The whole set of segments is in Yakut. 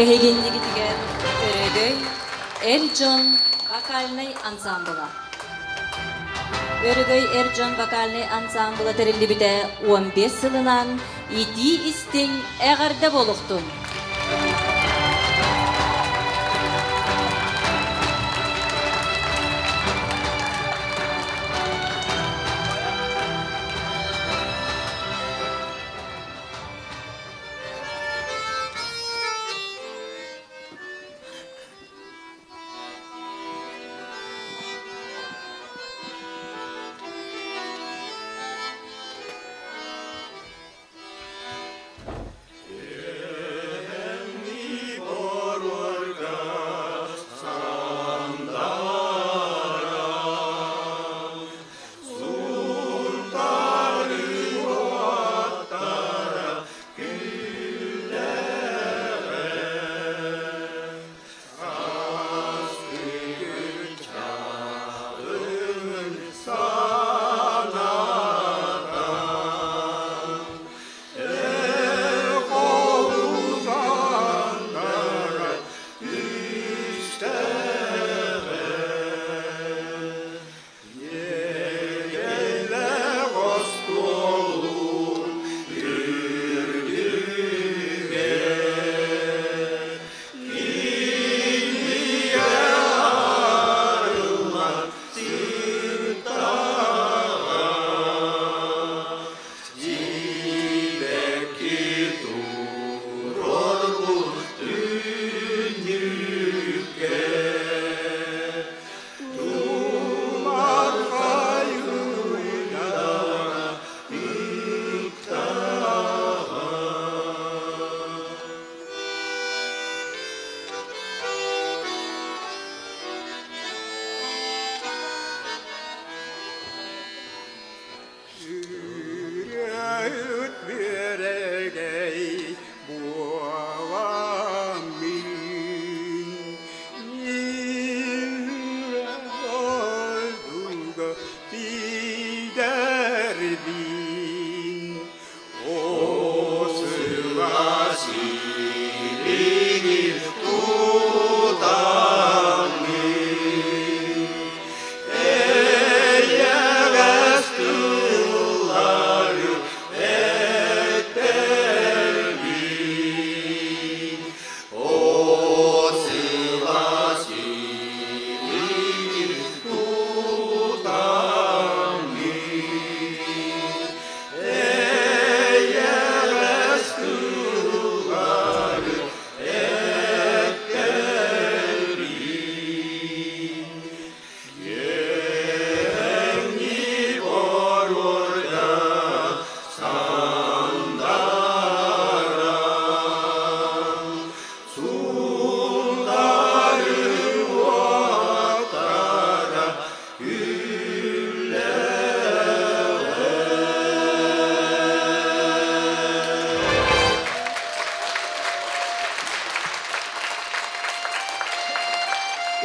Эһигиннигитигэр Өрөгөй эр дьон вокальнай ансаамбыла. Өрөгөй эр дьон вокальнай ансаамбыла тэриллибитэ 15 сылынан итии-истиҥ эҕэрдэ буолуохтун!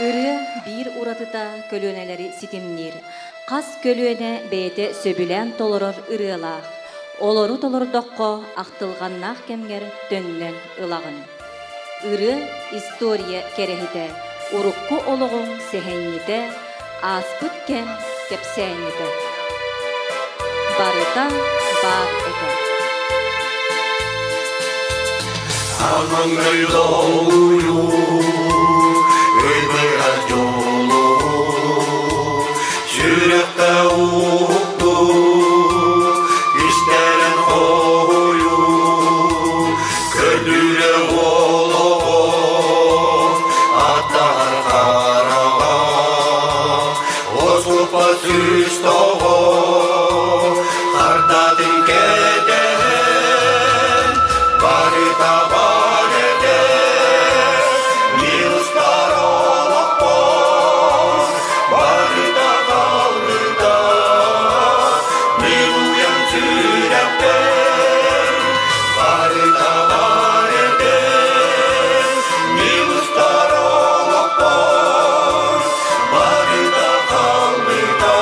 Ырыа биир уратыта көлүөнэлэри ситимниир. Хас көлүөнэ бэйэтэ сөбүлээн толорор ырыалаах. Олору толордоххо ахтылҕаннаах кэмҥэр төннөн ылаҕын. Ырыа история кэрэһитэ, урукку олоҕуҥ сэһэнньитэ, ааспыт кэм кэпсээнньитэ. Барыта баар этэ. Амаңгай долуйу, өйбөрө жолу, сүрэххэ уһукту, истэрин хоһуйу, көрдүрэ олоҕо, аттар хараҕа, оскупа сүүс тоҕо, хардатын кэтэһэн, барыта бар этэ, милстар олохпор, барыта қалбыта, мин уйан сүрэхпэр, барыта бар этэ, милстар олохпор, барыта қалбыта,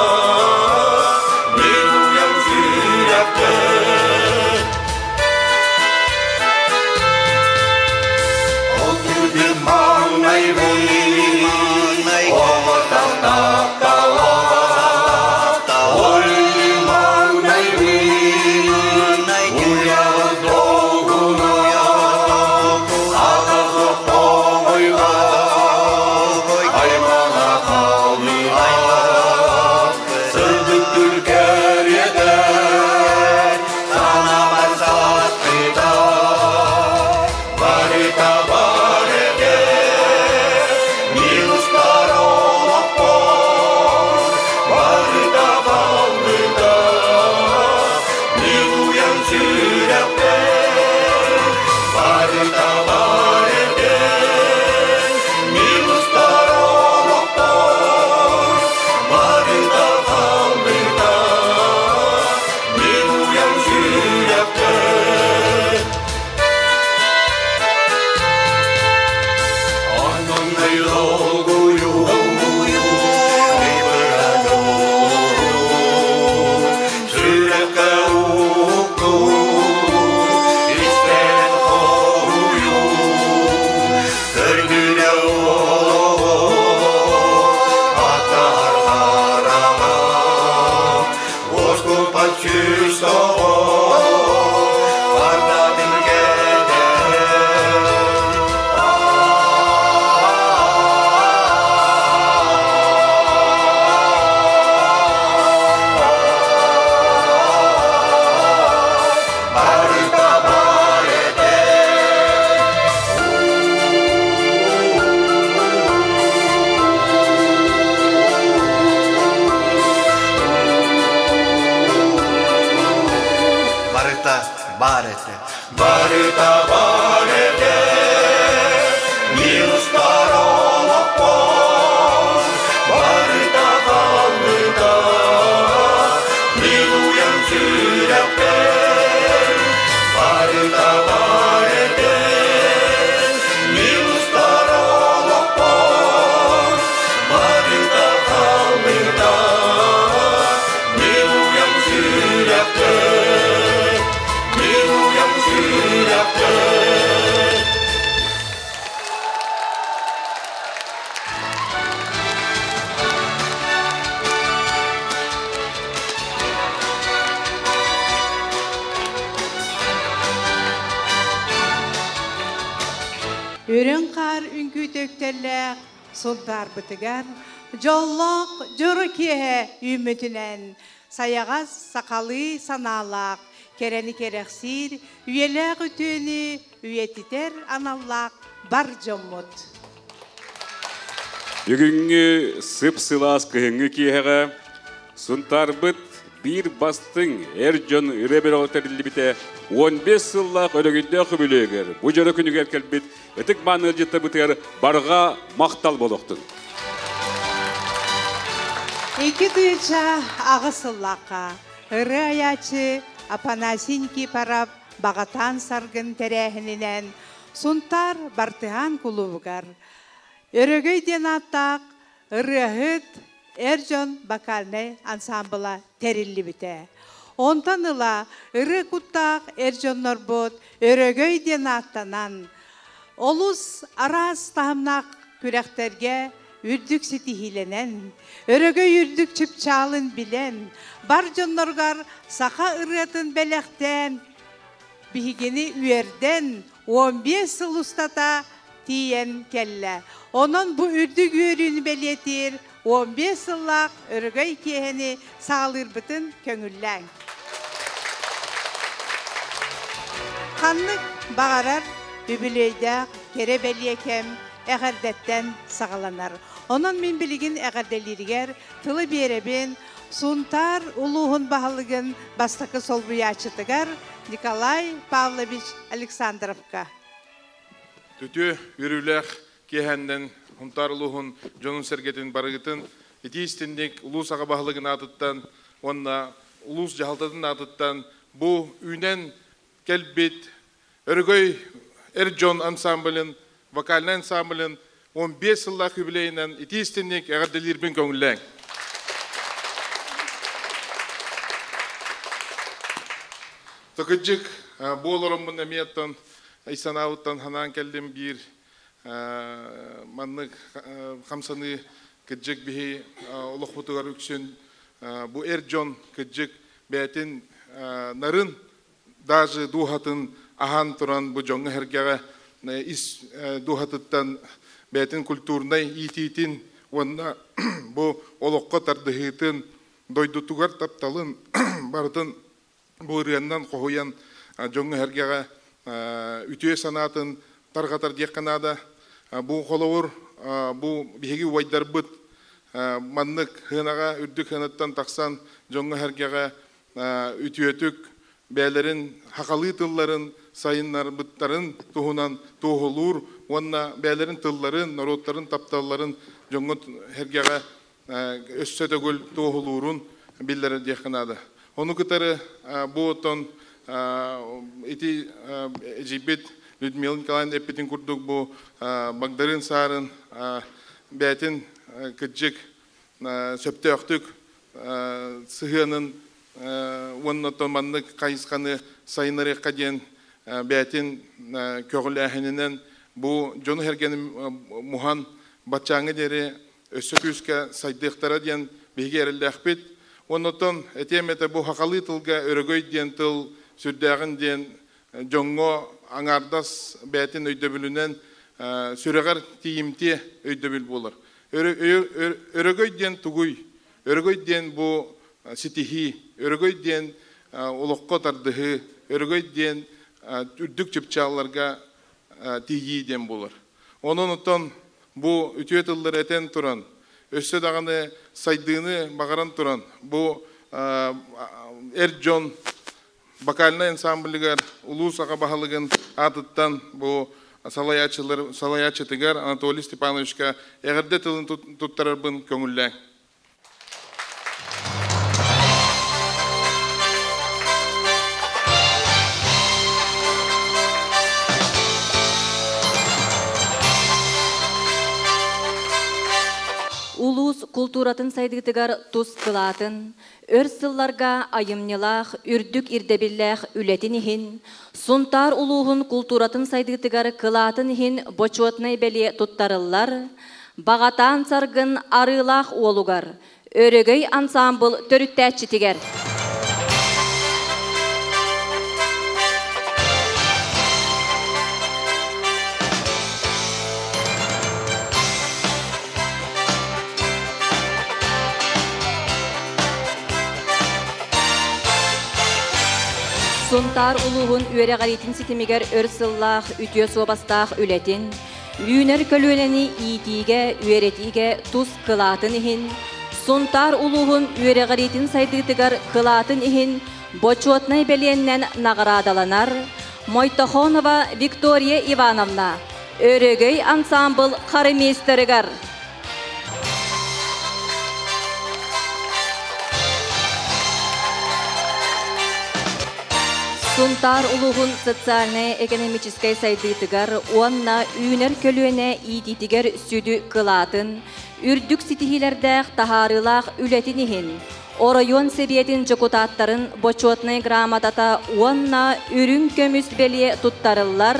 Үрүҥ хаар үҥкүүтэ үктэллээх Сунтаарбытыгар дьоллоох дьоро киэһэ үүммүтүнэн сайаҕас сахалыы санаалаах, кэрэни кэрэхсиир, үйэлээх үтүөнү үйэтитэр аналлаах бар дьоммут. Бүгүҥҥү сып-сылаас кыһыҥҥы киэһэҕэ Сунтаарбыт биир бастыҥ эр дьон ырыа бөлөҕө тэриллибитэ 15 сыллаах өрөгөйдөөх үбүлүөйүгэр бу дьоро күнүгэр кэлбит ытык мааны ыалдьыттарбытыгар барҕа махтал буолуохтун. 2008 сыллаахха ырыа айааччы Афанасий Никифоров Баҕатаан Саргын тэрээһининэн Сунтаар Бартыһаан кулуубугар Өрөгөй диэн ааттаах ырыаһыт эр дьон вокальнай ансаамбыла тэриллибитэ. Онтон ыла ырыа куттаах эр дьоннорбут Өрөгөй диэн ааттанан, олус араас таһымнаах күрэхтэргэ үрдүк ситиһиилэнэн, өрөгөй үрдүк чыпчаалын билэн, бар дьонноругар саха ырыатын бэлэхтээн, биһигини үөрдэн, 15 сыл устата тиийэн кэллэ. Онон бу үрдүк үөрүүнү бэлиэтиир 15 сыллаах өрөгөй киэһэни саҕалыырбытын көҥүллээҥ. Ханнык баҕарар үбүлүөйдээх кэрэ бэлиэ кэм эҕэрдэттэн саҕаланар. Онон мин билигин эҕэрдэлииригэр тылы биэрэбин Сунтаар улууһун баһылыгын бастакы солбуйааччытыгар Николай Павлович Александровка. Үтүө үөрүүлээх киэһэннэн Сунтаар улууһун дьонун-сэргэтин барыгытын итии истинник улуус аҕа баһылыгын аатыттан уонна улуус дьаһалтатын аатыттан бу үүнэн кэлбит Өрөгөй эр дьон ансамблын, вокальнай ансамблын 15 сыллаах юбилейынан итии истинник эҕэрдэлиирбин көҥүллээҥ. Тыкыдьык бу олороммун эмиэ оттон ый санаабыттан ханаан кэллим биир маннык хамсаныы кыдьык биһи олохпутугар үксүн бу эр дьон кыдьык бэйэтин нарын даже дууһатын аһаан туран бу дьоҥҥо-сэргэҕэ ис дууһатыттан бэйэтин культурнай иитиитин уонна бу олоххо тардыһыытын, дойдутугар тапталын барытын бу ырыаннан хоһуйан дьоҥҥо-сэргэҕэ үтүө санаатын тарҕатар диэххэ наада. Бу холобур бу биһиги убайдарбыт маннык сыанаҕа үрдүк сыанаттан тахсан дьоҥҥо-сэргэҕэ үтүөтүк бэйэлэрин хахалыы тылларын сайыннарбыттарын туһунан туоһулуур уонна бэйэлэрин тылларын, норуоттарын тапталларын дьоҥҥо-сэргэҕэ өссө төгүл туоһулуурун биллэрэр диэххэ наада. Ону кытары бу оттон ити эдьиийбит Людмила Николаевна эппитин курдук бу Багдарыын Саарын бэйэтин кырдьык сөптөөхтүк сыһыанын уонна оттон маннык хайысханы сайыннарыахха диэн бэйэтин көҕүлээһининэн бу дьону-сэргэни муһан баччааҥҥа диэри өссө күүскэ сайдыахтара диэн биһиги эрэллээхпит. Уонна оттон этиэм этэ бу хахалыы тылга өрөгөй диэн тыл сүрдээҕин диэн дьоҥҥо аҥаардас бэйэтин өйдөбүлүнэн сүрэҕэр тиийимтиэ өйдөбүл буолар. Өрөгөй диэн тугуй? Өрөгөй диэн бу ситиһии, өрөгөй диэн олоххо тардыһыы, өрөгөй диэн үрдүк чыпчаалларга тиийии диэн буолар. Онон оттон бу үтүө тыллары этэн туран, өссө даҕаны сайдыыны баҕаран туран, бу эр дьон вокальнай ансамблыгар улуус аҕа баһылыгын аатыттан бу салайааччылар салайааччытыгар Анатолий Степановичка эҕэрдэ тылын туттарарбын көҥүллээҥ. Улуус култууратын сайдыытыгар тус кылаатын, өр сылларга айымньылаах, үрдүк ирдэбиллээх үлэтин иһин, Сунтаар улууһун култууратын сайдыытыгар кылаатын иһин бочуотунай бэлиэ туттарыллар, Баҕатаан Саргын Арыылаах уолугар, Өрөгөй ансаамбыл төрүттээччитигэр. Сунтаар улууһун үөрэҕириитин ситимигэр өр сыллаах үтүө суобастаах үлэтин, үүнэр көлүөнэни иитиигэ, үөрэтиигэ тус кылаатын иһин, Сунтаар улууһун үөрэҕириитин сайдыытыгар кылаатын иһин бочуотунай бэлиэннэн наҕараадаланар Мойтохонова Виктория Ивановна, Өрөгөй ансаамбыл хормейстерыгар. Сунтаар улууһун социальнай-экономическай сайдыытыгар уонна үүнэр көлүөнэ иитиитигэр сүдү кылаатын, үрдүк ситиһиилэрдээх таһаарыылаах үлэтин иһин оройуон сэбиэтин дьокутааттарын бочуотунай грамотата уонна үрүҥ көмүс бэлиэ туттарыллар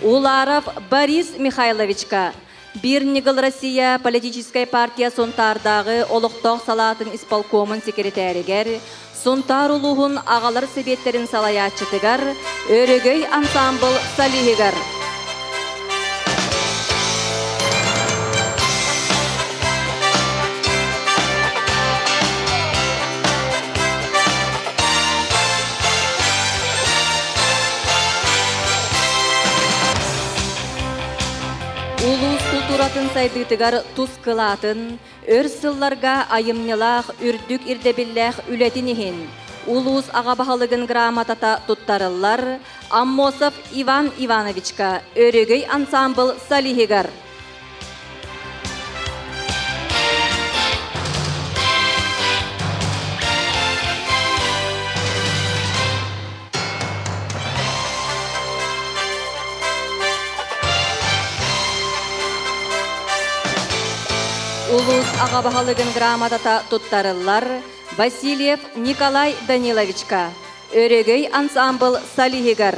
Уларов Борис Михайловичка Биир ньыгыл Россия политическай партия Сунтаардааҕы олохтоох салаатын исполкомун секретаригэр, Сунтаар улууһун аҕалар сэбиэттэрин салайааччытыгар, Өрөгөй ансаамбыл солиһыгар. Улуус култууратын сайдыытыгар тус кылаатын, өр сылларга айымньылаах, үрдүк ирдэбиллээх үлэтин иһин улуус аҕа баһылыгын грамотата туттарыллар Аммосов Иван Ивановичка Өрөгөй ансаамбыл солиһыгар. Улуус аҕа баһылыгын грамотата туттарыллар Васильев Николай Даниловичка, Өрөгөй ансаамбыл солиһыгар.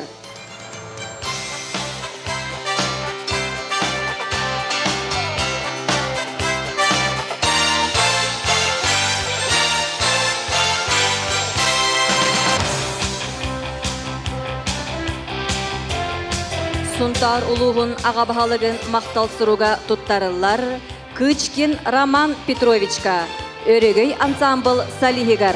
Сунтаар улууһун аҕа баһылыгын махтал суруга туттарыллар Кычкин Роман Петровичка, Өрөгөй ансаамбыл солиһыгар.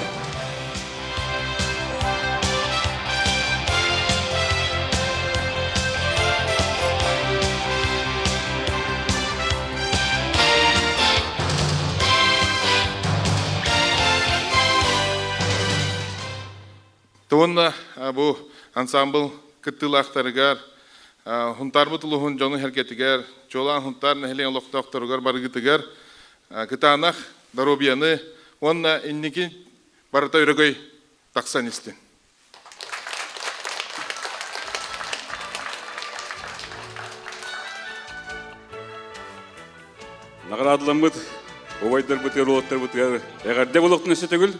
Уонна бу ансаамбыл кыттыылаахтарыгар, Хунтаарбыт улууһун дьону сэргэтигэр, чуолаан Хунтаар нэһилиэгин олохтоохторугар барыгытыгар кытаанах доруобуйаны уонна инники барыта өрөгөй тахсан истин. Наҕараадаламмыт убайдарбытыгар, уолаттарбытыгар эҕэрдэ буолуохтун өссө төгүл.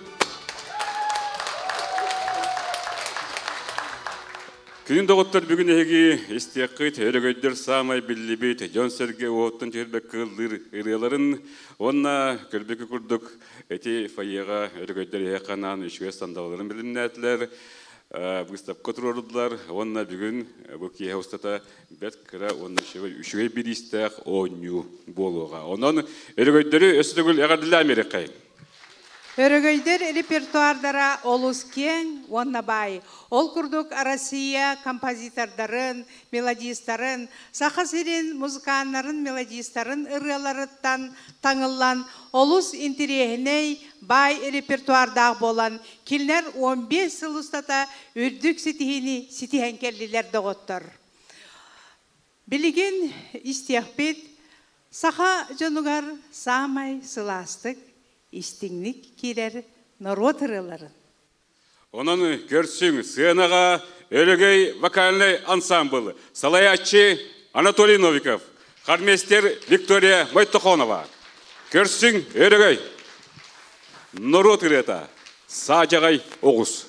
Күнүн доҕоттор бүгүн эһиги истиэххит өрөгөйдөр саамай биллибит дьон-сэргэ уоттан түһэрбэккэ ыллыыр ырыаларын уонна көрбүкү курдук эти фойеҕа өрөгөйдөр эһиэхэ анаан үчүгэй сандалыларын билимнээтилэр, выставка туруордулар уонна бүгүн бу киэһэ устата бэрт кыра уонна үчүгэй бириистээх оонньуу буолуоҕа. Онон өрөгөйдөрү өссө төгүл эҕэрдэлээн биэриэххэйиҥ. Өрөгөйдөр репертуардара олус киэҥ уонна баай. Ол курдук Россия композитордарын, мелодистарын, Саха сирин музыканнарын, мелодистарын ырыаларыттан таҥыллан олус интириэһинэй, баай репертуардаах буолан, кинилэр 15 сыл устата үрдүк ситиһиини ситиһэн кэллилэр доҕоттор. Билигин истиэхпит саха дьонугар саамай сылаастык, истиҥник киирэр норуот ырыаларын. Онон көрсүҥ сыанаҕа Өрөгөй вокальнай ансаамбыл салайааччы Анатолий Новиков, хормейстер Виктория Мойтохонова. Көрсүҥ Өрөгөй! Норуот ырыата Саадьаҕай оҕус.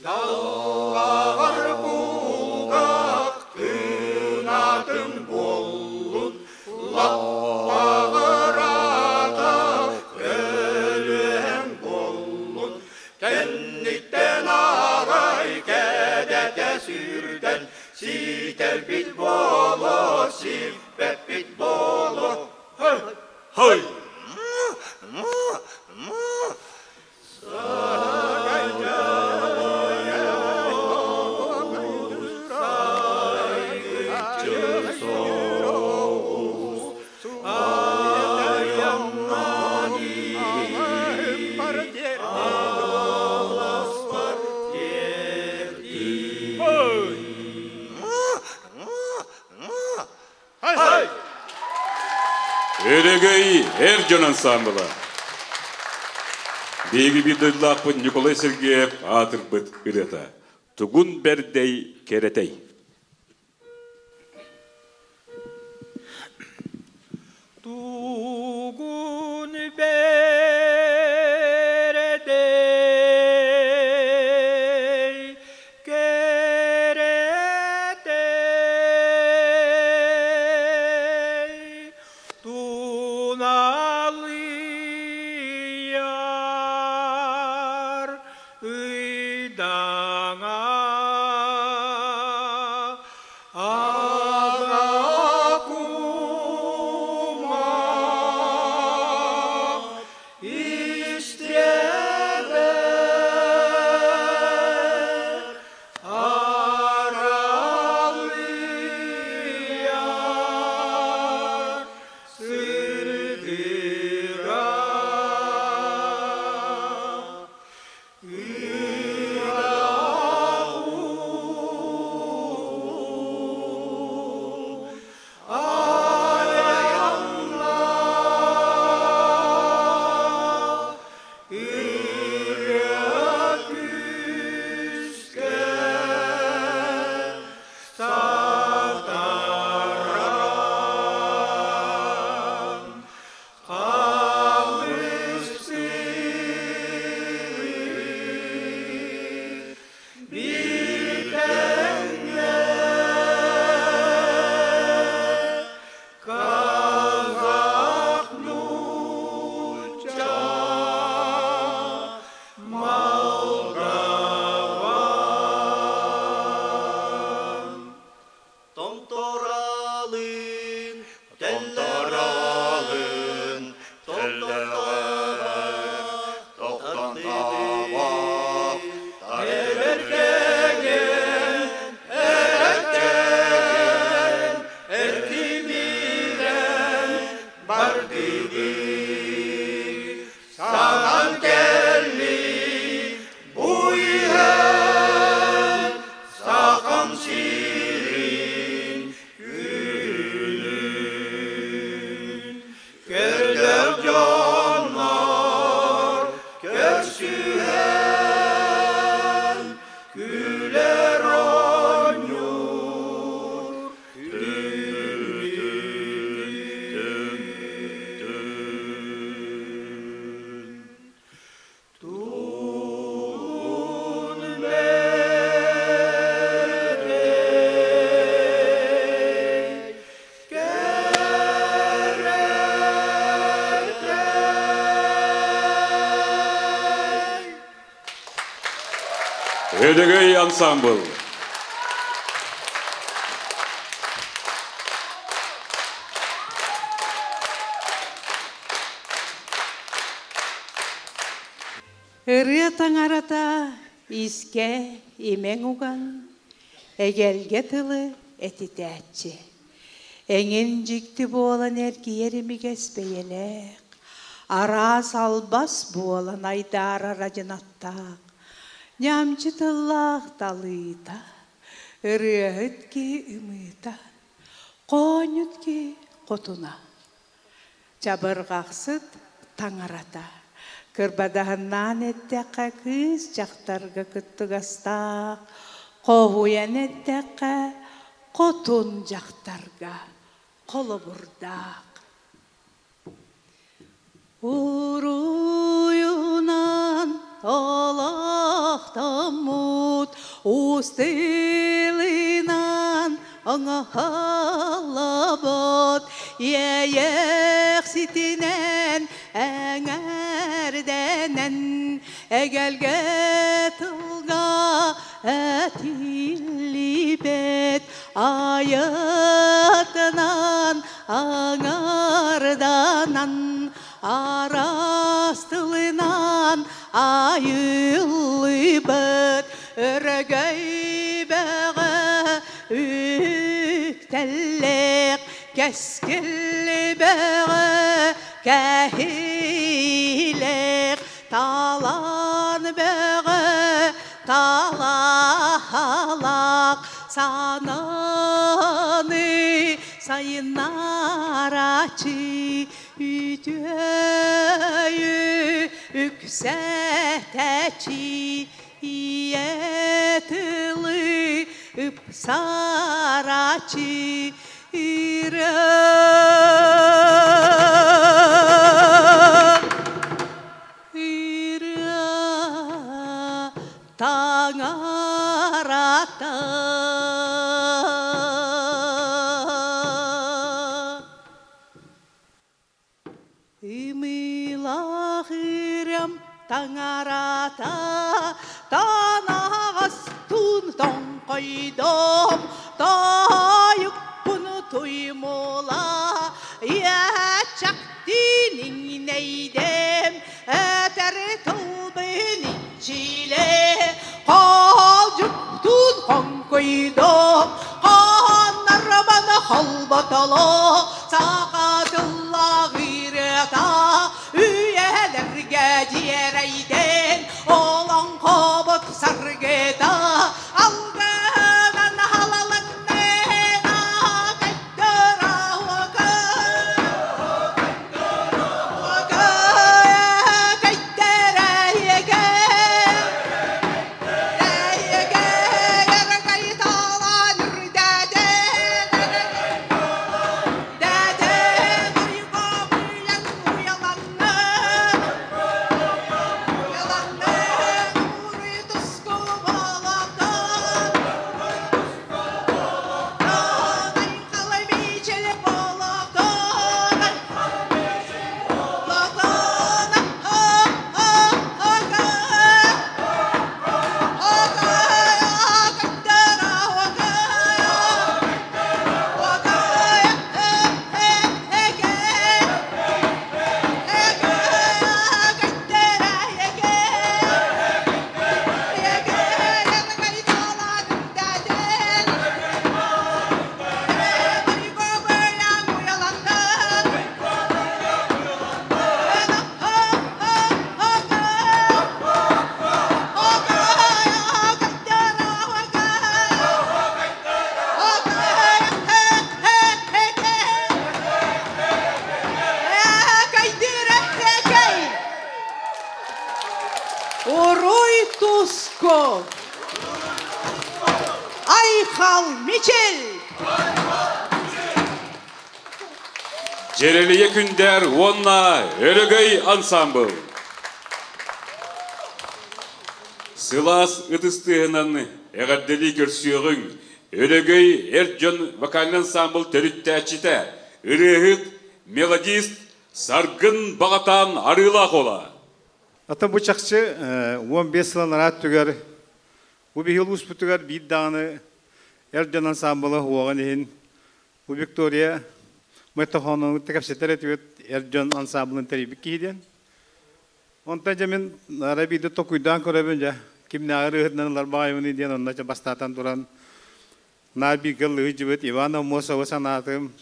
Даллаҕар кулгаах кынатын буоллун, лаппаҕар ата көлүөһэҥ буоллун, кэнниттэн аҕай кэдэтэ сүүрдэн, сиитэрбит буолуо, сиппэппит буолуо. Хой! Хой! Өрөгөй эр дьон ансаамбыла. Биһиги биир дойдулаахпыт Николай Сергеев аатырбыт ырыата. Тугун бэрдэй кэрэтэй. Тугун бэрэтэй кэрэтэй туналыйар ыйдаҥа Ага кума истребер аралыйар сырдыга. Томторалын, томторалын, теллэҕэр тохтон табах, эбэркэгин, эрэккэгин, эркимирэн бардыбыт. Санан кэлли бу иһэн Сахам сирин күнүн көрдөр дьоннор көрсүһэн күлэр оонньуур түмүтүн Тугун бэрдэй кэрэтэй. Өрөгөй ансамбыл. Ырыа таҥарата искэ имэҥ уган, эгэлгэ тылы этитээччи. Эҥин дьикти буолан эргийэр имигэс бэйэлээх, араас албас буолан айдаарар адьынаттаах, ньамчы тыллаах талыыта, ырыаһыт киһи ымыыта, хоонньут киһи хотуна. Чабырҕахсыт таҥарата. Кырбадаһыннаан эттэххэ кыыс дьахтарга кыттыгастаах, хоһуйан эттэххэ хотун дьахтарга холобурдаах. Уруйунан олохтоммут. Устылынан оҥоһоллобут Иэйэхситинэн эҥэрдэнэн Эгэлгэ тылга этиллибэт Айытынан аҥарданан Араас тылынан айыллыбыт Өрөгөй бөҕө үктэллээх Кэскил бөҕө кэһиилээх Талаан бөҕө талаһалаах Санааны сайыннарааччы Үтүөйү үксэтээччи Ийэ тылы ыпсарааччы Ырыа ырыа таҥарата. Ымыылаах ырыам таҥарата танаҕастуун тоҥхойдом тойукпун туймула иэчэхтиин иҥнэйдэм этэр тылбын иччилэ хоолдьуктуун хоҥкуйдом хоннорбон холботоло саха тыллаах ырыата үйэлэргэ дьиэрэйдэн олоҥхобут саргыта алгынан халаланнена кайтара Уруй Туску! Айхал Мичел! Дьэрэлийэ күндээр уонна Өрөгөй ансаамбыл. Сылаас ытыс тыаһынан эҕэрдэлии көрсүөҕүҥ Өрөгөй эр дьон вокальнай ансаамбыл төрүттээччитэ, ырыаһыт, мелодист Саргын Баҕатаан Арыылаах уола. Атын бу чахчы 15 сыл анараа өттүгэр бу биһи улууспутугар биир даҕаны эр дьон ансаамбыла уоҕун иһин бу Виктория Майтохоновны кэпсэтэр этибит эр дьон ансаамбылын тэрийбит киһи диэн. Онтон дьэ мин арай биирдэ токуйдаан көрөбүн дьэ кимнээҕи ырыаһытынан ылар баҕайыбыный диэн онно дьэ бастаатан туран наар бииргэ ыллыһы Иван Аммосовы санаатым.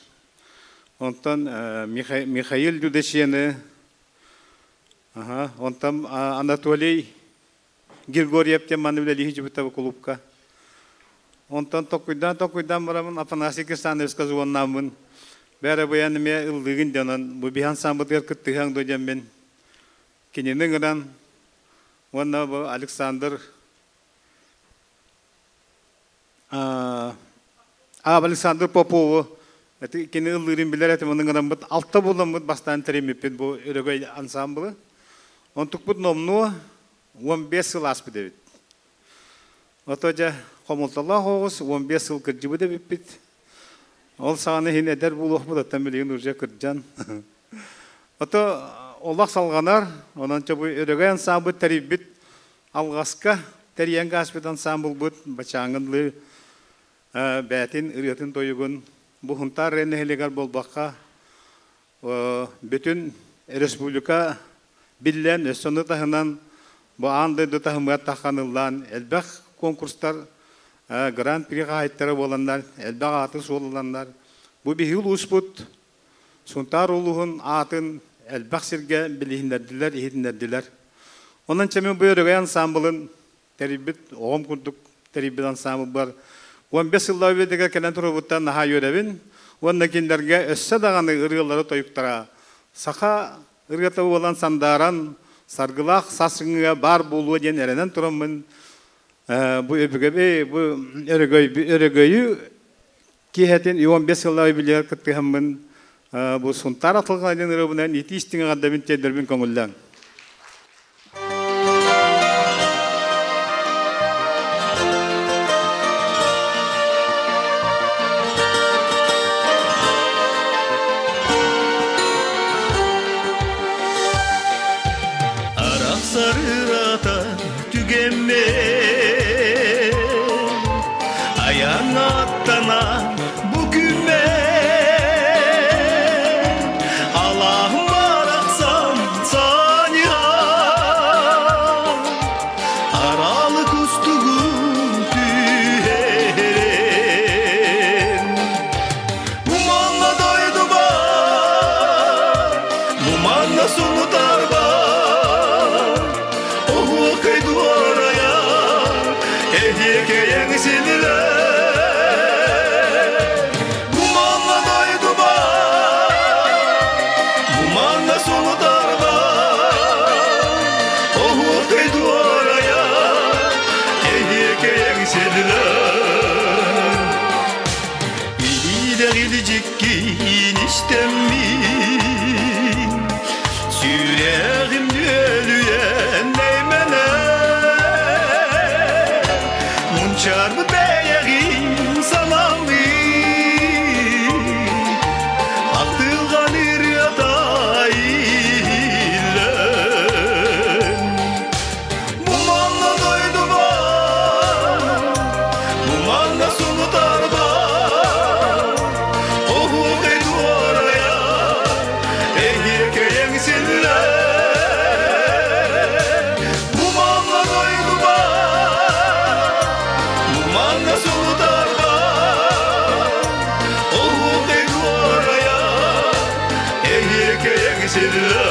Онтон Михаил Дюдечены, онтон Анатолий Григорьев диэн манна үлэлии сылдьыбыта кулуупка. Онтон токуйдаан токуйдаан бараммын Афанасий Кирсановичка звоннааммын бээрэ быйан эмиэ ыллыыгын диэн онон бу биһи ансаамбытыгар кыттыһыаҥ дуо диэммин кинини ыҥыран уонна бу Александр а Александр Попову кини ыллыырын билэр этим ону ыҥыраммыт алта буоламмыт бастаан тэриммиппит бу Өрөгөй ансаамбылы. Онтукпут номнуо 15 сыл ааспыт эбит. Ото дьэ хомолтолоох оҕус 15 сыл кырдьыбыт эбиппит. Ол саҕана иһин эдэр буолуохпут, оттон билигин уже кырдьан. Ото олох салҕанар, онон чобу өрөгөй ансаамбыт тэрийбит алҕаска тэрийэн гааспыт ансаамбылбыт бачааҥын бээтин ырыатын тойугун бу Хунтаар нэһилиэгэр буолбакка бүтүн республика биллэн өссөну таһынан бу аан дойду таһымыгар тахханыллаан элбэх конкурстар гран-при хаһайттара буоланнар элбэх ааты суолланнар бу биһи улууспут Сунтаар улууһун аатын элбэх сиргэ билиһиннэрдилэр, иһитиннэрдилэр. Онон чэмин бу өрөгөй ансаамбылын тэрийбит, оҕом курдук тэрийбит ансаамбылбар 15 сыллаах үбүлүөйдэргэ кэлэн турубуттан наһаа үөрэбин. Уонна кинилэргэ өссө даҕаны ырыалары тойуктара саха ырыата буолан сандааран саргылаах сарсыҥҥыга баар буолуо диэн эрэнэн тураммын бу өбүгэби бу өрөгөйү киэһэтин 15 сыллаах үбүлүөйгэр кыттыһаммын бу Сунтаар атылҕана диэн ырыабынан итии истиҥ эҕэрдэбин тиэрдэрбин көҥүллээҥ. Арахсарырата түгэммэ Айан аттана бу күммэ Алаһым барахсан саньыга Аралы кустугун түһэрен Муманна дойдуба Муманна сунутарба Оһуокай дуорайа Эһиэкэйэҥ силилэ Муманна дойдуба Муманна сунутарба Оһуокай дуорайа Эһиэкэйэҥ силилэ Илиилэҕилдьиккин истэммин Сүрэҕим нүөлүйэн нэймэнэ Мунчарбыт бэйэҕин санаммын Ахтылҕан ырыата иһиллэн Муманна дойдуба Муманна сунутарба Оһуокай дуорайа Эһиэкэйэҥ силлэ Муманна дойдуба Муманна сунутарба Оһуокай дуорайа Эһиэкэйэҥ силлэ.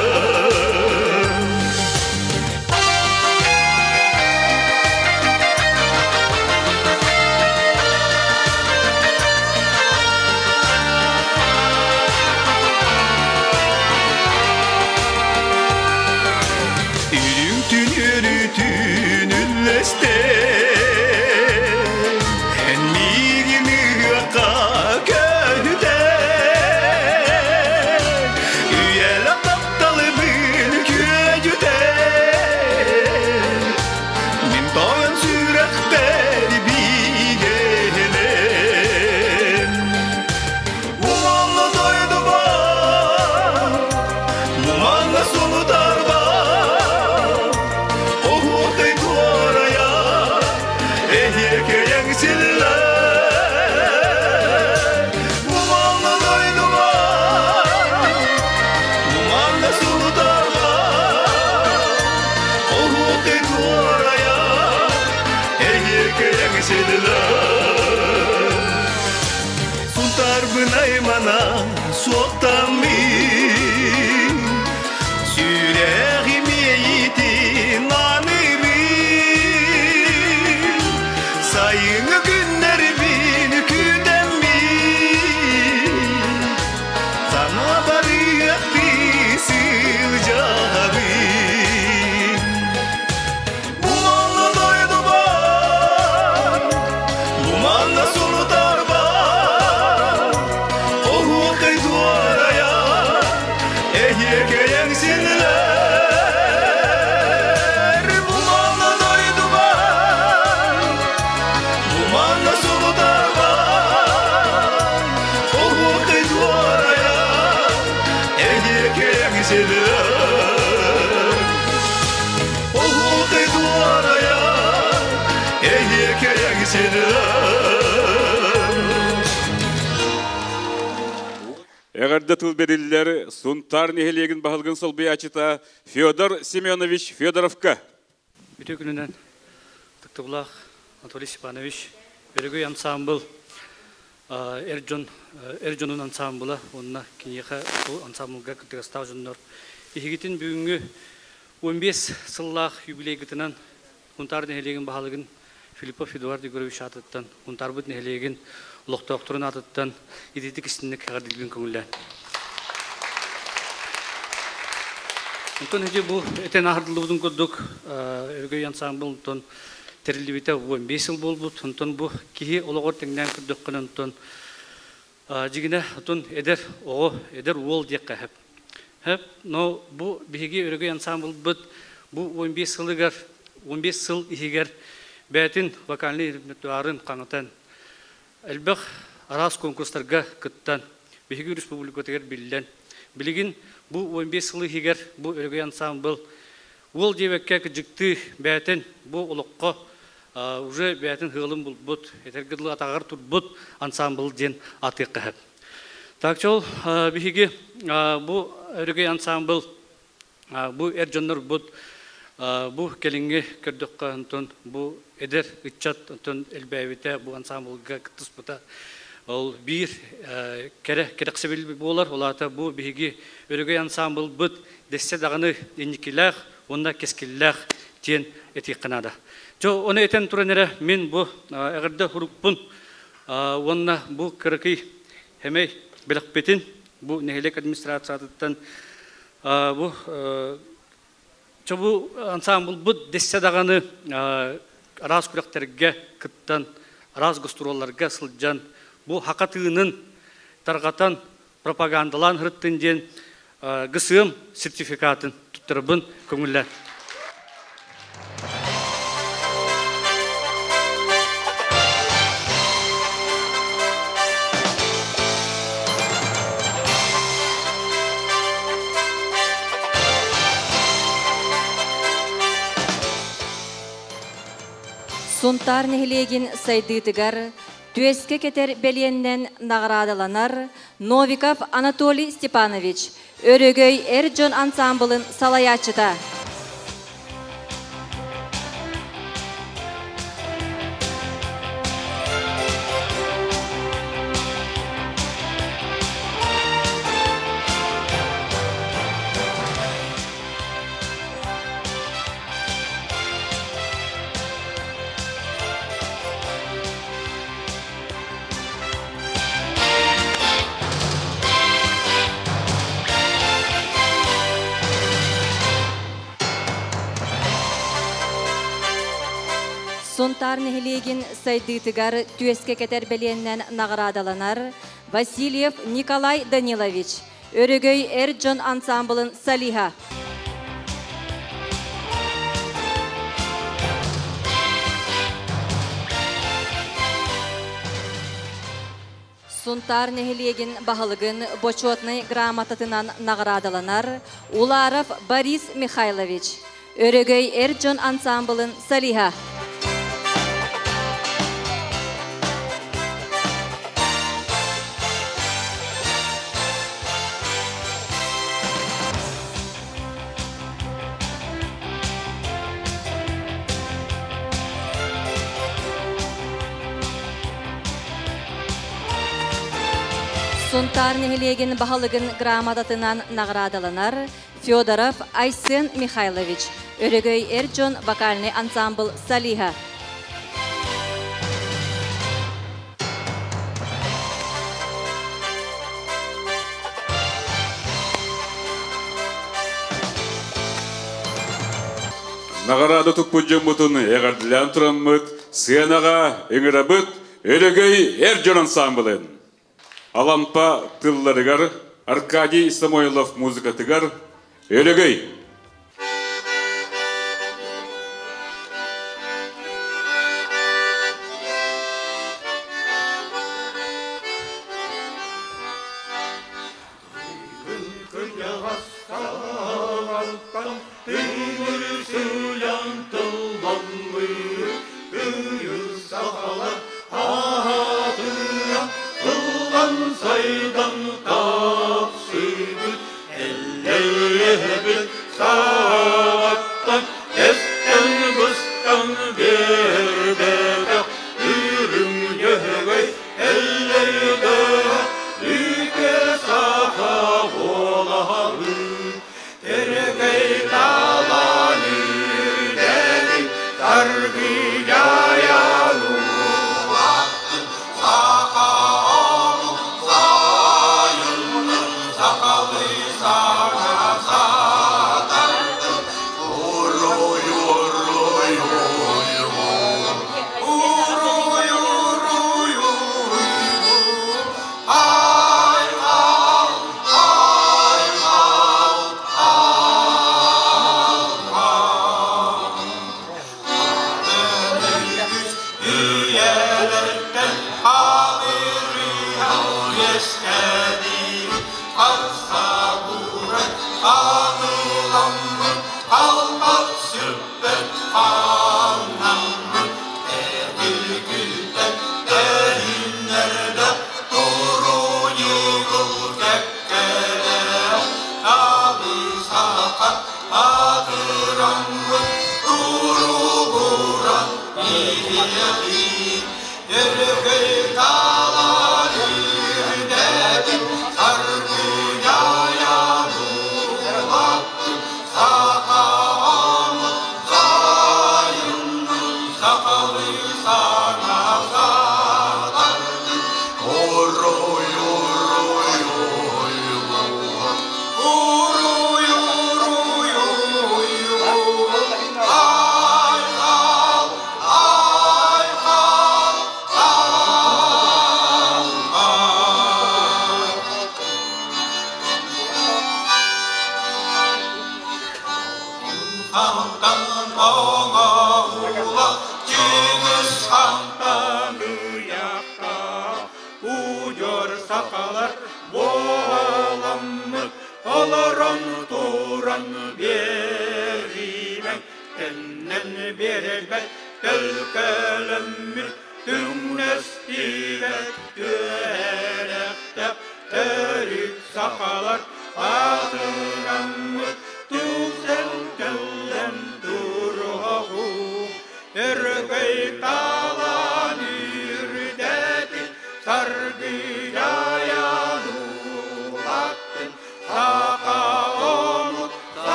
Үрүҥ түн өрүтүн үллэстэн Эн миигин ыһыахха көһүтэн Үйэлээх тапталыбын күөдьүтэн Мин тоҕон сүрэхпэр биигэнэн Муманна дойдуба Муманна сунутарба Оһуокай туорайа Эһиэкэйэҥ силлэ Муманна дойдуба Муманна сунутарба Оһуокай туорайа Эһиэкэйэҥ силлэ. Сунтарбын аймана суоттаммын Сүрэҕим иэйиитин аныыбын Сайыҥҥы күннэрбин күүтэммин Сана барыахтыы сылдьабын Муманна дойдуба Муманна сунутарба Оһуокай дуорайа. Эҕэрдэ тыл бэриллэр Сунтаар нэһилиэгин баһылыгын солбуйааччыта Федор Семенович Федоровка. Үтүө күнүнэн ытыктабылаах Анатолий Степанович, Өрөгөй ансаамбыл эр дьон эр дьонун ансаамбыла уонна киниэхэ бу ансаамбылга кыттыгастаах дьоннор иһигитин бүгүҥҥү 15 сыллаах юбилейгытынан Хунтаар нэһилиэгин баһылыгын Филиппов Эдуард Егорович аатыттан, Хунтаарбыт нэһилиэгин олохтоохторун аатыттан итиитик истинник эҕэрдэлиибин көҥүллээн. Онтон ити бу этэн аһардыллыбытын курдук Өрөгөй ансаамбыл онтон тэриллибитэ 15 сыл буолбут. Онтон бу киһи олоҕор тэҥнээн көрдөххүнэ онтон дьигинэ отун эдэр оҕо, эдэр уол диэххэ сөп. Сөп, но бу биһиги Өрөгөй ансаамбылбыт бу 15 сылыгар, 15 сыл иһигэр бэйэтин вокальнай репертуарын хаҥатан, элбэх араас конкурстарга кыттан, биһиги республикатыгар биллэн, билигин бу 15 сыл иһигэр бу Өрөгөй ансаамбыл уол диэбэккэ кыдьыктыы бэйэтин бу олоххо уже бэйэтин ыалын булбут, этэргэ дылы атаҕар турбут ансаамбыл диэн аатыахха сөп. Так чол биһиги бу Өрөгөй ансаамбыл бу эр дьоннорбут бу кэлиҥҥи көрдөххө онтон бу эдэр ыччат онтон элбээбитэ бу ансаамбылга кыттыспыта ол биир кэрэ кэрэхсэбил буолар. Ол аата бу биһиги Өрөгөй ансаамбылбыт дэссе даҕаны инникилээх уонна кэскиллээх диэн этиэххэ наада. Дьэ, ону этэн туран эрэ мин бу эҕэрдэ сурукпун уонна бу кыракый хэмэй бэлэхпитин бу нэһилиэк администрациятыттан бу бу ансаамбылбыт дэссе даҕаны араас күрэхтэргэ кыттан, араас гостуруолларга сылдьан бу хака тыынын тарҕатан пропагандалаан сырыттын диэн ГСМ сертификатын туттарабын көҥүллээн. Сунтаар нэһилиэгин сайдыытыгар түөскэ кэтэр бэлиэннэн наҕараадаланар Новиков Анатолий Степанович, Өрөгөй эр дьон ансаамбылын салайааччыта. Сунтаар нэһилиэгин сайдыытыгар түөскэ кэтэр бэлиэннэн наҕараадаланар Васильев Николай Данилович, Өрөгөй эр дьон ансаамбылын солиһа. Сунтаар нэһилиэгин баһылыгын бочуотунай грамотатынан наҕараадаланар Уларов Борис Михайлович, Өрөгөй эр дьон ансаамбылын солиһа. Сунтаар нэһилиэгин баһылыгын грамотатынан наҕараадаланар Федоров Айсен Михайлович, Өрөгөй эр дьон вокальный ансамбл солиһа. Наҕараада туппут дьоммутун эҕэрдэлээн тураммыт, сыанаҕа ыҥырабыт Өрөгөй эр дьон ансаамбылын. Алампа тылларыгар Аркадий Самойлов музыкатыгар Өрөгөй!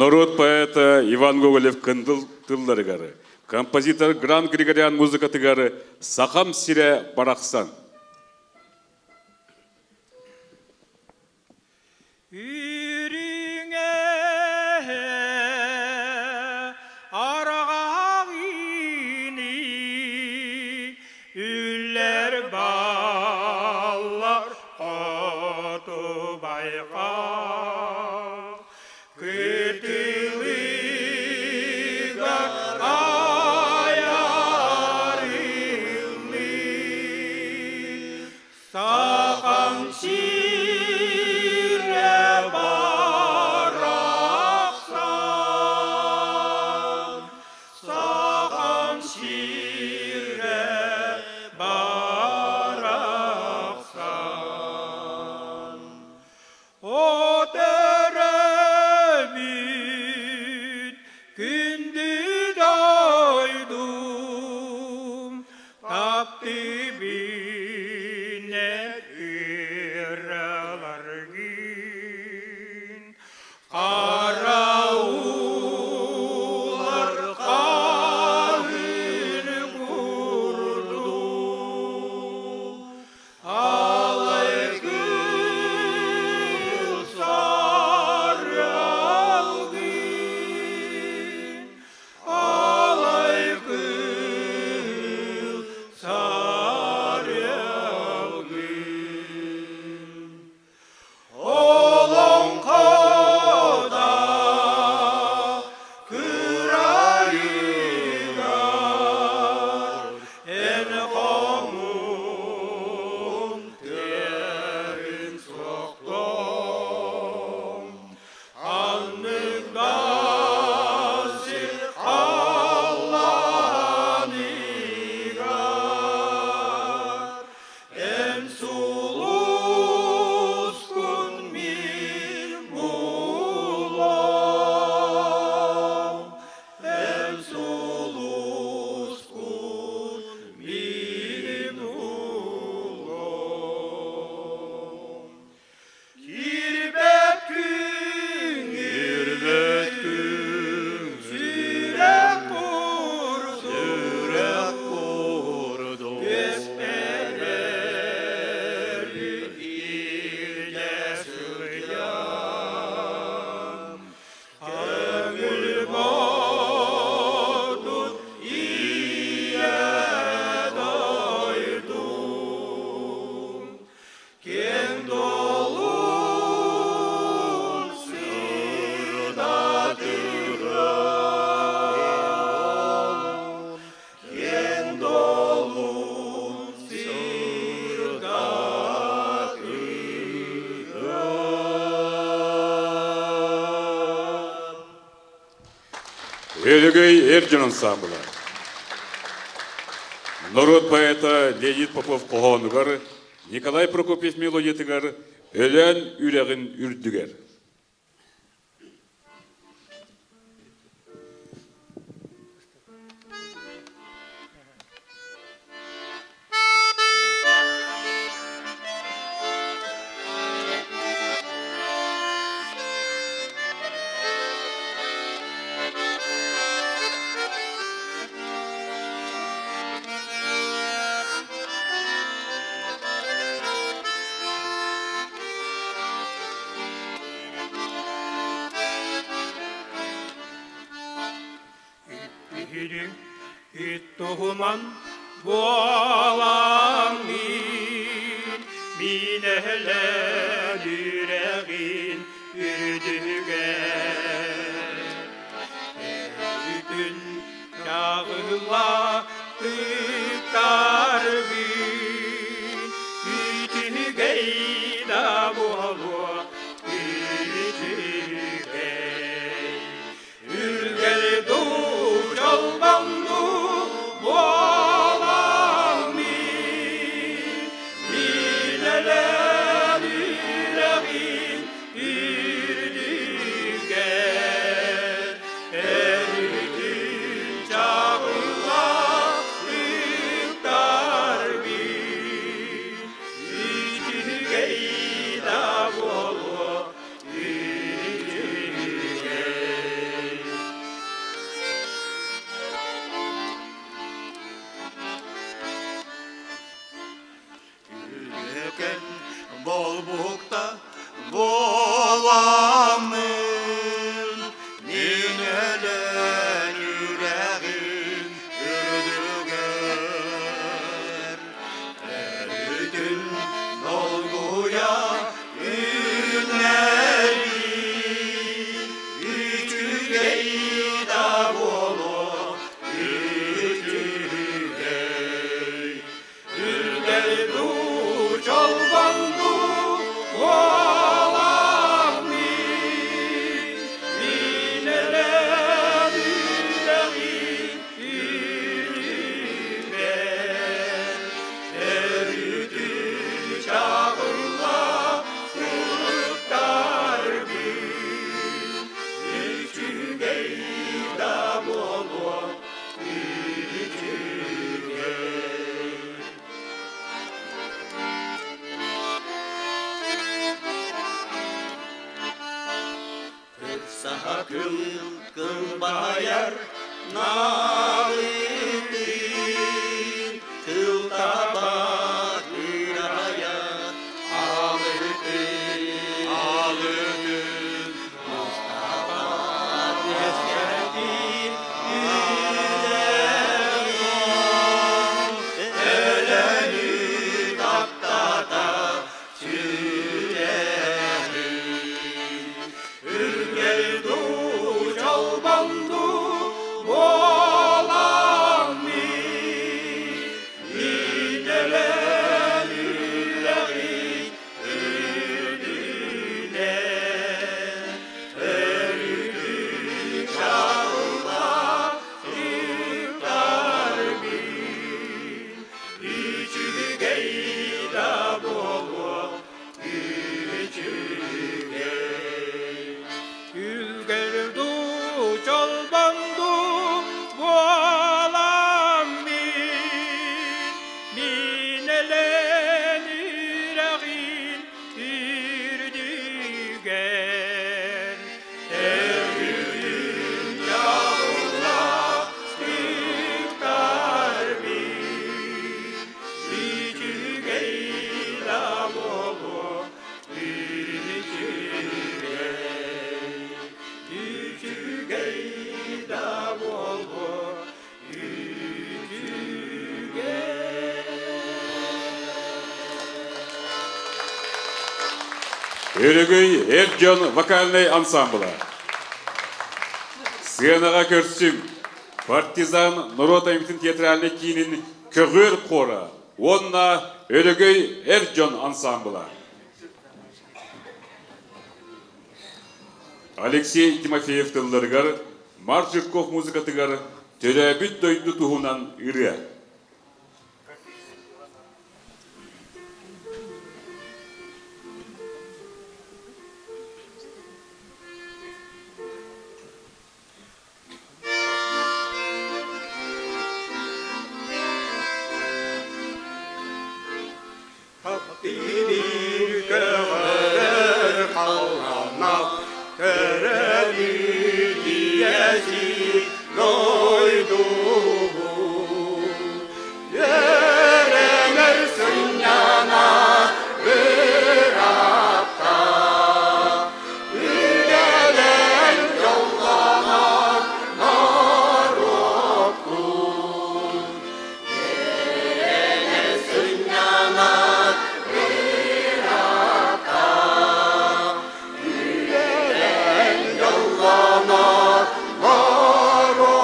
Народ поэта Иван Гоголев кындыл тылларыгары, композитор Гран Григорян музыкатыгары «Сахам сире барахсан». Alay kıl sarı. Өрөгөй эр дьон ансаамбыла. Норуот поэта Леонид Попов хоһоонугар, Николай Прокопьев мелодиятыгар Өлөөн үрэҕин үрдүгэр. Үппүһүрү үт туһунан буолан мин мин эһэлэн үрэҕин үрдүгэр Бүтүн чаҕыла тыктарбын үчүгэй да буолуо үчүгэй Үргэл дуу, чолбон дуу буолан мин, мин өлөн үрэҕин үрдүгэр өрүтүн чаҕыла ыктарбын, үчүгэй да буолуо Үлэкэн болбукта буоламмын, мин өлөн үрэҕин үрдүгэр Өрүтүн долгуйа Үүнэри үчүгэй да буолуо үчүгэй Үргэл дуу, чолбон дуу буолан мин мин эрэн үрэҕин үрүмэр Чаҕылла сыттарбын үчүгэй да буолуо үчүгэй. Саха кыл кылбайар налытын, кыл таба кыырайа алытын, алытын, Мустафа үөскэтин өлөнү таптата сүрэҕин. Үргэл дуу, чолбон дуу буолан мин, идэлэн үрэҕин үрдүнэн өрүтүн чалла сыттар мин, үчүгэй да буолуо үчүгэй. Үлгэр дуу, чолбон дуу буолан мин, мин элэн үрэҕин үрдүгэр өрүтүн дьалла сыттар мин, үчүгэй да буолуо үчүгэй, үчүгэй да буолуо үчүгэй. Өрөгөй эр дьон вокальнай ансамбла. Сыанаҕа көрсүҥ Партизан норуот айымньытын театральнай киинин көҕүөр хора уонна Өрөгөй эр дьон ансамбла. Алексей Тимофеев тылларыгар Марк Жирков музыкатыгар Төрөөбүт дойду туһунан ырыа. Таптыыр көҕөрөр халлааннаах төрөөбүт ийэси дойдубут. Үөрэнэр сынньана быраапта, үлэлэр дьоллонор норуоппут. Үөрэнэр сынньана быраапта, үлэлэр дьоллонор норуоппут.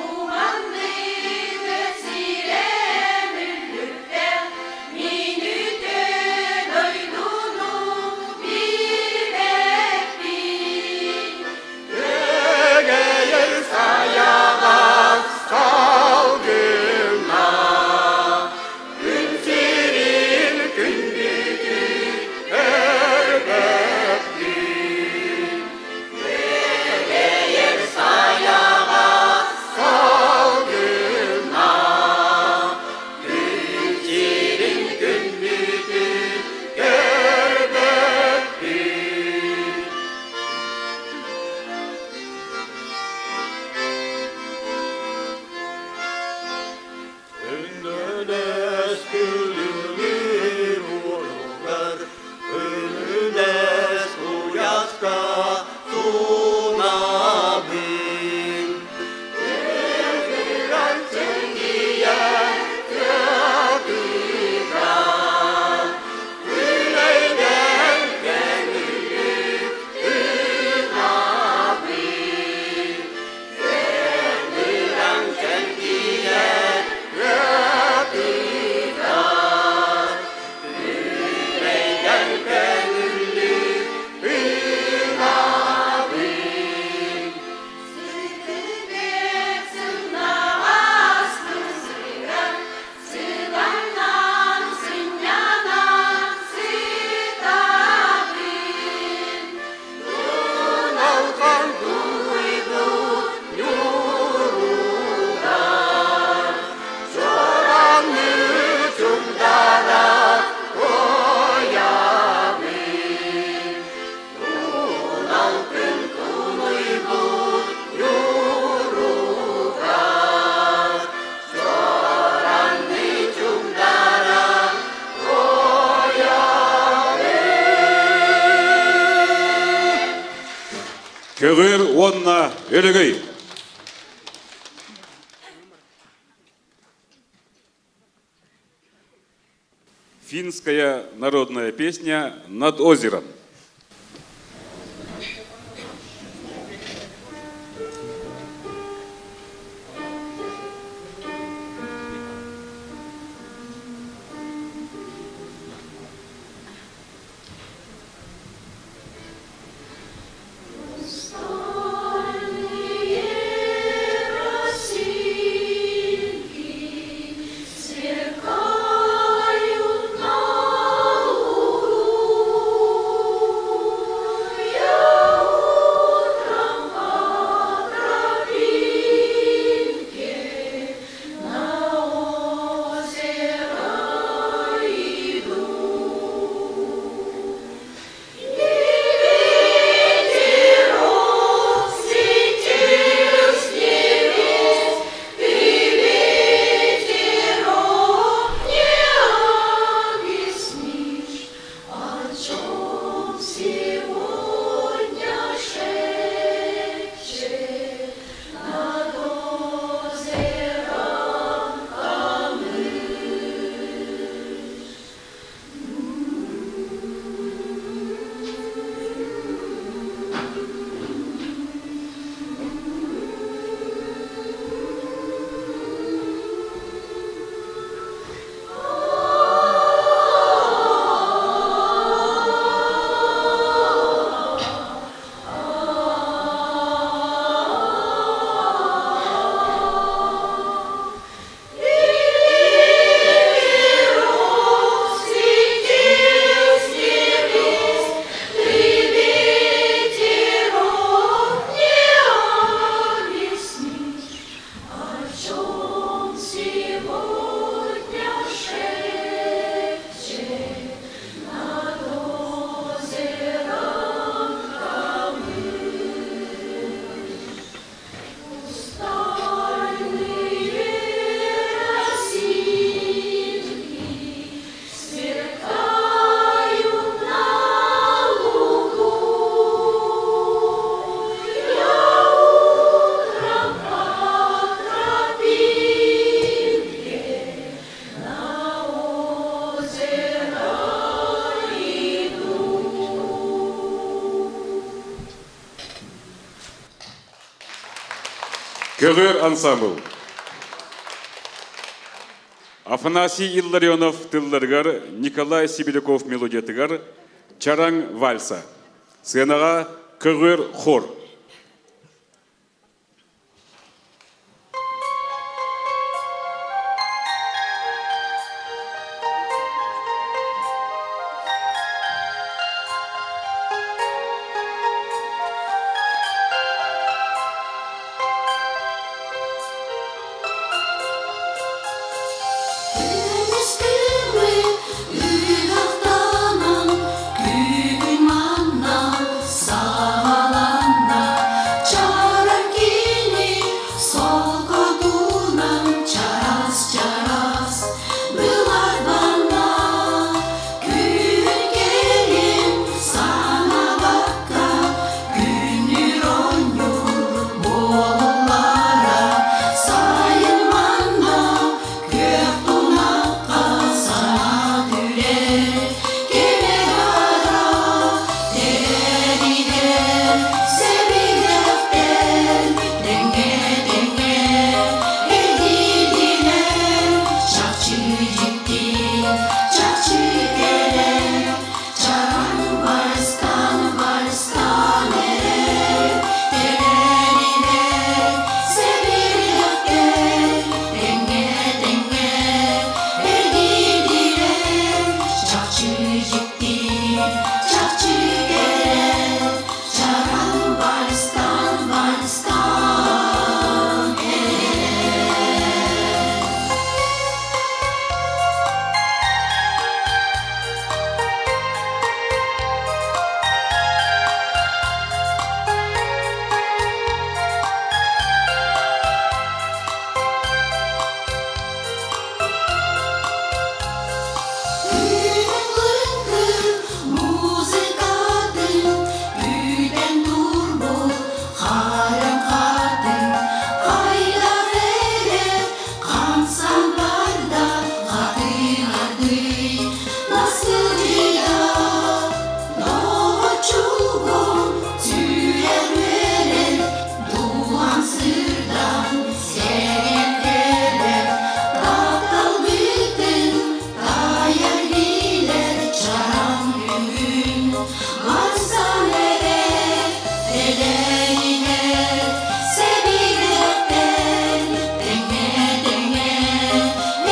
Уманныгы сирэм үллүктээх, мин үтүө дойдуну билбэппин. Эгэйэр сайаҕас салгынна, күн сирин күндүтүн көрбөппүн. Эгэйэр сайаҕас салгынна, күн сирин күндүтүн көрбөппүн. Өлүнэс күлүмүр уолугар, өлүнэс куйаска тунабын. Өлгүрэн сингийэн тыатыгар, күлэйдэн көҥүллүк тыынабын. Өлгүрэн сингийэн тыатыгар, күлэйдэн көҥүллүк тыынабын. Сытыгыт сымнаҕас сырыгар, сыланнан сынньанан сытабын. Туналхан дуйбут ньууругар, чоранны чугдара туойабын. Туналкын тунуйбут ньууругар, чоранны чугдара туойабын. Көҕүөр уонна өрөгөй. Финская народная песня «Над озером». Стольные росинки сверкают на лугу. Көҕүөр ансаамбыл. Афанасий Илларионов тылларыгар Николай Сибиряков мелодиятыгар Чараҥ вальса. Сыанаҕа Көҕүөр хор. Күнүскүмү үһахтанан күн манна саҕаланна чаран кини солкотунан чараас-чараас быларбанна күн кэлин санаабакка күннүүр оонньуур буоллара сайын манна күөх тунахха саҥа түлэр кэмэ бара тэриһэр сэбирдэхтэр тэҥҥэ-тэҥҥэ эргийдилэр чахчы дьикти чахчы кэрэ чараҥ барыстан барыстан эрэр тэриһэр сэбирдэхтэр тэҥҥэ-тэҥҥэ эргийдилэр чахчы дьикти чахчы кэрэ чараҥ барыстан барыстан эрэр. Күн музыкатын күүтэн турбут харан хатын хайдах эрэ хамсан барда хатыҥардыы наскылдьыйда доҕоччугум сүрэх үөрэн дууһам сырдан сэрэн эбэр тапталбытын тайар билэр чараҥ бүгүн барсан эрэр эдэригэр сэбирдэхтэр тэҥҥэ-тэҥҥэ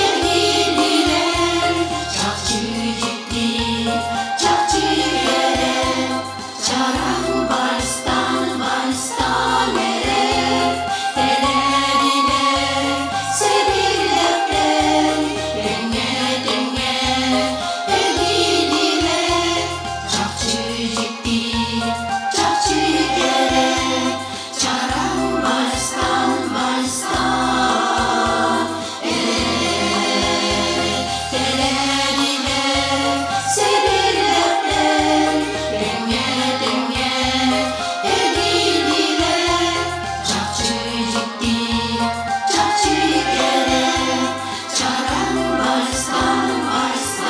эргиллилэр чахчы дьикти чахчы кэрэ чараҥ барыстан барыстан эрэр тэлэригэр сэбирдэхтэр тэҥҥэ-тэҥҥэ эргиллилэр чахчы дьикти чахчы кэрэ чараҥ барыстан барыстан эрэр тэлэригэр сэбирдэхтэр тэҥҥэ-тэҥҥэ эргиллилэр чахчы дьикти чахчы кэрэ чараҥ барыстан барыстан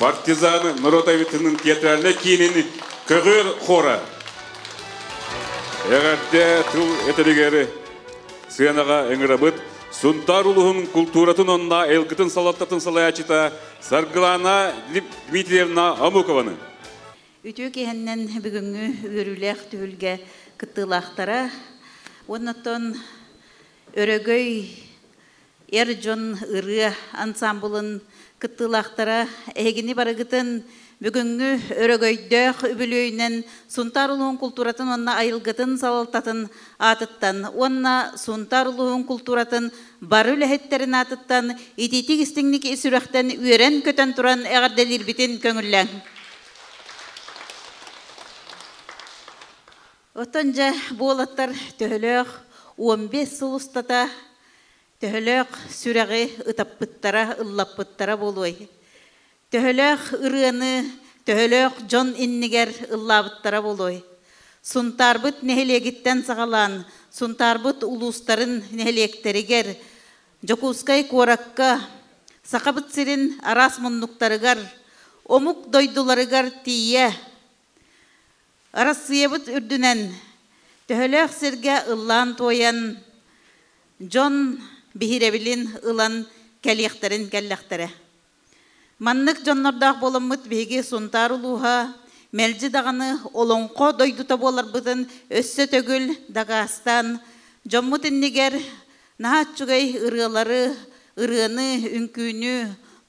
Партизан норуот айымньытын театральнай киинин Көҕүөр хора. Эҕэрдэ тыл этэригэр сыанаҕа ыҥырабыт Сунтаар улууһун култууратын уонна айылгытын салалтатын салайааччыта Саргылана Дмитриевна Омукованы. Үтүө киэһэннэн бүгүҥҥү үөрүүлээх түһүлгэ кыттыылаахтара уонна Өрөгөй эр дьон ырыа ансаамбылын кыттыылаахтара эһигини барыгытын бүгүҥҥү өрөгөйдөөх үбүлүөйүнэн Сунтаар улууһун култууратын уонна айылгытын салалтатын аатыттан уонна Сунтаар улууһун култууратын бары үлэһиттэрин аатыттан итиитик истиҥник ис сүрэхтэн үөрэн-көтөн туран эҕэрдэлиирбитин көҥүллээҥ. Оттон дьэ буолаттар төһөлөөх 15 сыл устата төһөлөөх сүрэҕи ытаппыттара, ыллаппыттара буолуой? Төһөлөөх ырыаны, төһөлөөх дьон иннигэр ыллаабыттара буолуой? Сунтаарбыт нэһилиэгиттэн саҕалаан, Сунтаарбыт улуустарын нэһилиэктэригэр, Дьокуускай куоракка, Сахабыт сирин араас муннуктарыгар, Омук дойдуларыгар тиийэ Арассыыйабыт үрдүнэн төһөлөөх сиргэ ыллаан-туойан, дьон биһирэбилин ылан кэлиэхтэрин кэллэхтэрэ. Маннык дьоннордоох буоламмыт биһиги Сунтаар улууһа мэлдьи даҕаны олоҥхо дойдута буоларбытын өссө төгүл дакаастаан, дьоммут иннигэр наһаа үчүгэй ырыалары, ырыаны, үҥкүүнү,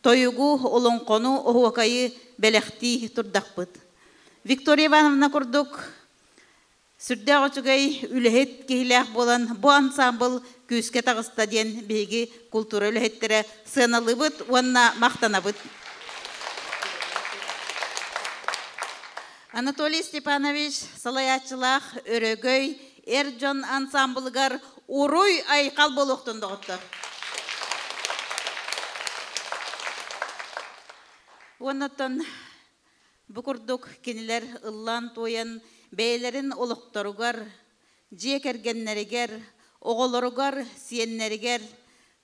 тойугу, олоҥхону, оһуокайы бэлэхтии турдахпыт. Виктория Ивановна курдук сүрдээх үчүгэй үлэһит киһилээх буолан бу ансаамбыл күүскэ таҕыста диэн биһиги култуура үлэһиттэрэ сыаналыыбыт уонна махтанабыт. Анатолий Степанович салайааччылаах Өрөгөй эр дьон ансаамбылыгар уруй айхал буолуохтун доҕоттор. Уоннаттан Бу курдук кинилэр ыллаан-туойан бэйэлэрин олохторугар, дьиэ кэргэннэригэр, оҕолоругар, сиэннэригэр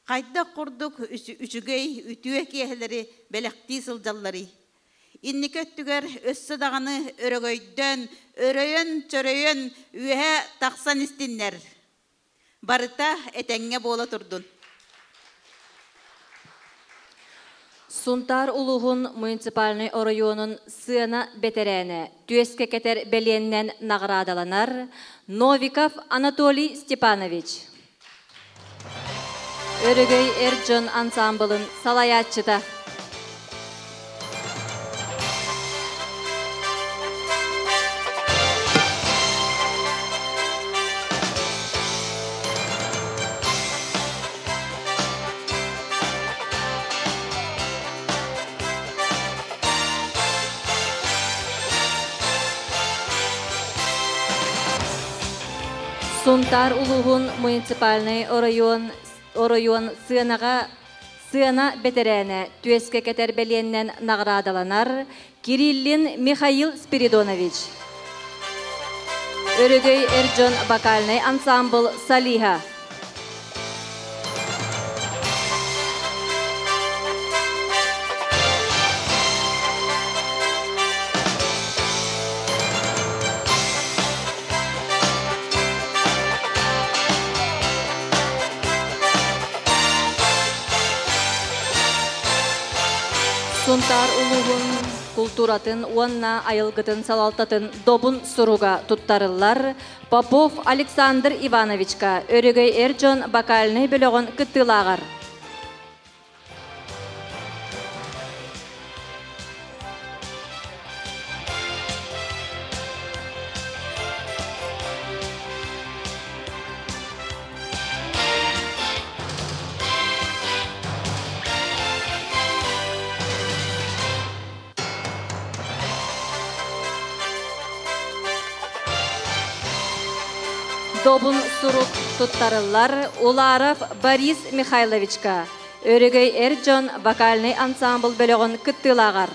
хайдах курдук үчүгэй, үтүө киэһэлэри бэлэхтии сылдьалларый? Инники өттүгэр өссө даҕаны өрөгөйдөөн, өрөйөн-чөрөйөн үөһэ тахсан истиннэр. Барыта этэҥҥэ буола турдун. Сунтаар улууһун муниципальнай оройуонун сыана бэтэрээнэ түөскэ кэтэр бэлиэннэн наҕараадаланар Новиков Анатолий Степанович. Өрөгөй эр дьон ансаамбылын салайааччыта. Сунтаар улууһун муниципальнай оройуон оройуон сыанаҕа Сыана бэтэрээнэ түөскэ кэтэр бэлиэннэн наҕараадаланар Кириллин Михаил Спиридонович. Өрөгөй эр дьон вокальнай ансаамбыл Салиха. Сунтаар улууһун култууратын уонна айылгытын салалтатын добун суруга туттарыллар Попов Александр Ивановичка Өрөгөй эр дьон вокальнай бөлөҕүн кыттыылааҕар. Добун сурук туттарыллар Уларов Борис Михайловичка Өрөгөй эр дьон вокальнай ансаамбыл бөлөҕүн кыттыылааҕар.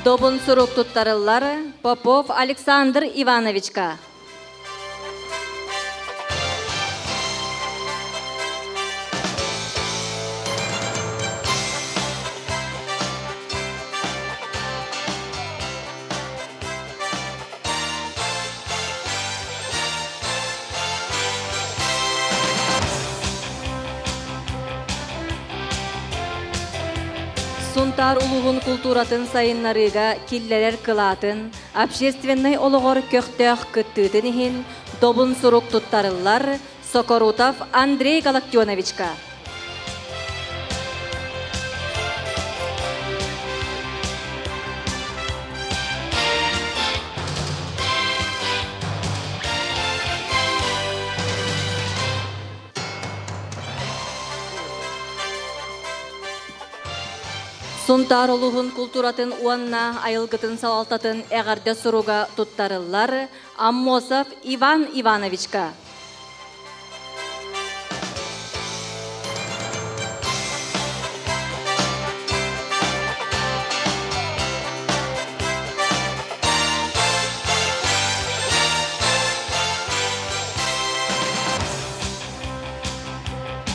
Добун сурук туттарыллар Попов Александр Ивановичка. Сунтаар улууһун култууратын сайыннарыыга киллэрэр кылаатын, общественнай олоҕор көхтөөх кыттыытын иһин добун сурук туттарыллар Сокорутов Андрей Галактионовичка. Сунтаар улууһун култууратын уонна айылгытын салалтатын эҕэрдэ суруга туттарыллар Аммосов Иван Ивановичка.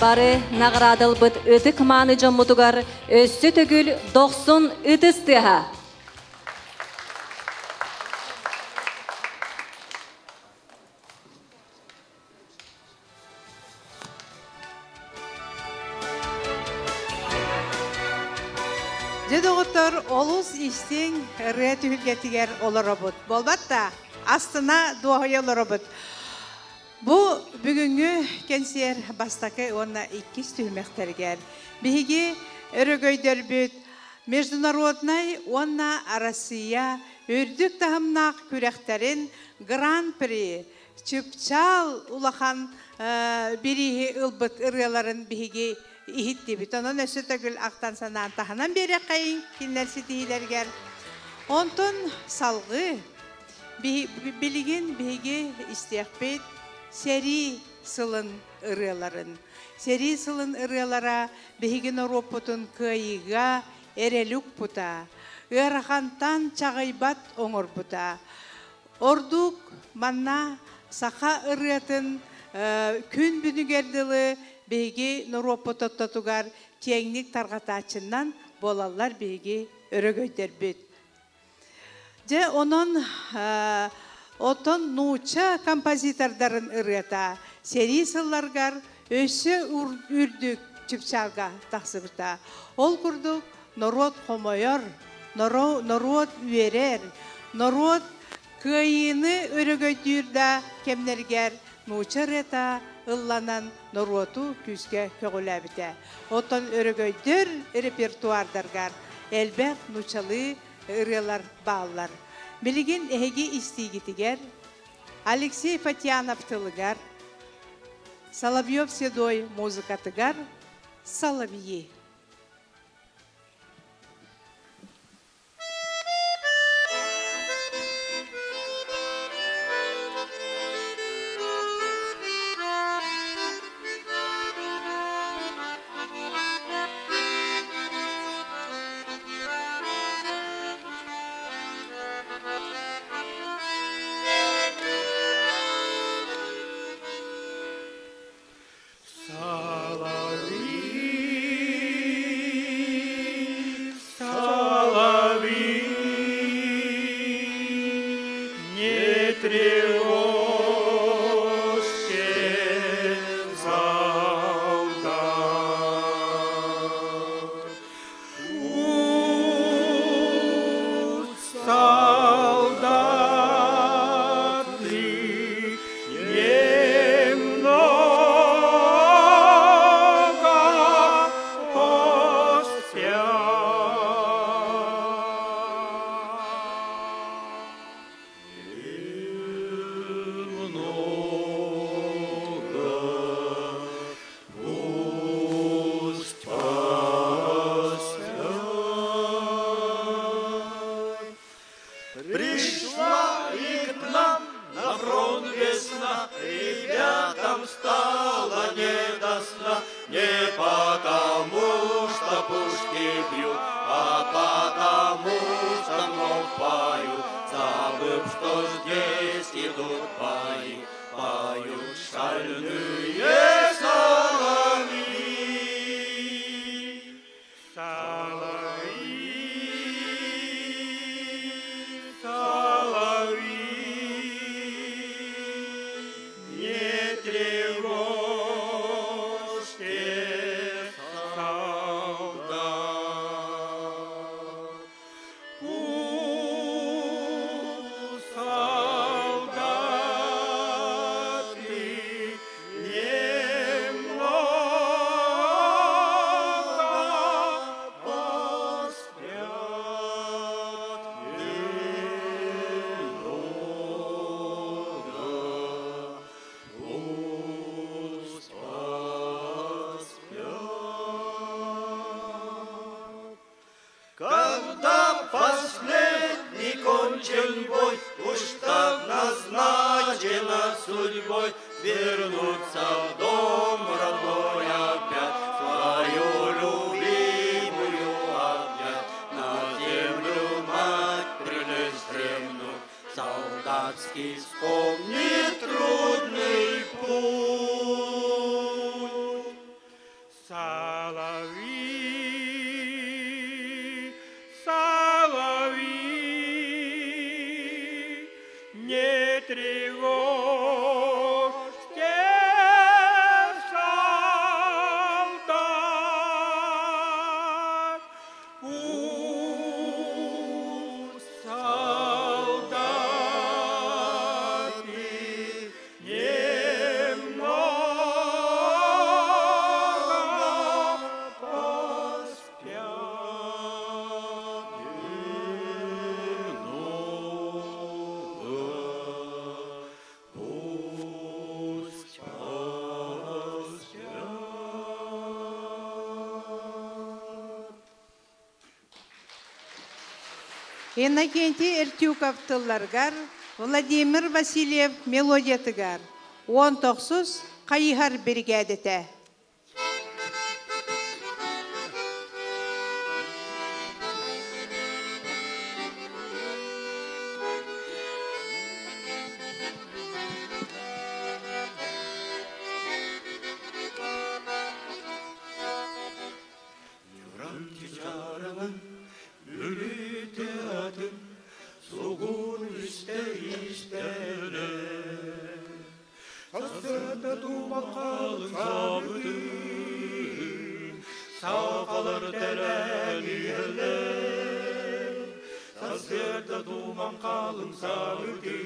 Бары наҕараадалбыт ытык мааны дьоммутугар өссө төгүл дохсун ытыс тыаһа. Дьэ доҕоттор, олус истиҥ ырыа түһүлгэтигэр олоробут. Буолбат да, астына дуоһуйа олоробут. Бу бүгүҥҥү кэнсиэр бастакы уонна иккис түһүмэхтэригэр биһиги өрөгөйдөрбүт международнай уонна Россия үрдүк таһымнаах күрэхтэрин Гран-при чыпчаал улахан бирииһи ылбыт ырыаларын биһиги иһиттибит. Онон өссө төгүл ахтан санаан таһынан биэриэххэйиҥ кинилэр ситиһиилэригэр. Онтон салгыы Билигин биһиги истиэхпит сэрии сылын ырыаларын. Сэрии сылын ырыалара биһиги норуоппутун кыайыыга эрэли укпута, ыарахантан чаҕыйбат оҥорбута. Ордук манна саха ырыатын күн бүгүнүгэр дылы биһиги норуоппут ортотугар киэҥник тарҕатааччынан буолаллар биһиги өрөгөйдөрбүт. Дьэ, онон оттон нуучча композитордарын ырыата сэрии сылларыгар өссө үрдүк чыпчаалга тахсыбыта. Ол курдук норуот хомойор, норуот үөрэр, норуот кыайыыны өрөгөйдүүр да кэмнэригэр нуучча ырыата ылланан норуоту күүскэ көҕүлээбитэ. Оттон өрөгөйдөр репертуардаргар элбэх нууччалыы ырыалар бааллар. Билигин эһиги истиигитигэр Алексей Фатьянов тылыгар, Соловьев Седой музыкатыгар «Соловьи». Соловьи, соловьи, не тревожьте солдат. Пусть солдаты немного поспят. Немного пусть поспят. Пришла и к нам на фронт весна, ребятам стало не до сна. Не потому, что пушки бьют, а потому, что вновь поют, забыв, что здесь идут бои, поют шальные соловьи. Соловьи, соловьи, не тревожьте солдат. Пусть солдаты немного поспят, немного пусть. домой, вернуться в дом родной опять, свою любимую обнять, на землю мать прилечь дремнуть, солдатский вспомнит трудный путь. Соловьи, соловьи, не тревожьте солдат, пусть солдаты немного поспят. Пусть поспят. Иннокентий Эртюков тылларыгар, Владимир Васильев мелодиятыгар. 19 хайыһар биригээдэтэ. Чараңын бүлүтэ атын сугун истэ истэлэ Сасырда туман қалың сабытын Сақалар тәлән иһэллэр Сасырда туман қалың сабытын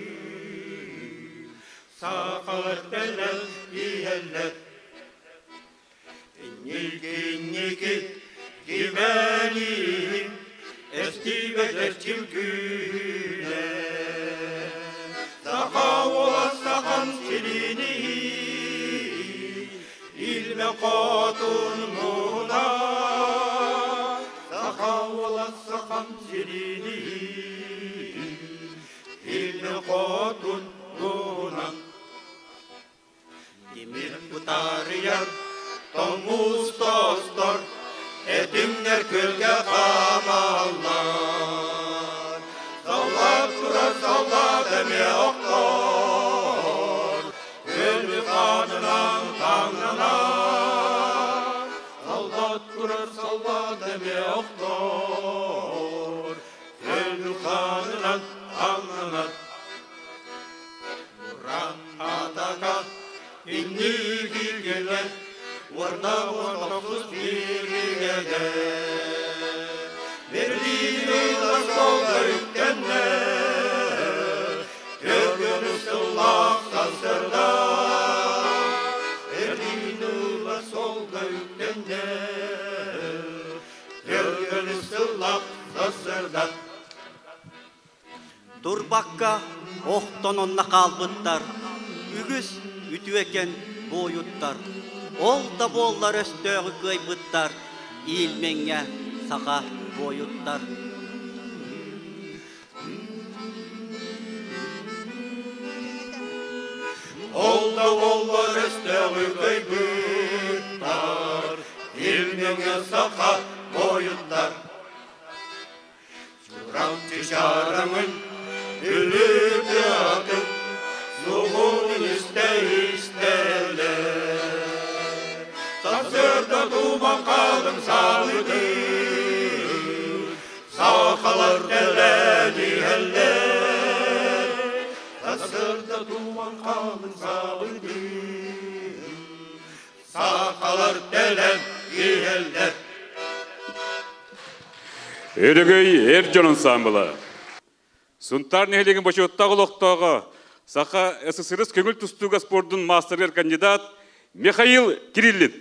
Сақалар тәлән иһэллэр Ники, ники, кимэнин, эстибет эрчим күүнэ. Саха уола сахан сирини, илме хотун муна. Саха уола сахан сирини, илме хотун муна. Тимир бутарыяр, тоңуз тостор, этиңнер көлгө камаллар. Солдат турар солдат эме октор, өлү канынан таңнанар. Солдат турар солдат эме октор, өлү канынан таңнанар. Буран атака инниги келер, Орда ортоқсыз биргеде. Берлин ыла солга үктенне, Төргөнү сыллақ сансырда. Берлин ыла солга үктенне, Төргөнү сыллақ сансырда. Турбакка охтон онна қалбыттар, үгүс үтүөкен буойуттар. Ол да буоллар өстөөҕү кыайбыттар, иилмеңҥэ саха буойуттар. Ол да оллар өстөөҕү кыйбыттар, Илмеңе саха бойуттар. Чурапчы чараңын үлүтэ атын, Сугун истэ истэлэ. Сасырда туман қалың сабытын, Сахалар тэлэн иһэллэр. Сасырда туман қалың сабытын, Сахалар тэлэн иһэллэр. Өрөгөй эр дьон ансаамбыла. Сунтаар нэһилиэгин бочуоттаах олохтооҕо Саха СССР көҥүл тустууга спордун мастерыгар кандидат Михаил Кириллин.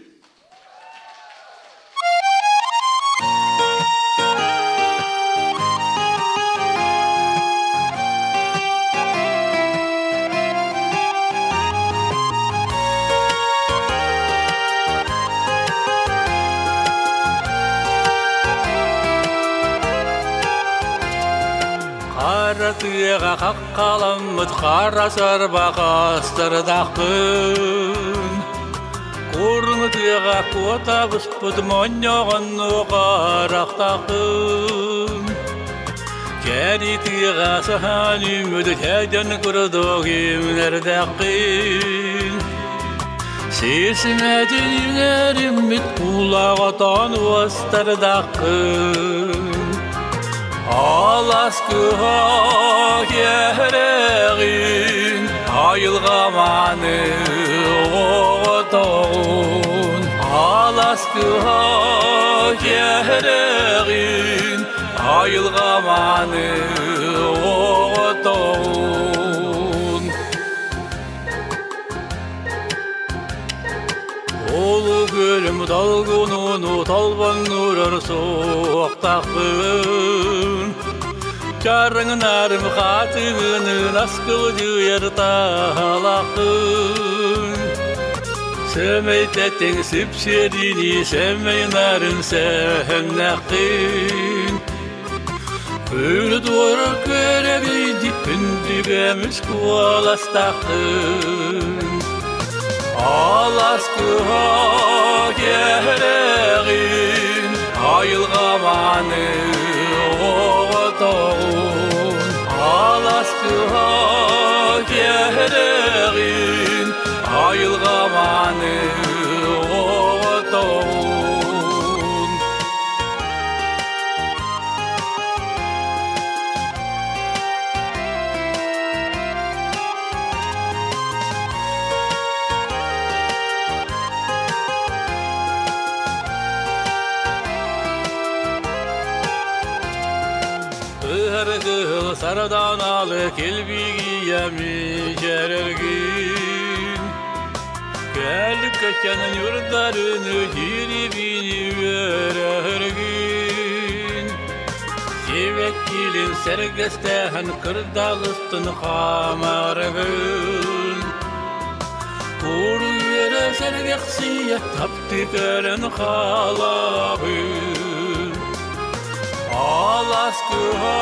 Хара тыаҕа хаххаламмыт хара сарбаҕастардаахпын. Куруҥ тыаҕа куота буспут монньоҕонну харахтаахпын. Кэри тыаҕа саһаан үүммүт кэдэн курдук үүнэрдээхпин. Сисимэтин үүнэриммит куулаах отон уостардаахпын. Аласкыга кэрэҕин, айылҕаманы оҕотоҕун. Аласкыга кэрэҕин, айылҕаманы оҕотоҕун. Улуу күөлүм долгунуну толбоннурар суохтаахпын. Чарыҥнарым хаатыгынын аскылдьыйар таһалаахпын. Сэмэйтэтиҥ сипсиэрини сэмэй нарын сэһэннэххин. Үрдүөр көрөгүйди күндүгөмүс куоластааххын. Аласкыга кэрэҕин, айылҕаманы оҕотоҕун. Аласкыга кэрэҕин, айылҕаманы оҕотоҕун. Ыһар кыһыл сардааналы килбигийэми дьэрэргин. Кэлик көччен ньурдарыны дьирибини үөрэргин. Сибэккилин сэргэстэһэн кырдалыстын хаамаргын. Куру үөрэ сэргэхсийэ таптыы көрөн хаалабын. Аласкыга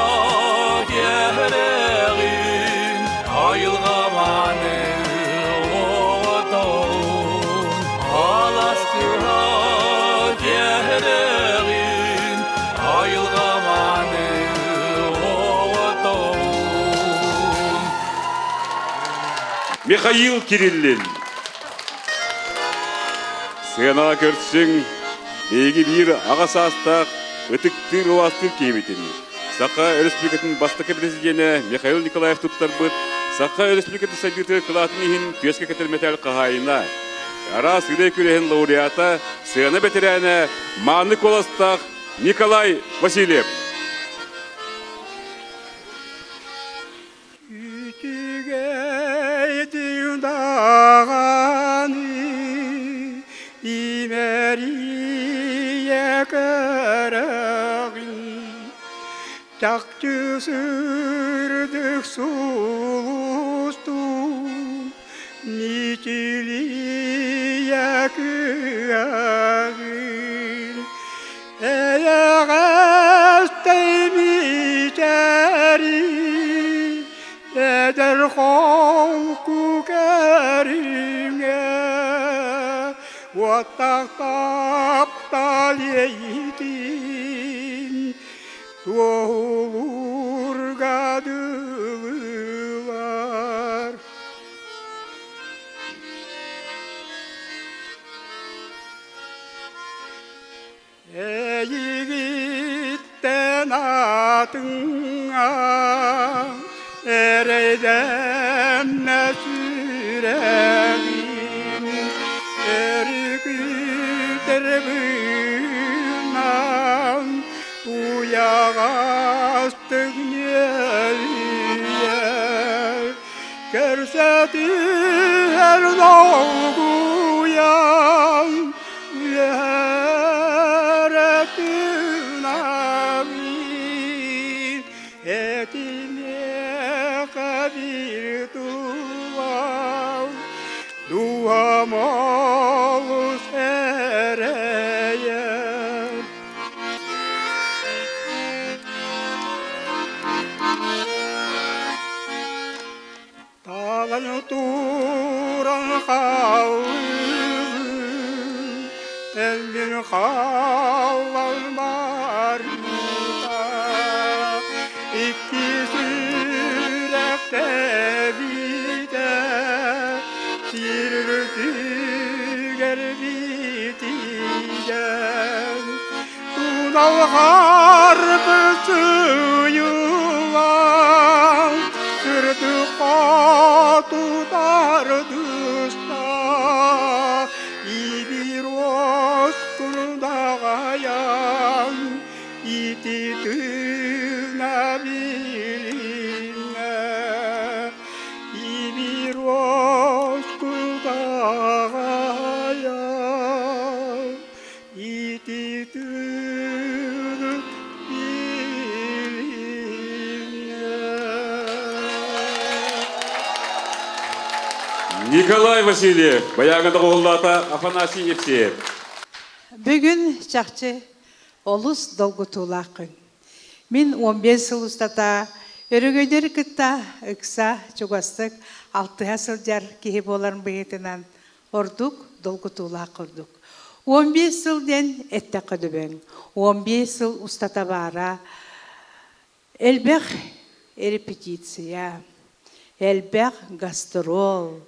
кэрэҕин, айылҕаманы оҕотоҕун. Аласкыга кэрэҕин, айылҕаманы оҕотоҕун. Михаил Кириллин. Сыанаҕа көрсүҥ, биһиги биир аҕа саастаах ытыктыыр убаастыыр киһибитин, Саха Өрөспүүбүлүкэтин бастакы президенэ Михаил Николаев туттарбыт Саха Өрөспүүбүлүкэтин сайдыытыгар кылаатын иһин түөскэ кэтэр мэтээл хаһаайына, араас ырыа күрэһин лауреата, сыана бэтэрээнэ, мааны куоластаах Николай Васильев. Үчүгэйдик даҕаны имэрийэ көрөҕүн, чахчы сырдык сулустуу мичилийэ кыаҕын. Эйэҕэстэй мичээри эдэр холку кэриҥэ уоттаах таптал иэйиитин туоһулуурга дылылар. Эйигиттэн атыҥҥа эрэйдэммэ сүрэҕим, өрүкүтэр быынан уйаҕастык нүөлүйэр, көрсө түһэр долгуйан Дуһамалыс эрэйэр. Тапталлыыбын эн мин хааллан барбыта икки сүрэх тэбиитэ сир үрдүгэр битийэн Туналҕар бысыйылан сырдык хотутар дыста ибир оскундаҕайан ити тыына билиннэ ибир оскундаҕайан Ити тыын Николай Васильев, баягы доҕуһуллаата Афанасий Евсеев. Бүгүн чахчы олус долгутуулаах күн. Мин 15 сыл устата өрөгөйдөрү кытта ыкса чугастык алтыһа сылдьар киһи буоларым быһыытынан Ордук долгутуулаах курдук. 15 сыл диэн эттэххэ дөбөҥ. 15 сыл устата баара элбэх репетиция, элбэх гастрол,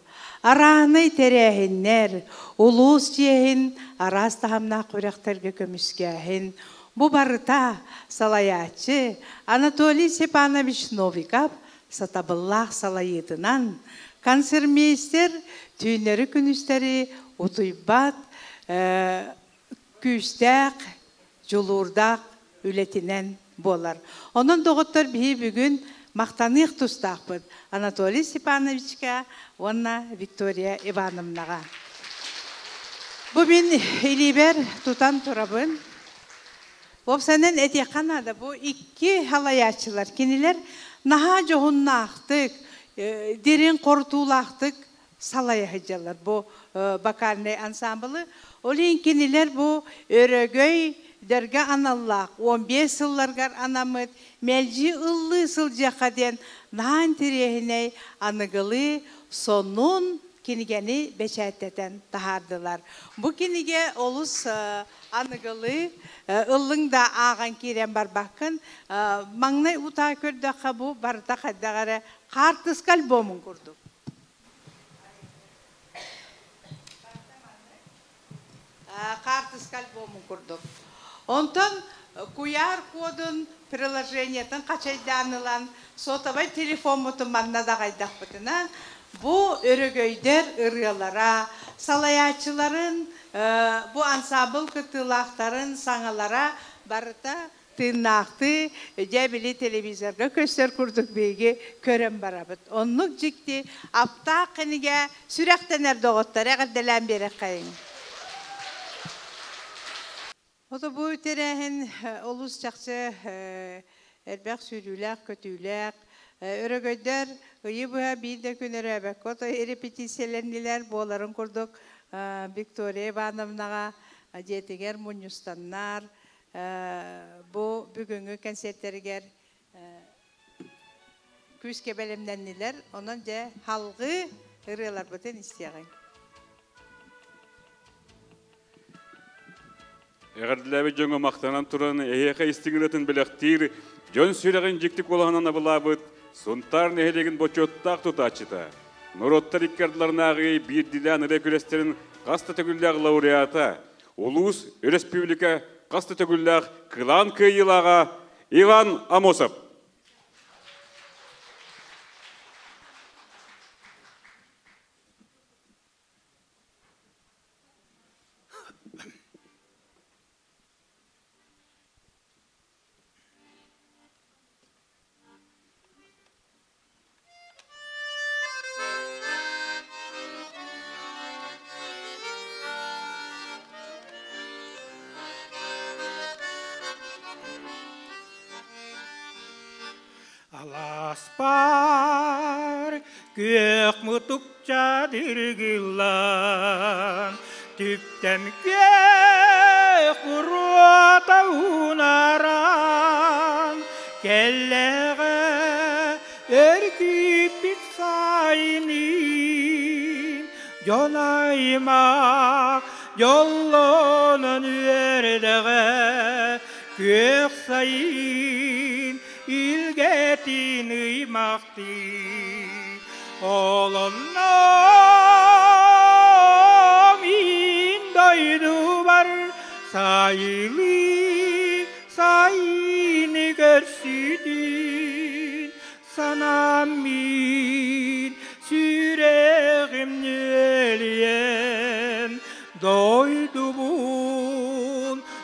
араанай тэрээһиннэр, улуус чиэһин араас таһымнаах күрэхтэргэ көмүскээһин, бу барыта салайааччы Анатолий Степанович Новиков сатабыллаах салайыытынан концертмейстер түүннэри-күнүстэри утуйбат күүстээх, дьулуурдаах үлэтинэн буолар. Онон доҕоттор биһи бүгүн махтаныах тустаахпыт Анатолий Степановичка уонна Виктория Ивановнаҕа. Бу мин илиибэр тутан турабын. Уопсайынан этиэххэ наада, бу икки халайааччылар кинилэр наһаа дьоһуннаахтык, дириҥ хорутуулаахтык салайа сылдьаллар бу вокальнай ансамблы. Ол иһин кинилэр бу өрөгөй дэргэ аналлаах 15 сылларгар анаммыт мэлдьи ыллыы сылдьыахха диэн наһаа интэриэһинэй аныгылыы сонун кинигэни бэчээттэтэн таһаардылар. Бу кинигэ олус аныгылыы ыллыҥ да ааҕан киирэн барбаккын. Маҥнай утаа көрдөххө бу барыта хайдах эрэ хаартыска альбомун курдук. Хаартыска альбомун курдук. Онтон куйаар кодун приложениетын хачайдаан ылан сотовай телефоммутун манна даҕайдахпытына бу өрөгөйдөр ырыалара, салайааччыларын, бу ансаамбыл кыттыылаахтарын саҥалара барыта тыыннаахтыы дьэ били телевизорга көстөр курдук биһиги көрөн барабыт. Оннук дьикти аптаах кинигэ сүрэхтэнэр доҕоттор эҕэрдэлээн биэрэххэйиҥ. Ото бу тэрээһин олус чахчы элбэх сүүрүүлээх-көтүүлээх, өрөгөйдөр ыйы быһа биир да күн өрөөбөккө ото репетициялэннилэр буоларын курдук Виктория Ивановнаҕа дьиэтигэр мунньустаннар бу бүгүҥҥү кэнсиэртэригэр күүскэ бэлэмнэннилэр. Онон дьэ халҕыы ырыаларбытын истиэҕиҥ. Эҕэрдэлээбит дьоҥҥо махтанан туран, эһиэхэ истиҥ ырыатын бэлэхтиир, дьон сүрэҕин дьикти куолаһынан абылаабыт Сунтаар нэһилиэгин бочуоттаах тутааччыта, норуоттар икки ардыларынааҕы биирдиилээн ырыа күрэстэрин хас да төгүллээх лауреата, улуус, өрөспүүбүлүкэ хас да төгүллээх кылаан кыайыылааҕа Иван Амосов. Аласпар күөх мутукча диргиллан, түптэн күөх буруота унаран, кэллэҕэ өр күүппүт сайыным, Дьон-аймах дьоллонон үөрдэҕэ, Күөх сайын илгэтин ыймахтыы. Олонно мин дойдубар сайылыы сайыны көрсүтүн санаам мин сүрэҕим нүөлүйэн дойдубун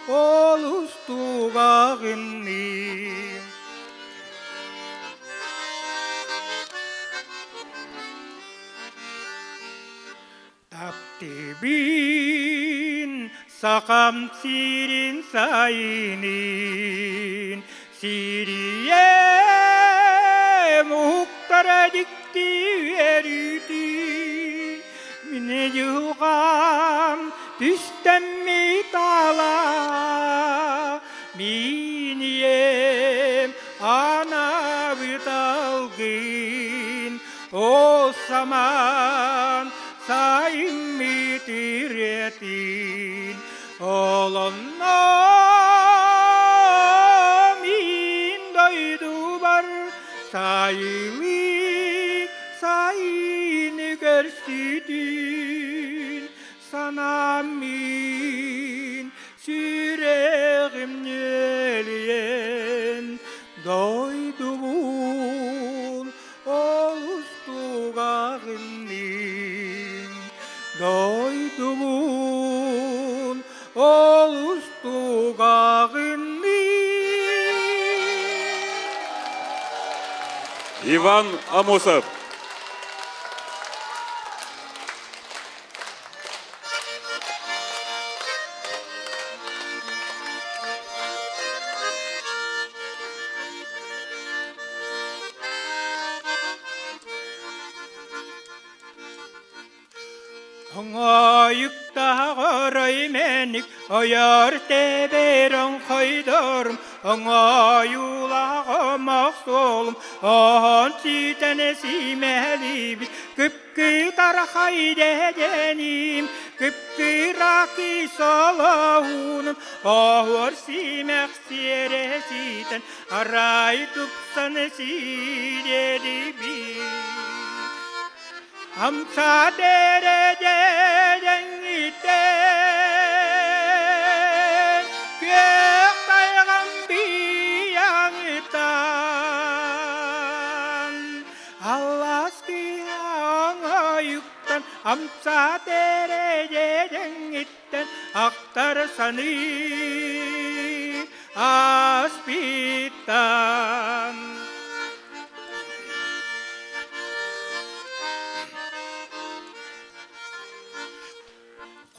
олус тугаҕынныым. Таптыыбын сахам сирин сайынын, Сирийэ уһуктара дьикти үөрүүтүн, Мин дьылҕам түстэммит аала, Мин ийэм анаабыт алгын, О самаан сайыммыт ириэтин, Олонно мин дойдубар сайылыы сайыны көрсүтүн санаам мин сүрэҕим нүөлүйэн дойдубун олус тугаҕынныын дойдубун олус тугаҕынныын. Иван Амосов. Оҥоойуктааҕар мэник ойор тэбэр оҥхойдорум, оҥоойуулаах омох суолум, оһон ситэн симэлибит, кып-кытархай дэдэним, кып-кыракый солоһунум, оһуор симэх сиэрэ ситэн, арай тупсан сирэдибит. Амса дэрэдьэҥҥиттэн күөх тайҕам быйаҥыттан аллас кыһа оҥоойуктан амса дэрэдьэҥҥиттэн ахтар саныы ааспыттан.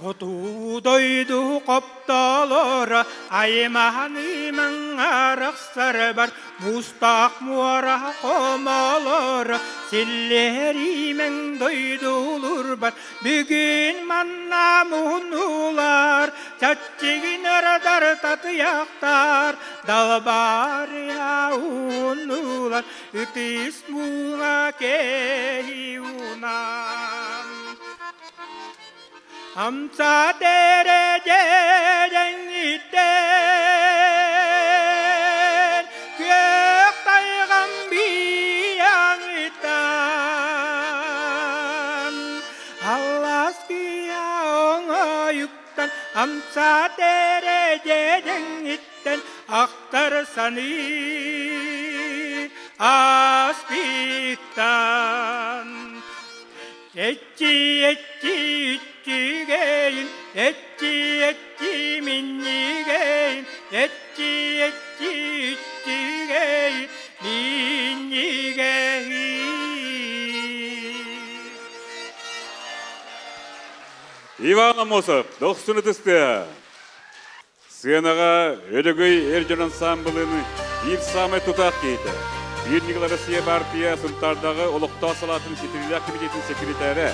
Хоту дойду хоптолоро аймаһанымаҥ арахсарбар муустаах муора хомолоро силлэримэҥ дойдулурбар бүгүн манна муһуннулар чаччыгын ырадар татыйахтар далбарыа ууннулар ытыс мууҥа кэһиунан. Амса дэрэдьэҥҥиттэн күөх тайҕам быйаҥыттан аллас кыйа оҥоойуктан амса дэрэдьэҥҥиттэн ахтар саныы ааспыттан. Эччи, эччи, үччүгэйин, эччи, эччи, минньигэйин, эччи, эччи, үччүгэйин, минньигэйин. Иван Амосов, дохсун ытыстыа. Сыанаҕа Өрөгөй эр дьон ансаамбылын биир саамай тутаах киһитэ, Биир Ньыгыл Россия баартыйа Сунтаардааҕы олохтоох салаатын ситириилээх кэмитиэтин сэкиритээрэ,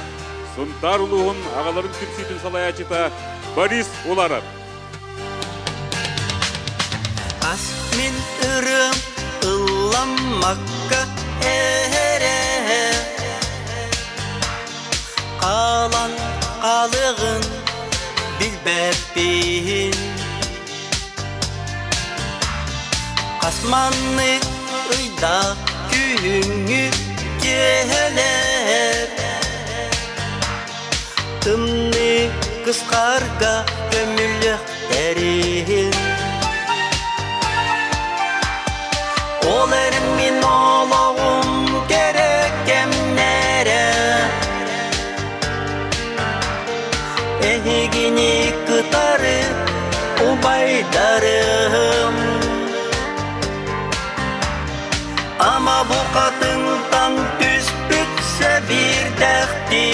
Сунтаар улууһун аҕаларын түмсүүтүн салайааччыта Борис Уларов. Ас мин ырыам ылламмакка эрэ хаалан Қалығын билбэппин Қасманны ыйда күһүҥҥү киэһэлэр Тымны кысқарга көмүлүөхтэрин Ол эрин мин олоҕум керек кэмнэрэ Эһигини кытары убайдарым Ама бу хатыҥтан түспүт сэбирдэхти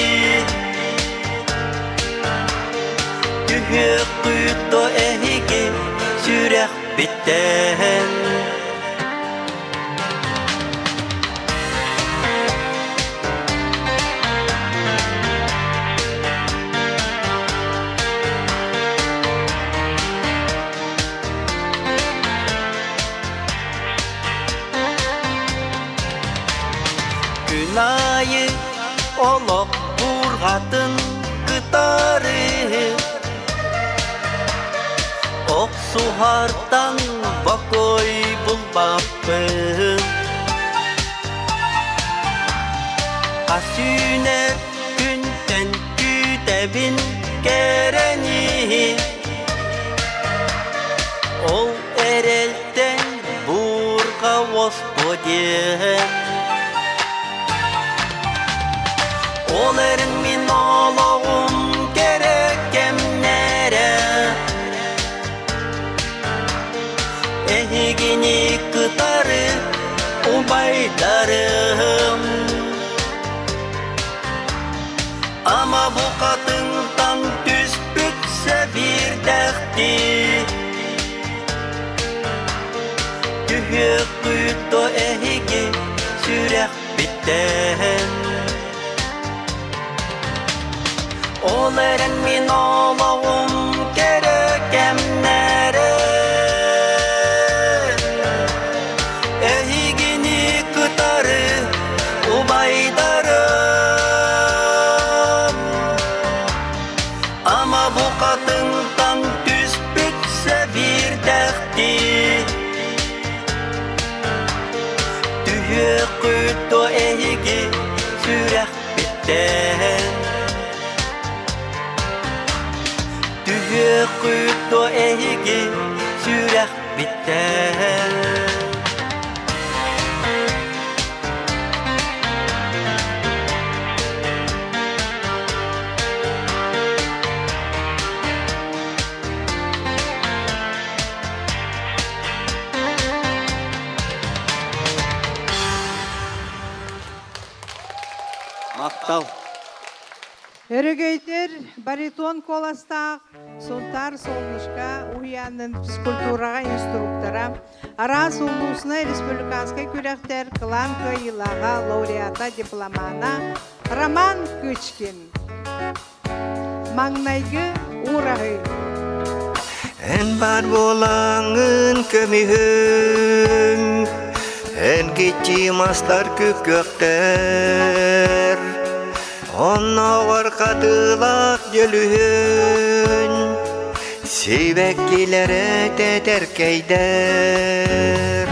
Түһүөххүт эһиги сүрэхпиттэн Күн айы олох бургатын кытары Оксуһартан бокой булбаппын Хасүүнэр күнтэн күүтэбин кэрэни Ол эрэлтэн бурга осподиэн Ол эрин мин олоҕум керек кэмнэрэ Эһигини кытары убайдарым Ама бу хатыҥтан түспүт сэбирдэхти Түһүөххүт эһиги сүрэхпиттэн Ол эрэн мин олоҕум керек кэмнэрэ Эһигини кытары убайдарым Ама бу хатыҥтан түспүт сэбирдэхти Түһүөххүт эһиги сүрэхпиттэн Түһүөххүт эһиги сүрэхпиттэн Мактал. Өрөгөйдөр баритон куоластаах Сунтаар Солнышко уһуйаанын физкультураҕа инструктора, араас улууснай республиканскай күрэхтэр кылаан кыайыылааҕа, лауреата, дипломана Роман Кычкин. Маҥнайгы уураһыы. Эн бар буолаҥын көмүһүм, эн кичи мастар күккөхтөр, онноҕор хатыылаах дьөлүһүн, сибэккилэрэ тэтэркэйдэр.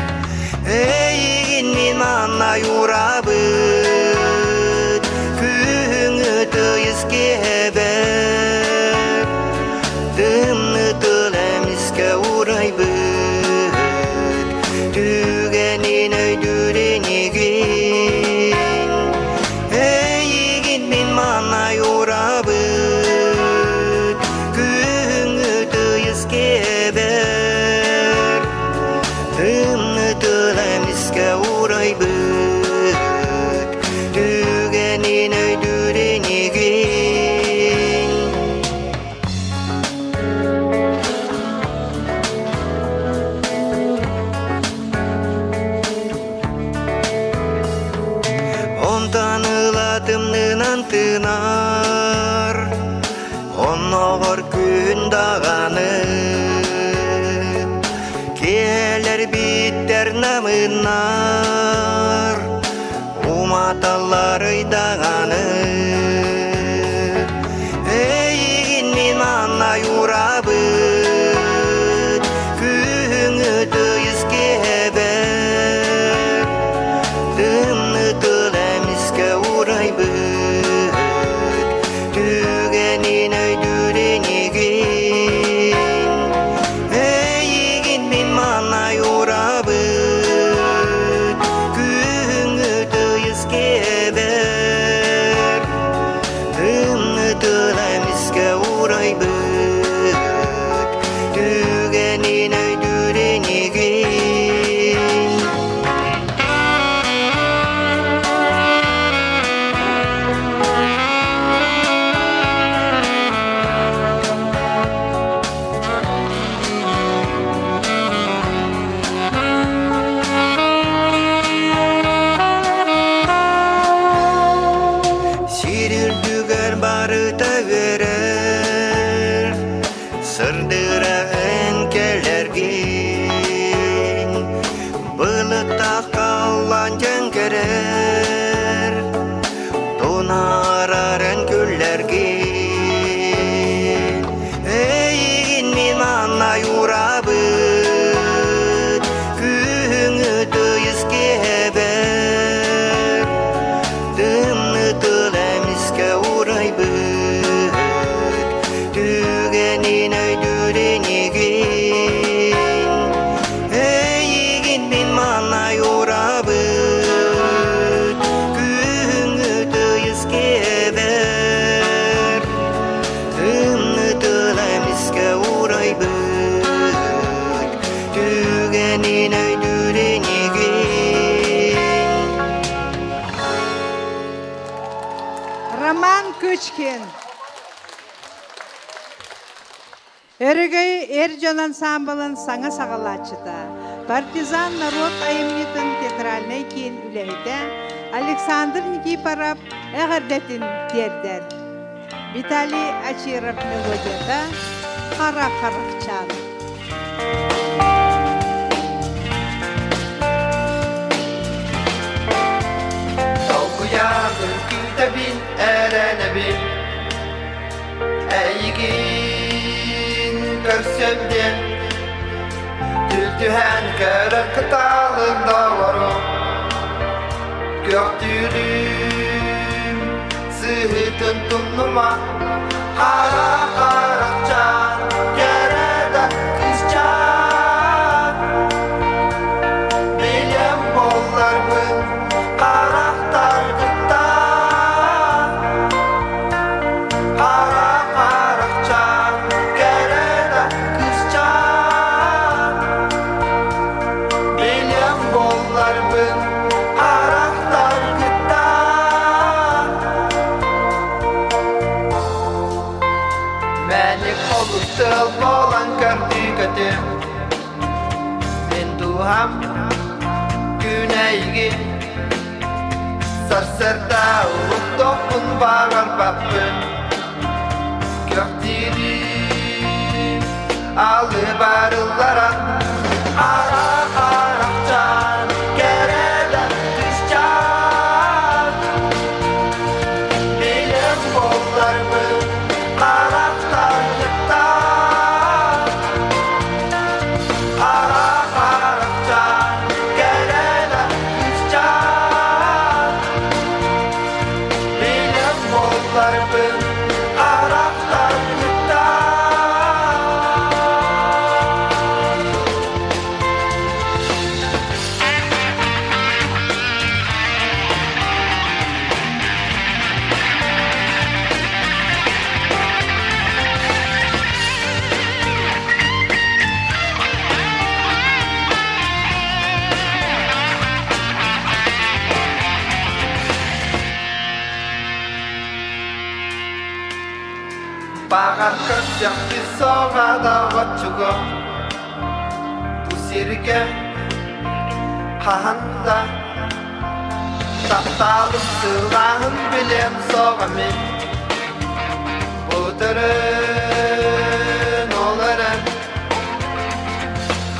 Эйигин мин манна юрабыт, күһүҥҥү тыйыс киэһэбэр, тымныы тыл эмискэ уурайбыт, түгэнин өйдүүр инигин. Эйигин мин манна юрабыт, күһүҥҥү тыйыс киэһэбэр, тымныы тыл эмискэ уурайбыт, түгэнин өйдүүр инигин. манна юрабыт Күһүҥҥү тыйыс киэһэбэр Тымныы тыл эмискэ уурайбыт Түгэнин өйдүүр инигин Эйигин мин манна юрабыт Күһүҥҥү тыйыс киэһэбэр Тымныы тыл эмискэ уурайбыт Түгэнин өйдүүр инигин. Сир үрдүгэр барыта үөрэр, Сырдыыра эн кэлэргин. Былыттаах халлаан дьэҥкэрэр, Тунаарар эн күллэргин. Эйигин мин манна юрабыт, Күһүҥҥү тыйыс киэһэбэр Тымныы тыл эмискэ уурайбыт Түгэнин өйдүүр инигин Эйигин мин манна юрабыт Күһүҥҥү тыйыс киэһэбэр Тымныы тыл эмискэ уурайбыт Түгэнин өйдүүр инигин. Роман Кычкин. Өрөгөй эр дьон ансаамбылын саҥа саҕалааччыта, Партизан норуот айымньытын театральнай киин үлэһитэ Александр Никифоров эҕэрдэтин тиэрдэр. Виталий Очиров мелодията «Хара харахчаан». Толкуйабын күүтэбин эрэнэбин Эйигин көрсөм диэн Түл түһэн көрөр кыталык доҕорум Көхтүүрүм сыһыытын тумнума Хара харахчаан кэрэ да кыысчаан Билэн буолларбын харахтаргыттан Хара харахчаан кэрэ да кыысчаан Билэн буолларбын харахтаргыттан Мэник олус тыл буолан көрдүү көтүм Мин дууһам күнэйгин Сарсыарда уһуктуохпун баҕарбаппын Көхтүүрүм алы барылларан Хара харахчаан кэрэ да кыысчаан Билэн буолларбын харахтаргыттан Хара харахчаан кэрэ да кыысчаан Билэн буолларбын харахтаргыттан. Баҕар көрсөхпүт соҕада оччугу Бу сиргэ хаһан да Тапталым сылааһын билиэм суоҕа мин Бу төрүн ол эрэн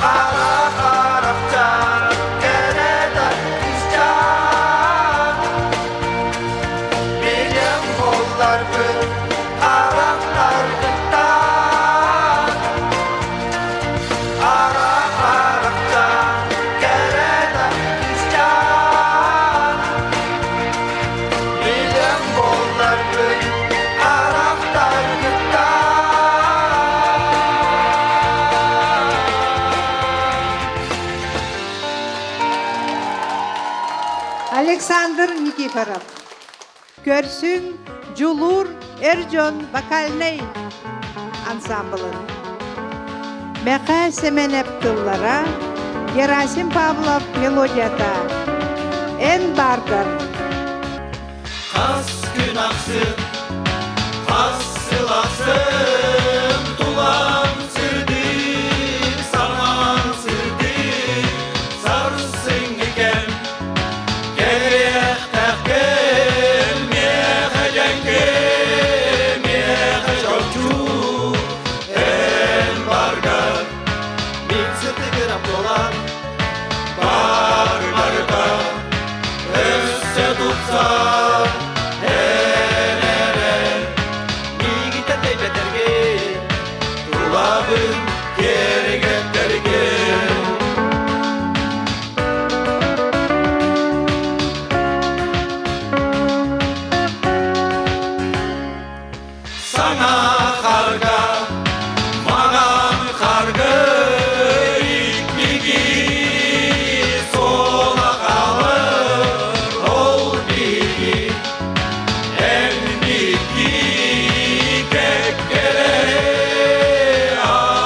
Хара харахчаан кэрэ да кыысчаан Билиэм буолларбын харахтаргыттан. Александр Никифоров. Көрсүҥ Дьулуур эр дьон вокальнай ансамблын. Мэхэ Сэмэнэп тыллара, Герасим Павлов мелодията. Эн бааргар. Хас күн ахсын, хас сыл ахсын тулам сырдык, саҥам сырдык, сарсыҥҥы кэм кэлиэхтэххин миэхэ дьэҥкир, миэхэ чопчу эн баргар мин сытыгырам буолан бар барыта өссө тупсар эн эрэ миигиттэн тэйбэтэргин тулабын киэргэттэргин. Саҥа харга, маҥан харгы иккиги суола хаалар ол биһиги эн биһиги кэккэлэһэ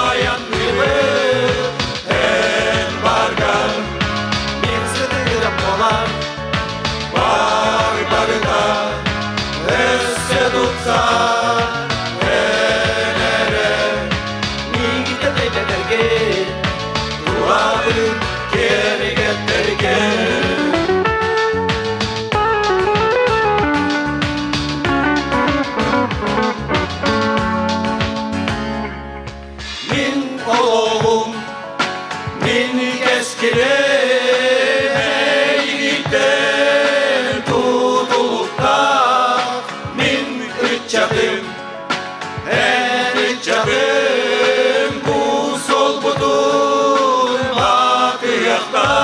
айанныыбыт эн баргар мин сытыгырам буолан бар барыта өссө тупсар эн эрэ миигиттэн тэйбэтэргэ турабын киэргэттэргэ. Мин олоҕум, мин кэскилим эйигиттэн тутулуктаах, мин ыччатым, эн ыччатым бу суолбутун батыахтаах,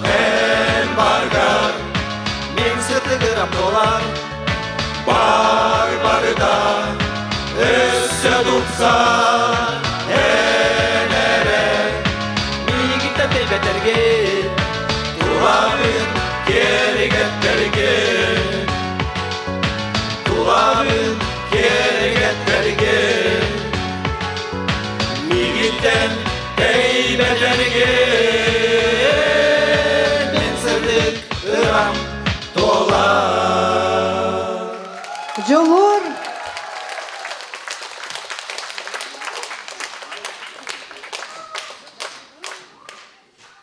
эн баргар мин сытыгырам туолан бар барыта өссө тупсар эн эрэ миигиттэн тэйбэтэргин тулабын киэргэттэргин тулабын киэргэттэргин миигиттэн тэйбэтэргин мин сырдык ырам туолар. Дьулуур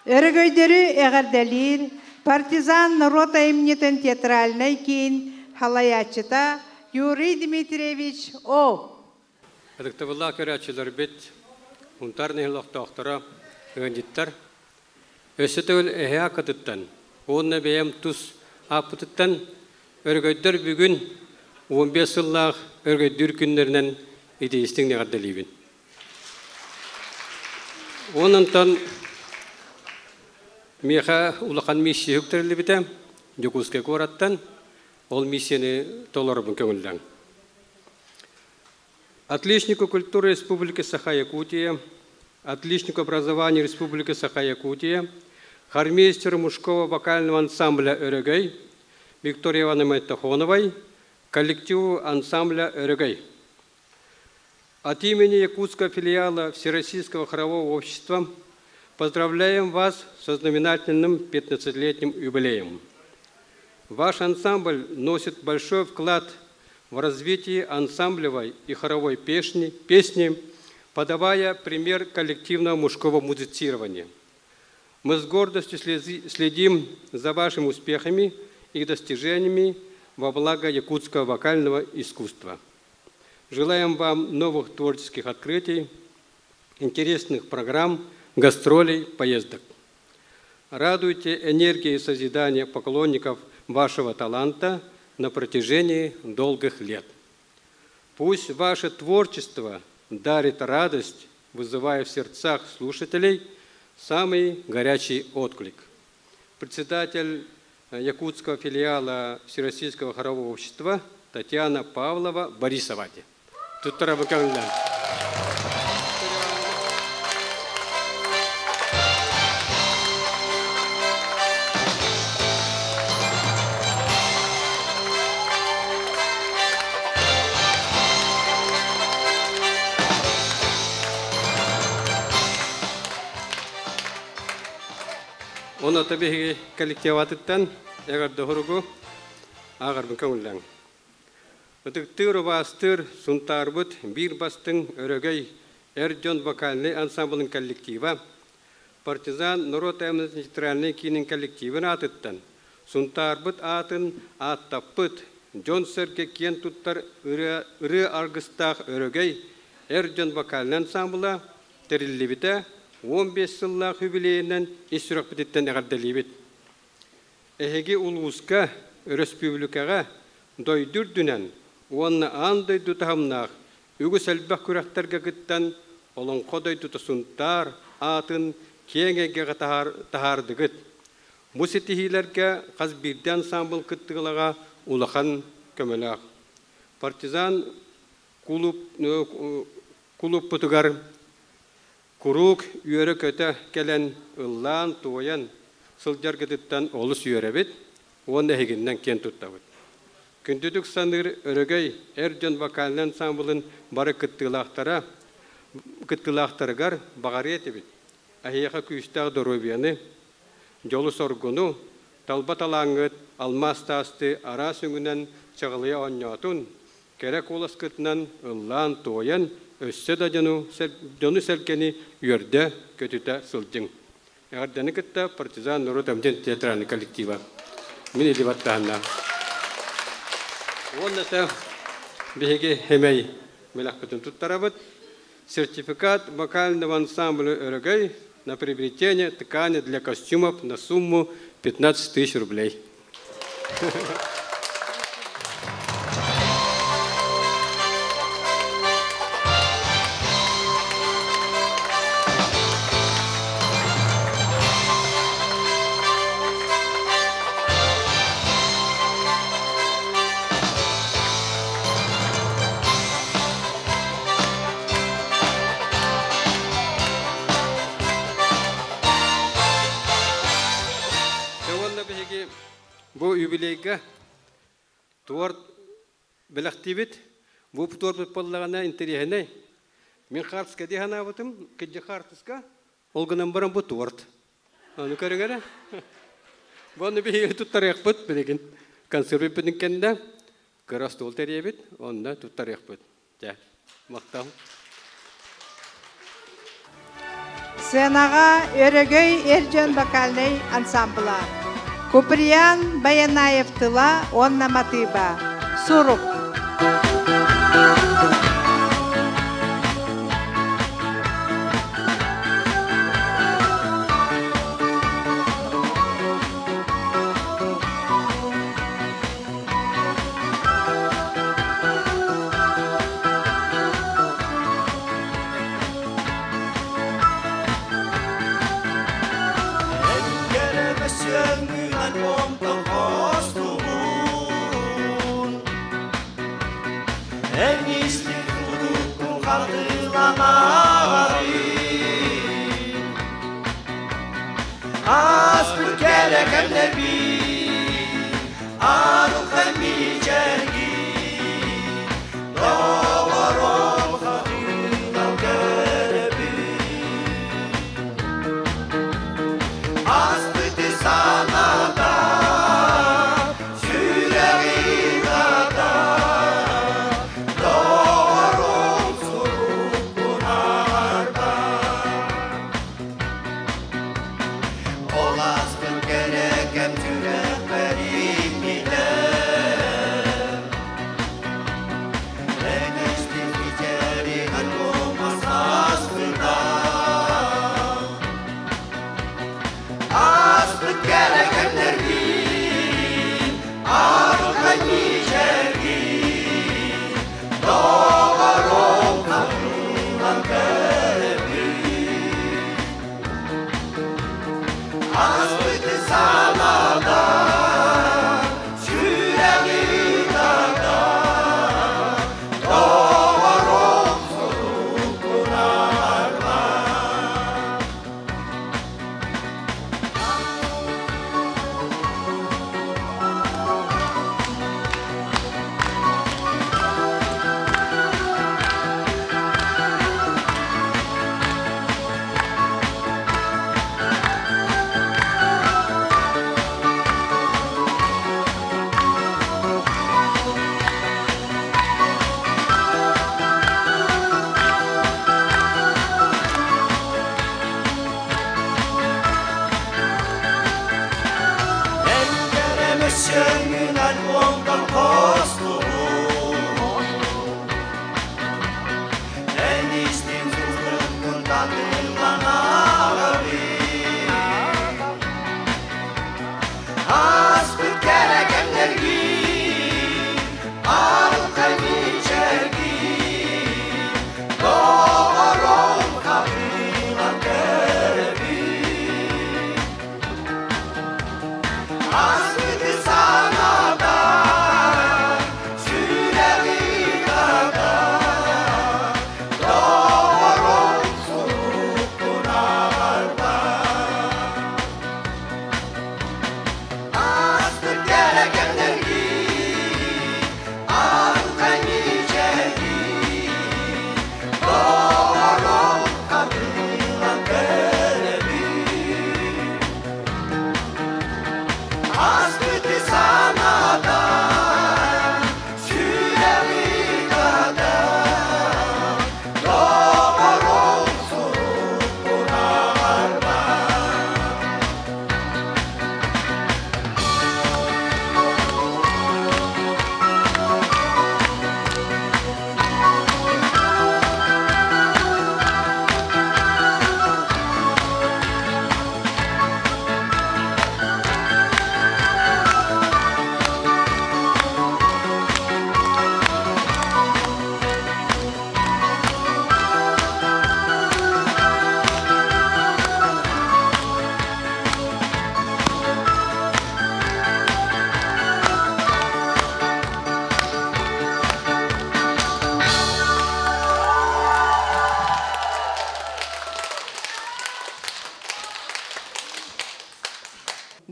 Өрөгөйдөрү эҕэрдэлиир Партизан норуот айымньытын театральнай киин халайааччыта Юрий Дмитриевич О. Ытыктабыллаах көрөөччүлэрбит, Сунтаар нэһилиэк ыалдьыттар, өссө төгүл эһээ аккатыттан уонна бэйэм тус ааппытыттан өрөгөйдөр бүгүн 15 сыллаах өрөгөйдүүр күннэринэн итиистиҥ эҕэрдэлиибин. Онон миэхэ улахан миссия үктэриллибитэ Дьокуускай куораттан ол миссияны толоробун көҥүллэҥ. Отличнику культуры Республики Саха-Якутия, отличнику образования Республики Саха-Якутия, хормейстеру мужского вокального ансамбля «Өрөгөй» Виктории Ивановне Майтохоновой, коллективу ансамбля «Өрөгөй». От имени якутского филиала Всероссийского хорового общества поздравляем вас со знаменательным 15-летним юбилеем. Ваш ансамбль носит большой вклад в развитие ансамблевой и хоровой песни, подавая пример коллективного мужского музицирования. Мы с гордостью следим за вашими успехами и достижениями во благо якутского вокального искусства. Желаем вам новых творческих открытий, интересных программ, гастролей, поездок. Радуйте энергией созидания поклонников вашего таланта на протяжении долгих лет. Пусть ваше творчество дарит радость, вызывая в сердцах слушателей самый горячий отклик. Председатель якутского филиала Всероссийского хорового общества Татьяна Павлова Борисова. Туттарабын. Оны табиһиги коллективатыттан эгар дохоругу ааҕарбын көҥүллээҥ. Ытыктыыр убаастыыр Сунтаарбыт биир бастыҥ өрөгөй эр дьон вокальнай ансамблын коллектива Партизан норуот театральнай киинин коллективын аатыттан Сунтаарбыт аатын ааттаппыт, дьон-сэргэ киэн туттар ырыа, ырыа аргыстаах өрөгөй эр дьон вокальнай ансамбла тэриллибитэ 15 сыллаах юбилейинэн ис сүрэхпититтэн эҕэрдэлиибит. Эһиги улууска, өрөспүүбүлүкэҕэ дойду үрдүнэн уонна аан дойду таһымнаах үгүс элбэх күрэхтэргэ кыттан Олоҥхо дойдута Сунтаар аатын киэҥ эйгэҕэ таһаардыгыт. Бу ситиһиилэргэ хас биирдии ансаамбыл кыттыылаҕа улахан көмөлөөх. Партизан кулууппутугар куруук үөрэ-көтө кэлэн ыллаан-туойан сылдьаргытыттан олус үөрэбит уонна эһигиннэн киэн туттабыт. Күндүтүк саныыр Өрөгөй эр дьон вокальнай ансамблын бары кыттыылаахтара кыттыылаахтарыгар баҕарыа этибит. Эһиэхэ күүстээх доруобуйаны, дьолу-соргуну, талба талааҥҥыт алмаас таасты араас өҥүнэн чаҕылыйа оонньоотун, кэрэ куоласкытынан ыллаан-туойан өссө да дьону, дьону-сэргэни үөрдэ-көтүтэ сылдьыҥ. Эҕэрдэни кытта Партизан норуот эмдьин театральный коллектива. Мин илии баттаһынна. Уонна биһиги хэмэй бэлэхпитин туттарабыт. Сертификат вокального ансамбля «Өрөгөй» на приобретение ткани для костюмов на сумму 15 тысяч рублей. Уонна биһиги бу юбилейга торт бэлэхтиибит. Бу торт буоллаҕына интэриэһинэй. Мин хаартыска дии санаабытым, кыдьы хаартыска, ол гынан баран бу торт. Аны көрүҥ Бу ону биһиги туттарыахпыт билигин. Консервиппитин кэннэ кыра остуол тэрийэбит, онно туттарыахпыт. Дьэ, махтал. Сценаҕа Өрөгөй эр дьон вокальнай ансамбла. Куприян Баянаев тыла уонна матыыба. Сурук. Ол ааспыт кэрэ кэм сүрэхпэр иҥмитэ. Аспыт кэрэ кэмнэргин, арылхай мичээргин, доҕорум хатылан көрөбүн. Аспыты санатан, сүрэҕи ытатан, доҕорум суруккун ааҕарбар. Аспыт кэрэ кэмнэргин, арылхай мичээргин, доҕорум хатылан көрөбүн. Аспыты санатан, сүрэҕи ытатан, доҕорум суруккун ааҕарбар.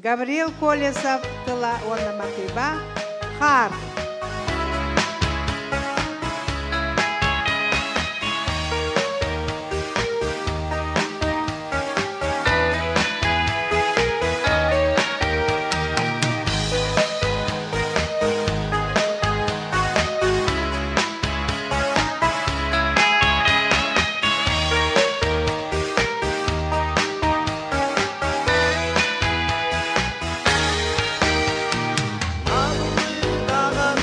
Гавриил Колесов тыла уонна матыыба Хаар. Намныы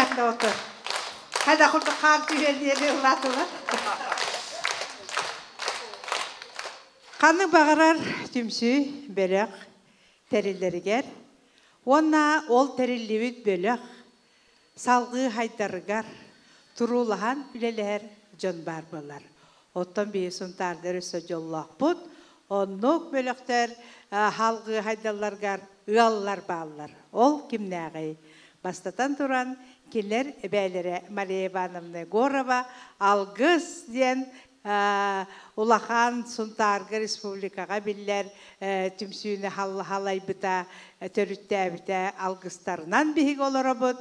Сүрдээх доҕоттор. Хайда курдук хаар түһүөр диэри ыллаатылар. Ханнык баҕарар түмсүү бөлөх тэриллэригэр уонна ол тэриллибит бөлөх салгыы хайдарыгар туруулаһан үлэлэһэр дьон баар буолар. Оттон биһи Сунтаардар өссө дьоллоохпут. Оннук бөлөхтөр халгыы хайдалларгар ыаллар бааллар. Ол кимнээҕий? Бастатан туран, кинилэр эбээлэрэ Мария Ивановна Егорова Алгыс диэн улахан Сунтаарга республикаҕа биллэр түмсүүнү халайбыта, төрүттээбитэ алгыстарынан биһиги олоробут.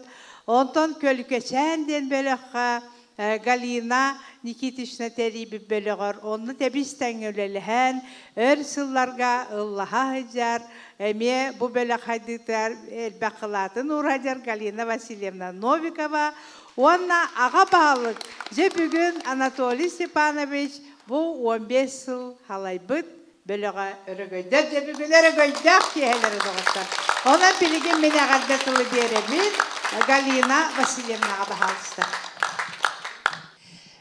Онтон Көлүкэчээн диэн бөлөххө Галина Никитична тэрийбит бөлөҕөр онно тэбис тэҥҥэ үлэлэһэн, өр сылларга ыллаһа сылдьар, эмиэ бу бөлөх хайдыытыгар элбэх кылаатын уура Галина Васильевна Новикова уонна аҕа баһылык дьэ бүгүн Анатолий Степанович бу 15 сыл халайбыт бөлөҕө өрөгөйдөр дьэ бүгүн өрөгөйдөөх киэһэлэри доҕоттор. Онон билигин мин эҕэрдэ тылы биэрэбин Галина Васильевнаҕа баһаалыста.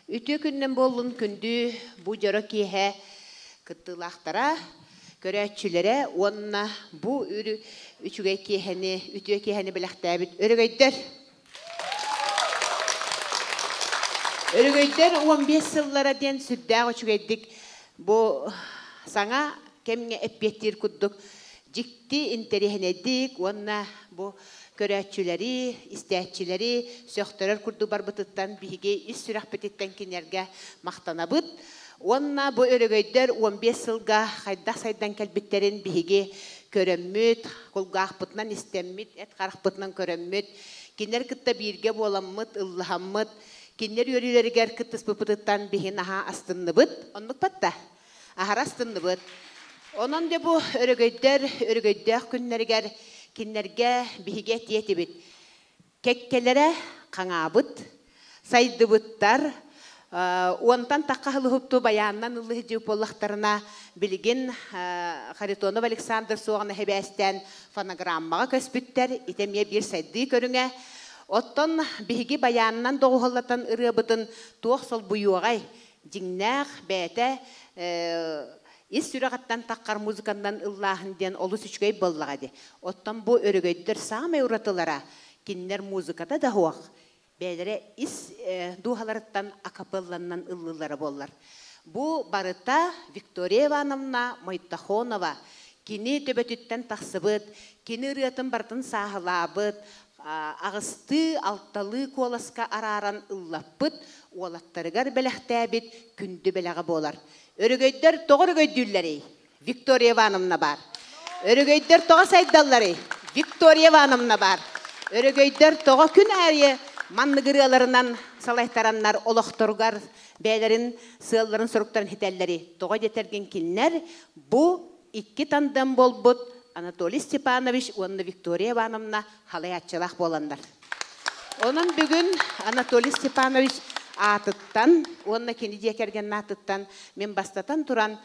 Үтүө күннэн буоллун күндү бу дьоро киэһэ кыттыылаахтара, көрөөччүлэрэ уонна бу үчүгэй киэһэни, үтүө киэһэни бэлэхтээбит өрөгөйдөр. Өрөгөйдөр 15 сыллара диэн сүрдээх үчүгэйдик бу саҥа кэмҥэ эппиэттиир курдук дьикти интэриэһинэйдик уонна бу көрөөччүлэри, истээччилэри сөхтөрөр курдук барбытыттан биһиги ис сүрэхпититтэн кинилэргэ махтанабыт. Уонна бу өрөгөйдөр 15 сылга хайдах сайдан кэлбиттэрин биһиги көрөммүт, кулгаахпытынан истэммит, эт харахпытынан көрөммүт, кинилэр кытта бииргэ буоламмыт, ыллаһаммыт, кинилэр үөрүүлэригэр кыттыспыппытыттан биһи наһаа астынныбыт. Оннук батта. Аһара астынныбыт. Онон де бу өрөгөйдөр, өрөгөйдөөх күннэригэр кинилэргэ биһиги этиэтибит. Кэккэлэрэ хаҥаабыт, сайдыбыттар, Уонтан тахха хылыһупту баяаннан ыллыһы буоллахтарына билигин Харитонов Александр суоҕана хэбээстээн фонограммаҕа көспүттэр, итэмиэ биир сайдыы көрүҥэ. Оттон биһиги баяаннан доҕуһаллатан ырыабытын туох солбуйуоҕай дьиҥнээх бэйэтэ ис сүрэҕиттэн таххар музыканнан ыллааһын диэн олус үчүгэй буоллаҕа дии. Оттон бу өрөгөйдөр саамай уратылара кинилэр музыката да суох, бэйэлэрэ ис дууһаларыттан акапелланнан ыллыыллара буоллар. Бу барыта Виктория Ивановна Мойтохонова кини төбөтүттэн тахсыбыт, кини ырыатын барытын сааһылаабыт, аҕыстыы, алталыы куоласка арааран ыллаппыт, уолаттарыгар бэлэхтээбит күндү бэлэҕэ буолар. Өрөгөйдөр тоҕо өрөгөйдүүллэрий? Виктория Ивановна бар. Өрөгөйдөр тоҕо сайдалларый? Виктория Ивановна бар. Өрөгөйдөр тоҕо күн аайы маннык ырыаларынан салайтараннар олохторугар бэйэлэрин сыалларын соруктарын хитэллэри тоҕо диэтэргин кинилэр бу икки тандем буолбут Анатолий Степанович уонна Виктория Ивановна халайааччылаах буоланнар. Онон бүгүн Анатолий Степанович аатыттан уонна кини дьиэ кэргэнин аатыттан мин бастатан туран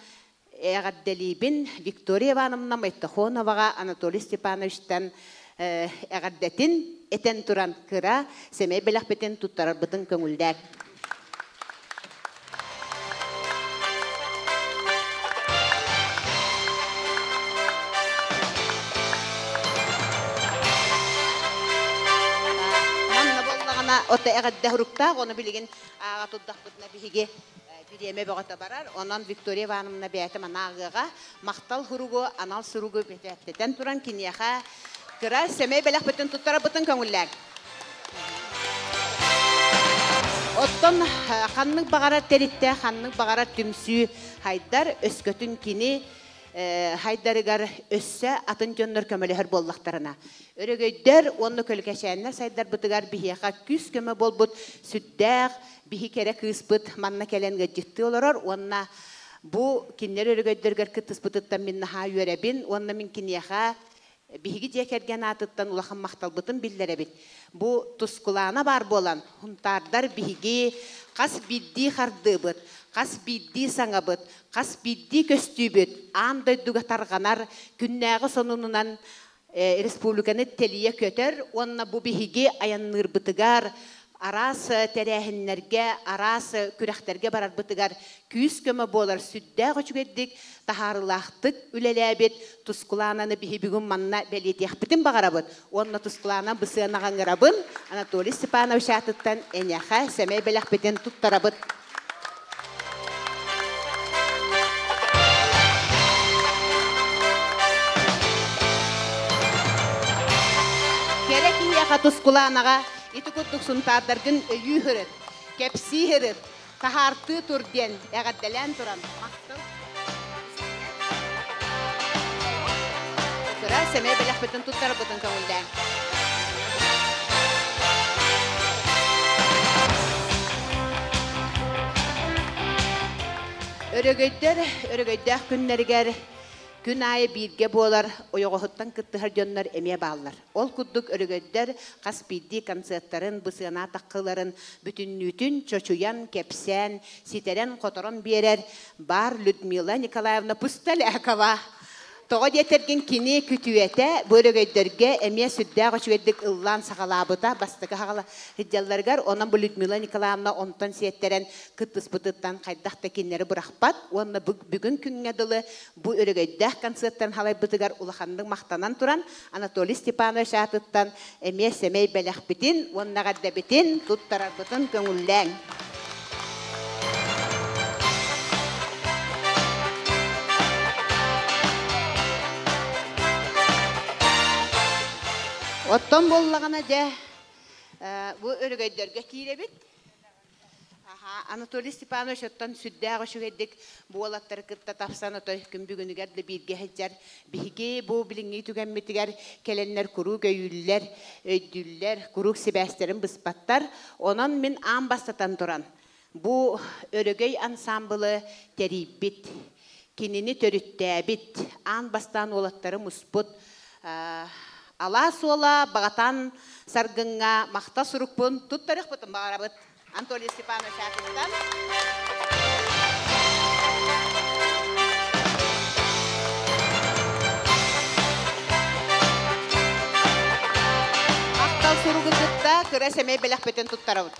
эҕэрдэлиибин Виктория Ивановна Мойтохоноваҕа Анатолий Степановичтан эҕэрдэтин этэн туран кыра сэмэй бэлэхпитин туттарарбытын көҥүллээр. Манна буоллаҕына ото эҕэрдэ хуруктаах, ону билигин ааҕа турдахпытына биһиги бириэмэ бөҕөтө барар. Онон Виктория Ивановна бэйэтэ манааҕыаҕа махтал суругу, анал суругу бэчээттэтэн туран киниэхэ кыра сэмэй бэлэхпитин туттарабытын көҥүллээҥ. Оттон ханнык баҕарар тэрилтэ, ханнык баҕарар түмсүү хайдар өскөтүн кини хайдарыгар өссө атын дьоннор көмөлөһөр буоллахтарына. Өрөгөйдөр уонна көлүкэчээннэр сайдарбытыгар биһиэхэ күүс-көмө буолбут сүрдээх биһи кэрэ кыыспыт манна кэлэн ыалдьыттыы олорор уонна бу кинилэр өрөгөйдөрүгэр кыттыспытыттан мин наһаа үөрэбин уонна мин киниэхэ биһиги дьиэ кэргэн аатыттан улахан махталбытын биллэрэбит. Бу тускулаана баар буолан, хунтаардар биһиги хас биирдии хардыыбыт, хас биирдии саҥабыт, хас биирдии көстүүбүт аан дойдуга тарҕанар күннээҕи сонунунан Республиканы тэлийэ көтөр уонна бу биһиги айанныырбытыгар араас тэрээһиннэргэ, араас күрэхтэргэ барарбытыгар күүс-көмө буолар сүрдээх үчүгэйдик, таһаарыылаахтык үлэлээбит Тускулаананы биһи бүгүн манна бэлиэтиэхпитин баҕарабыт. Уонна Тускулаана бысыанаҕа ыҥырабын Анатолий Степанович аатыттан эйиэхэ сэмэй бэлэхпитин туттарабыт. Кэрэ киһиэхэ Тускулаанаҕа ити курдук сунтаардаргын өйүү сырыт, кэпсии сырыт, таһаартыы тур диэн эҕэрдэлээн туран махтал. Кыра сэмэй бэлэхпитин туттарбытын көҥүллээҥ. Өрөгөйдөр өрөгөйдөөх күннэригэр күн аайы бииргэ буолар ойоҕоһуттан кыттыһар дьоннор эмиэ бааллар. Ол курдук өрөгөйдөр хас биирдии концерттарын, бысыана таххыларын бүтүннүүтүн чочуйан, кэпсээн, ситэрэн-хоторон биэрэр баар Людмила Николаевна Пустолякова. Тоҕо диэтэргин кини күтүөтэ бу өрөгөйдөргө эмиэ сүрдээх үчүгэйдик ыллаан саҕалаабыта бастакы хаҕала сылдьалларыгар. Онон бу Людмила Николаевна онтон сиэттэрэн кыттыспытыттан хайдах да кинилэри бырахпат уонна бүгүн күҥҥэ дылы бу өрөгөйдөөх концерттарын халайбытыгар улаханнык махтанан туран Анатолий Степанович аатыттан эмиэ сэмэй бэлэхпитин уонна эҕэрдэбитин туттарарбытын көҥүллээҥ. Оттон буоллаҕына дьэ бу өрөгөйдөргө киирэбит. Анатолий Степанович оттон сүрдээх үчүгэйдик буолаттары кытта тапсан отой күн бүгүнүгэр да бииргэ сылдьар. Биһиги бу билиҥҥи түгэммитигэр кэлэннэр куруук өйүүллэр, өйдүүллэр, куруук сибээстэрин быспаттар. Онон мин аан бастатан туран бу Өрөгөй ансаамбылы тэрийбит, кинини төрүттээбит, аан бастаан уолаттары муспут Алаас уола Баҕатан Саргыҥҥа махтал сурукпун туттарыахпытын баҕарабыт. Анатолий Степанович аатыттан. Махтал суругу кытта кыра сэмэй бэлэхпитин туттарабыт.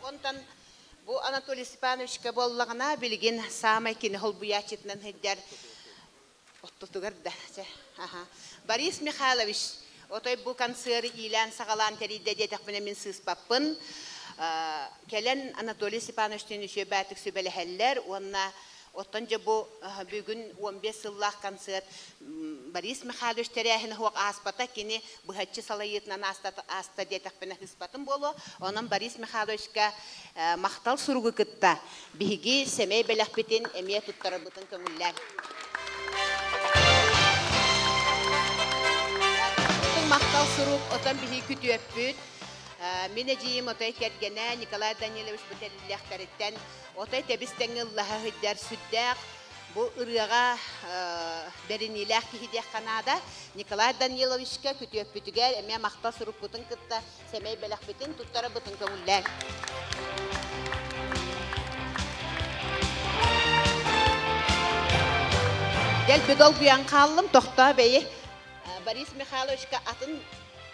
Онтон бу Анатолий Степановичка буоллаҕына, билигин саамай кини холбуйааччытынан сылдьар оттотугар да чэ аха Борис Михайлович отой бу концеры иилээн-саҕалаан тэрийдэ диэтэхпинэ мин сыыспаппын. Кэлэн Анатолий Степановичтыын үчүгэй баатык сүбэлэһэллэр уонна оттон дьэ бу бүгүн 15 сыллаах концерт Борис Михайлович тэрээһинэ суох ааспата, кини быһаччы салайыытынан ааста диэтэхпинэ сыыспатым буолуо. Онон Борис Михайловичка махтал суругу кытта биһиги сэмэй бэлэхпитин эмиэ туттарарбытын көҥүллээн. Махтал сурук отон биһиги күтүөппүт. Мин эдьиийим отой кэргэнэ Николай Данилович бу тэриллиэхтэриттэн отой тэбис-тэҥҥэ ыллаһа сылдьар сүрдээх бу ырыаҕа бэриниилээх киһи диэххэ наада. Николай Даниловичка күтүөппүтүгэр эмиэ махтал сурукпутун кытта сэмэй бэлэхпитин туттарабытын көҥүллээн. Дэлби долгуйан хааллым, тохтоо бэйи. Борис Михайловичка атын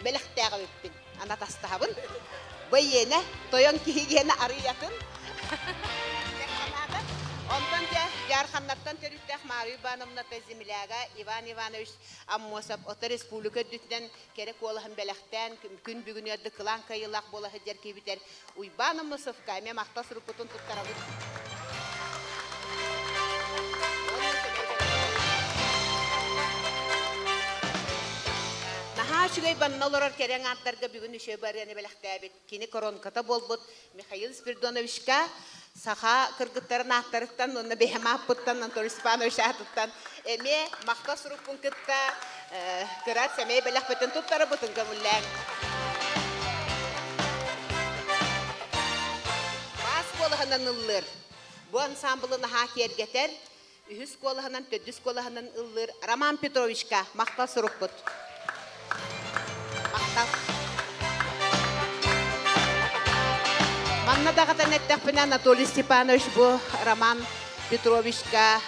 бэлэхтээх эбиппин. Анатастаһабын. Бэйиэнэ, тойон киһи диэни арыйатын. Онтон дьэ, Дьаарханнартан төрүттээх Мария Ивановна Земляга Иван Иванович Аммосов ото республика үрдүтүнэн кэрэ куолаһын бэлэхтээн күн бүгүн үөрдү кылаан кыайыылаах буола сылдьар киһибитэр Уйбаан Аммосовка эмиэ махтал сурукпутун туттарабыт. Наһаа үчүгэй банна олорор кэрэ аҥаардарга бүгүн үчүгэй барыаны бэлэхтээбит кини коронката буолбут Михаил Спиридоновичка саха кыргыттарын ааттарыттан уонна бэйэм ааппыттан Анатолий Степанович аатыттан эмиэ махтал сурукпун кытта кыра сэмэй бэлэхпитин туттарабытын көҥүллээҥ. Баас куолаһынан ыллыыр. Бу ансамблы наһаа киэргэтэр, үһүс куолаһынан, төрдүс куолаһынан ыллыыр Роман Петровичка махтал сурукпут. Махтал. Манна даҕатан эттэхпинэ, Анатолий Степанович бу Роман Петровичка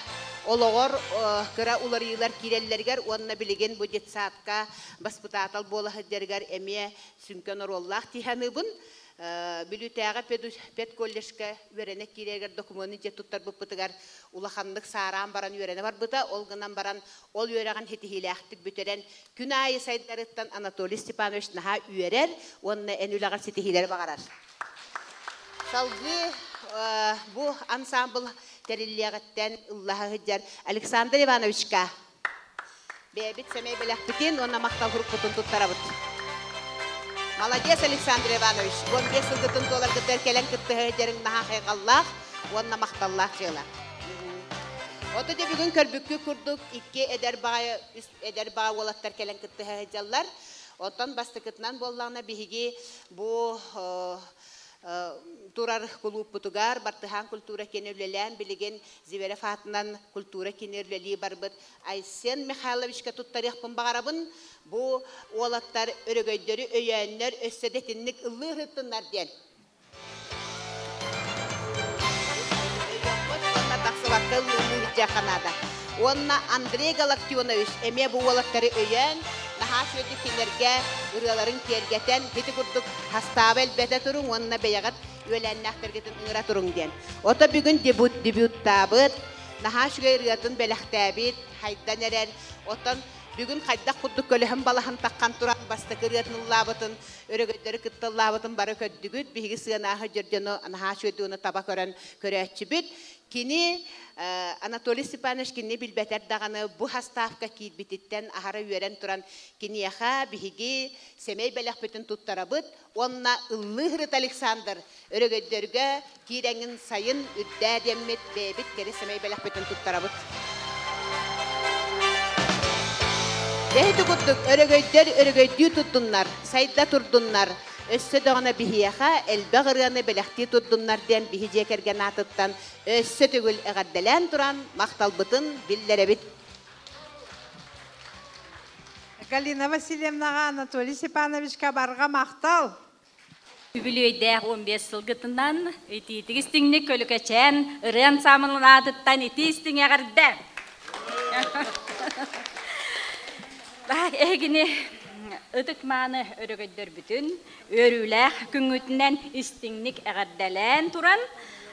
олоҕор кыра уларыйыылар киирэллэригэр уонна билигин бу детсадка баспытаатал буола сылдьарыгар эмиэ сүҥкэн оруоллаах дии саныыбын. Бүлүүтээҕи педколледжка үөрэнэ киирэригэр докумуону дьиэ туттарбыппытыгар улаханнык саараан баран үөрэнэ барбыта. Ол гынан баран ол үөрэҕин ситиһиилээхтик бүтэрэн күн аайы сайдарыттан Анатолий Степанович наһаа үөрэр уонна эн үлэҕэр ситиһиилэри баҕарар. Салгыы бу ансаамбыл тэриллиэҕиттэн ыллаһа сылдьар Александр Ивановичка бэйэбит сэмэй бэлэхпитин уонна махтал сурукпутун туттарабыт. Молодец, Александр Иванович! 15 сылгытын туоларгытыгар кэлэн кыттыһа сылдьарыҥ наһаа хайҕаллаах уонна махталлаах дьыала. Ото дьэ бүгүн көрбүккүт курдук икки эдэр баҕайы, үс эдэр баҕа уолаттар кэлэн кыттыһа сылдьаллар. Оттон бастакытынан буоллаҕына биһиги бу турар кулууппутугар Бартыһаан культура киинэ үлэлээн билигин Зверев аатынан культура киинэ үлэлии барбыт Айсен Михайловичка туттарыахпын баҕарабын. Бу уолаттар өрөгөйдөрү өйөөннөр өссө да итинник ыллыы ыһыттыннар диэн. Уонна тахсыбакка ыллыылыы сылдьыахха наада. Уонна Андрей Галактионович эмиэ бу уолаттары өйөөн, наһаа үчүгэйдик кинилэргэ ырыаларын киэргэтэн, ити курдук хастааба элбэтэ туруҥ уонна бэйэҕит үөлээннээхтэргитин ыҥыра туруҥ диэн. Ото бүгүн дебют дебюттаабыт, наһаа үчүгэй ырыатын бэлэхтээбит, хайдан эрэр. Оттон бүгүн хайдах курдук көлөһөн балаһан таххан туран бастакы ырыатын ыллаабытын, өрөгөйдөрү кытта ыллаабытын бары көрдүгүт. Биһиги сыанааһы дьордьону наһаа үчүгэй таба көрөн көрөөччүбүт. Кини Анатолий Степанович кинини билбэтэр даҕаны бу хаставка киирбититтэн аһара үөрэн туран киниэхэ биһиги сэмэй бэлэхпитин туттарабыт уонна ыллыы сырыт Александр өрөгөйдөргө киирэҥин сайын үрдээ диэммит бэйэбит кэрэ сэмэй бэлэхпитин туттарабыт. Дэһити курдук өрөгөйдөр өрөгөйдүү турдуннар, сайда турдуннар, өссө даҕаны биһиэхэ элбэх ырыаны бэлэхтии турдуннар диэн биһи дьиэ кэргэн аатыттан өссө төгүл эҕэрдэлээн туран махталбытын биллэрэбит. Галина Васильевнаҕа Анатолий Степановичка барҕа махтал! Үбүлүөйдээх 15 сылгытынан итиитик истиҥник көлүкэчээн ырыа ансаамылын аатыттан итии истиҥ эҕэрдэ! Эһигини ытык-мааны өрөгөйдөрбүтүн үөрүүлээх күҥҥүтүнэн истиҥник эҕэрдэлээн туран,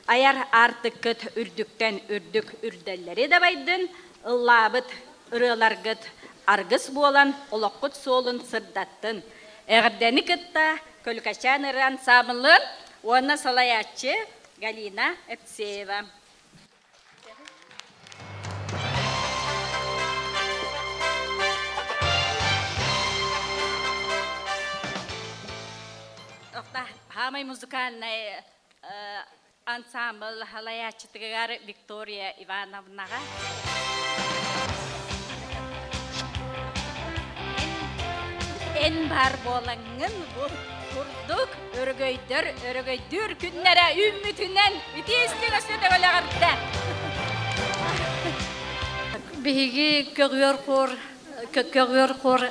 айар аартыккыт үрдүктэн үрдүк үрдэллэри дабайдын, ыллаабыт ырыаларгыт аргыс буолан олоххут суолун сырдаттын. Эҕэрдэни кытта Көлүкэчээн ырыа ансаамылын уонна салайааччы Галина Эпсеева. Хамай музыкальный ансамбль халайааччытыгар Виктория Ивановнаҕа. Эн бар буолаҥҥын бу курдук өрөгөйдөр өрөгөйдүүр күннэрэ үүммүтүнэн итиистик өссө төгөлөҕөрдө. Биһиги көҕүөр хор көҕүөр хор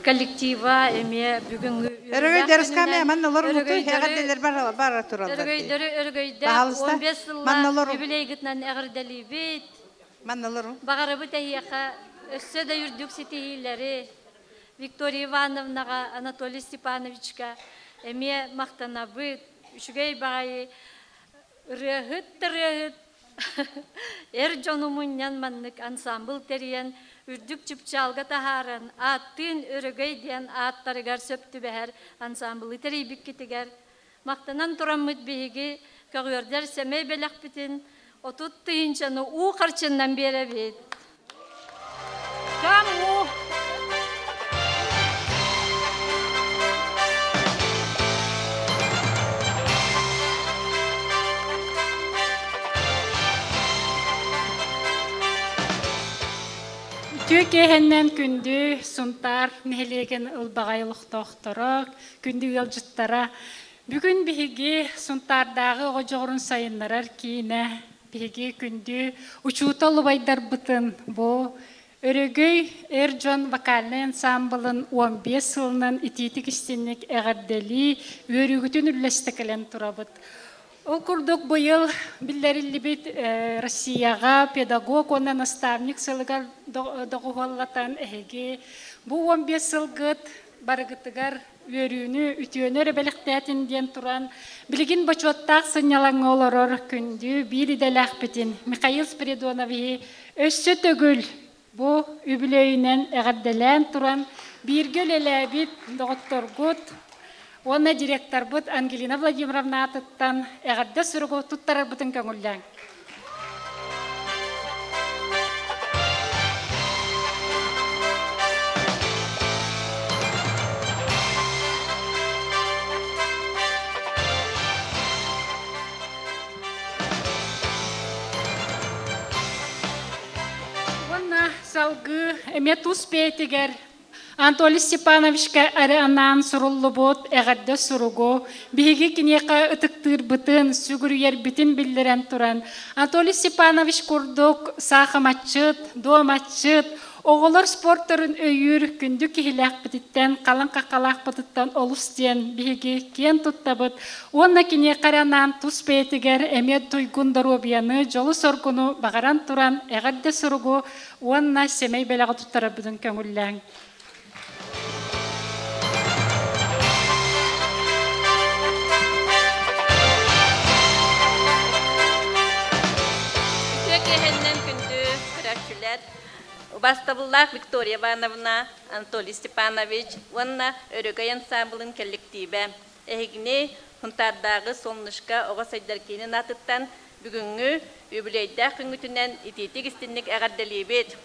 коллектива эмиэ бүгүҥҥү Өрөгөйдөр скамья манна олорун утуй эҕэрдэлэр бара бара тураллар. Өрөгөйдөрү өрөгөйдөөх Баһалыста 15 сылла манна олорун. юбилейгытынан эҕэрдэлиибит. Манна олорун. Баҕарабыт эһиэхэ өссө да үрдүк ситиһиилэри Виктория Ивановнаҕа, Анатолий Степановичка эмиэ махтанабыт. Үчүгэй баҕайы ырыаһыт ырыаһыт Эр дьону мунньан маннык ансаамбыл тэрийэн, үрдүк чыпчаалга таһааран, ааттыын Өрөгөй диэн ааттарыгар сөп түбэһэр ансаамбылы тэрийбиккитигэр махтанан тураммыт биһиги көҕүөрдэр сэмэй бэлэхпитин 30 тыһыынчаны уу харчыннан биэрэбит. Кому? Үтүө киэһэннэн күндү Сунтаар нэһилиэгин ылбаҕай олохтоохторо, күндү ыалдьыттара. Бүгүн биһиги Сунтаардааҕы оҕо дьоҕурун сайыннарар киинэ Биһиги күндү учуутал убайдарбытын бу Өрөгөй эр дьон вокальнай ансаамбылын 15 сылынан итиитик истинник эҕэрдэлии, үөрүүгүтүн үллэстэ кэлэн турабыт. Ол курдук быйыл биллэриллибит Россияҕа педагог уонна наставник сылыгар доҕуһуоллатан эһиги бу 15 сылгыт барыгытыгар үөрүүнү, үтүөнү эрэ бэлэхтээтин диэн туран, билигин бочуоттаах сынньалаҥҥа олорор күндү биир идэлээхпитин Михаил Спиридоновиһы өссө төгүл бу үбүлүөйүнэн эҕэрдэлээн туран, бииргэ үлэлээбит доҕотторгут уонна директорбыт Ангелина Владимировна аатыттан эҕэрдэ суругу туттарарбытын көҥүллээҥ. Уонна салгыы эмиэ тус бэйэтигэр Анатолий Степановичка эрэ анаан суруллубут эҕэрдэ суругу биһиги киниэхэ ытыктыырбытын, сүгүрүйэрбитин биллэрэн туран, Анатолий Степанович курдук саахыматчыт, дуоматчыт, оҕолор спорттарын өйүүр күндү киһилээхпититтэн, халыҥ хаххалаахпытыттан олус диэн биһиги киэн туттабыт уонна киниэхэ эрэ анаан тус бэйэтигэр эмиэ туйгун доруобуйаны, дьолу-соргуну баҕаран туран эҕэрдэ суругу уонна сэмэй бэлэҕи туттарарбытын көҥүллээҥ. Үтүө киэһэннэн күндү көрөөччүлэр, убастабыллаах Виктория Ивановна, Анатолий Степанович уонна Өрөгөй ансаамбылын кэлликтиибэ Эһигини Сунтаардааҕы Солнышко оҕо сайдар киинин аатыттан бүгүҥҥү үбүлүөйдээх күҥҥүтүнэн итиитик-истинник эҕэрдэлиибит!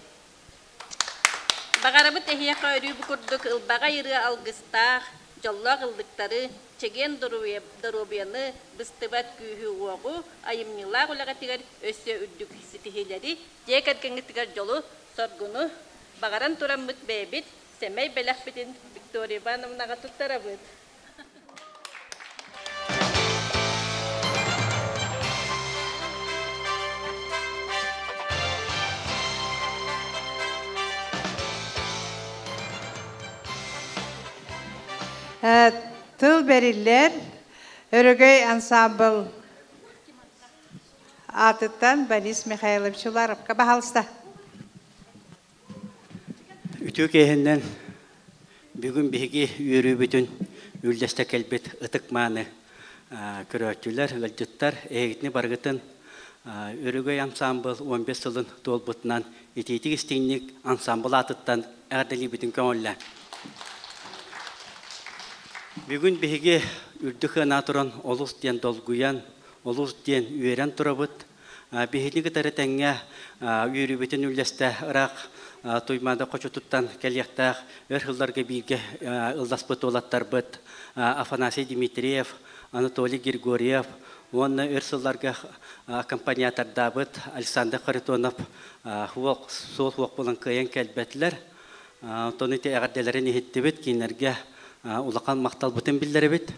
Баҕарабыт эһиэхэ өрүү бу курдук ылбаҕай ырыа алгыстаах, дьоллоох ыллыктары, чэгиэн доруобуйаны, быстыбат күүһү-уоҕу, айымньылаах үлэҕитигэр өссө үрдүк ситиһиилэри, дьиэ кэргэҥҥитигэр дьолу-соргуну баҕаран тураммыт бэйэбит сэмэй бэлэхпитин Виктория Ивановнаҕа туттарабыт. Тыл бэриллэр Өрөгөй ансаамбыл аатыттан Борис Михайлович Уларовка баһалыста. Үтүө киэһэннэн бүгүн биһиги үөрүүбүтүн үллэстэ кэлбит ытык-мааны көрөөччүлэр, ыалдьыттар, эһигитини барыгытын Өрөгөй ансаамбыл 15 сылын туолбутунан итиитик-истиҥник ансаамбыл аатыттан эҕэрдэлиибитин көҥүллээн. Бүгүн биһиги үрдүк ыанаа туран олус диэн долгуйан, олус диэн үөрэн турабыт. Биһигини кытары тэҥҥэ үөрүүбүтүн үллэстэ ыраах Туймаада хочотуттан кэлиэхтээх өр сылларга бииргэ ылласпыт уолаттарбыт Афанасий Дмитриев, Анатолий Григорьев уонна өр сылларга аккомпаниатордаабыт Александр Харитонов суол суох буолан кыайан кэлбэтилэр. Оттон ити эҕэрдэлэрин иһиттибит, кинилэргэ улахан махталбытын биллэрэбит.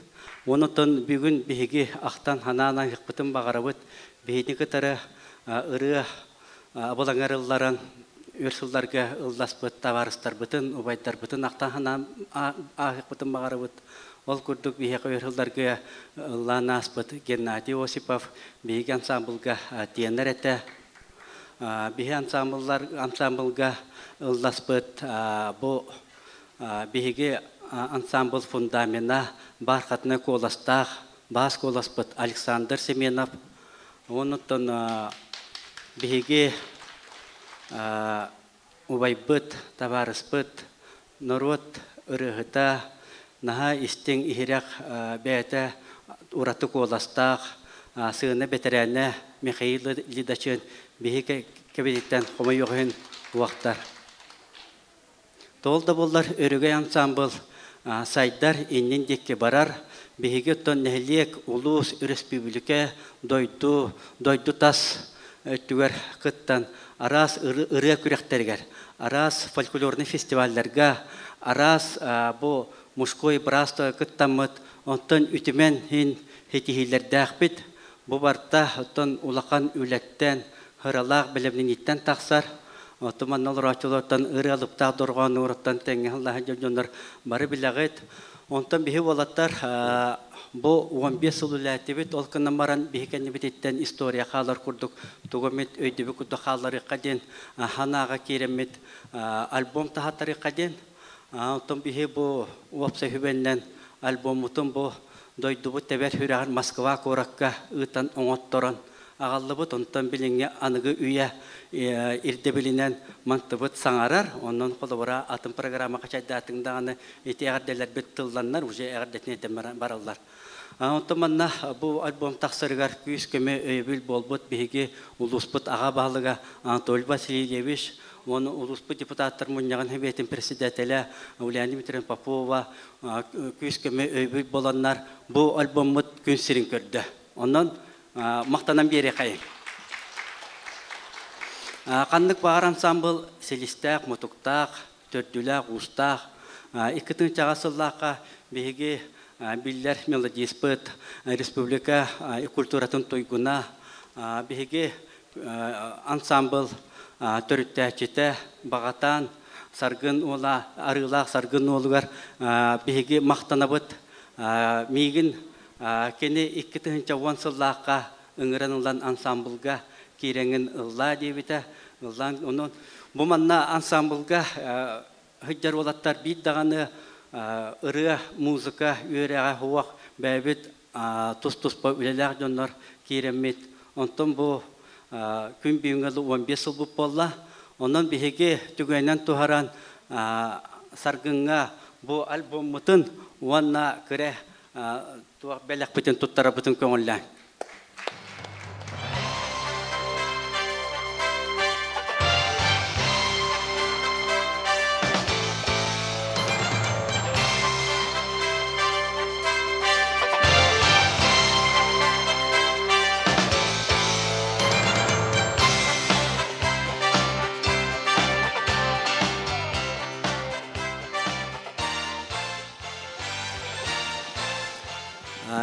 Онон бүгүн биһиги ахтан ханаан аһыахпытын баҕарабыт. Биһигини кытары ырыа абылаҥар ылларан өр сылларга ылласпыт табаарыстарбытын, убайдарбытын ахтан ханаан ааһыахпытын баҕарабыт. Ол курдук биһиэхэ өр сылларга ыллаан ааспыт Геннадий Осипов биһиги ансаамбылга тиэнэр этэ. Биһи ансаамбыллар ансаамбылга ылласпыт бу биһиги ансаамбыл фундамена бархатнай куоластаах баас куоласпыт Александр Семенов оннуттан биһиги убайбыт, табаарыспыт, норуот ырыаһыта, наһаа истиҥ иһирэх бэйэтэ ураты куоластаах сыана бэтэрээнэ Михаил Лидочин биһиги кэбититтэн хомойуох иһин уохтар. Тоол да буоллар Өрөгөй ансаамбыл сайдар, иннин диэки барар. Биһиги оттон нэһилиэк, улуус, өрөспүүбүлүкэ, дойду, дойду тас өттүгэр кыттан араас ырыа күрэхтэригэр, араас фольклорнай фестивалларга, араас бу мужской братство кыттаммыт, онтон үтүмэн иһин ситиһиилэрдээхпит. Бу барта оттон улахан үлэттэн, ыралаах бэлэмниниттэн тахсар. Оттон манна олорооччулартан ырыа алыптаах дорҕооннууруттан тэҥҥэ ыллаһан дьоннор бары билэҕит. Онтон биһи уолаттар бу 15 сыл үлээтибит, ол гынан баран биһи кэннибититтэн история хаалар курдук тугу эмит өйдөбүл курдук хаалларыахха диэн санааҕа киирэммит альбом таһаттарыахха диэн. Онтон биһи бу уопсай хүбэннэн альбоммутун бу дойдубут тэбэр сүрэҕэр Москва куоракка ыытан оҥотторон аҕаллыбыт. Онтон билиҥҥи аныгы үйэ ирдэбилинэн мантыбыт саҥарар. Онон холобура атын программа хачайдаатыҥ даҕаны ити эҕэрдэлэрбит тылланнар уже эҕэрдэтин этэн бараллар. Онтон манна бу альбом тахсарыгар күүс-көмө өйөбүл буолбут биһиги улууспут аҕа баһылыга Анатолий Васильевич уонна улууспут депутаттар мунньаҕын сэбиэтин председателэ Ульяна Дмитриевна Попова күүс-көмө өйөбүл буоланнар бу альбоммут күн сирин көрдө. Онон махтанан биэриэхэйин. Ханнык баҕар ансамбыл силистээх, мутуктаах, төрдүлээх, уустаах. Икки тыһыынчаҕа сыллаахха биһиги биллэр мелодиспыт, республика культуратын туйгуна, биһиги ансамбыл төрүттээччитэ Баҕатаан Саргын уола, Арыылаах Саргын уолугар биһиги махтанабыт. Миигин кини 2010 сыллаахха ыҥыран ылан ансамблга киирэҥин ыллаа диэбитэ. Ыллаан, онон бу манна ансамблга сылдьар уолаттар биир даҕаны ырыа, музыка үөрэҕэ суох бэйэбит тус-туспа үлэлээх дьоннор киирэммит. Онтон бу күн бүгүҥҥэ 15 сылбыт буолла. Онон биһиги түгэнинэн туһаран Саргыҥҥа бу альбоммутун уонна кыра туох бэлэхпитин туттарабытын көҥүллээн.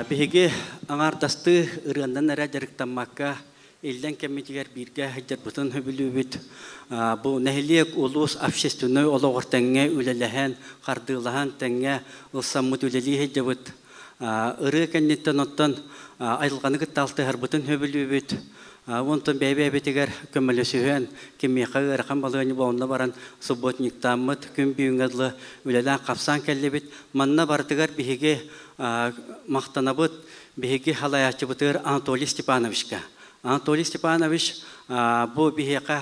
Биһиги аҥаардастыы ырыаннан эрэ дьарыктаммакка, иллэҥ кэммитигэр бииргэ сылдьарбытын сөбүлүүбүт. Бу нэһилиэк, улуус общественнай олоҕор тэҥҥэ үлэлэһэн, хардыылаһан тэҥҥэ ылсаммыт үлэлии сылдьабыт. Ырыа кэнниттэн оттон айылҕаны кытта алтыһарбытын сөбүлүүбүт. Онтон бэйэ-бэйэбитигэр көмөлөсүһэн, кимиэхэ ыарахан балаһыанньа буолла баран субботниктааммыт, күн бүгүҥҥэ дылы үлэлээн-хапсаан кэллибит. Манна барытыгар биһиги махтанабыт биһиги халайааччыбытыгар Анатолий Степановичка. Анатолий Степанович бу биһиэхэ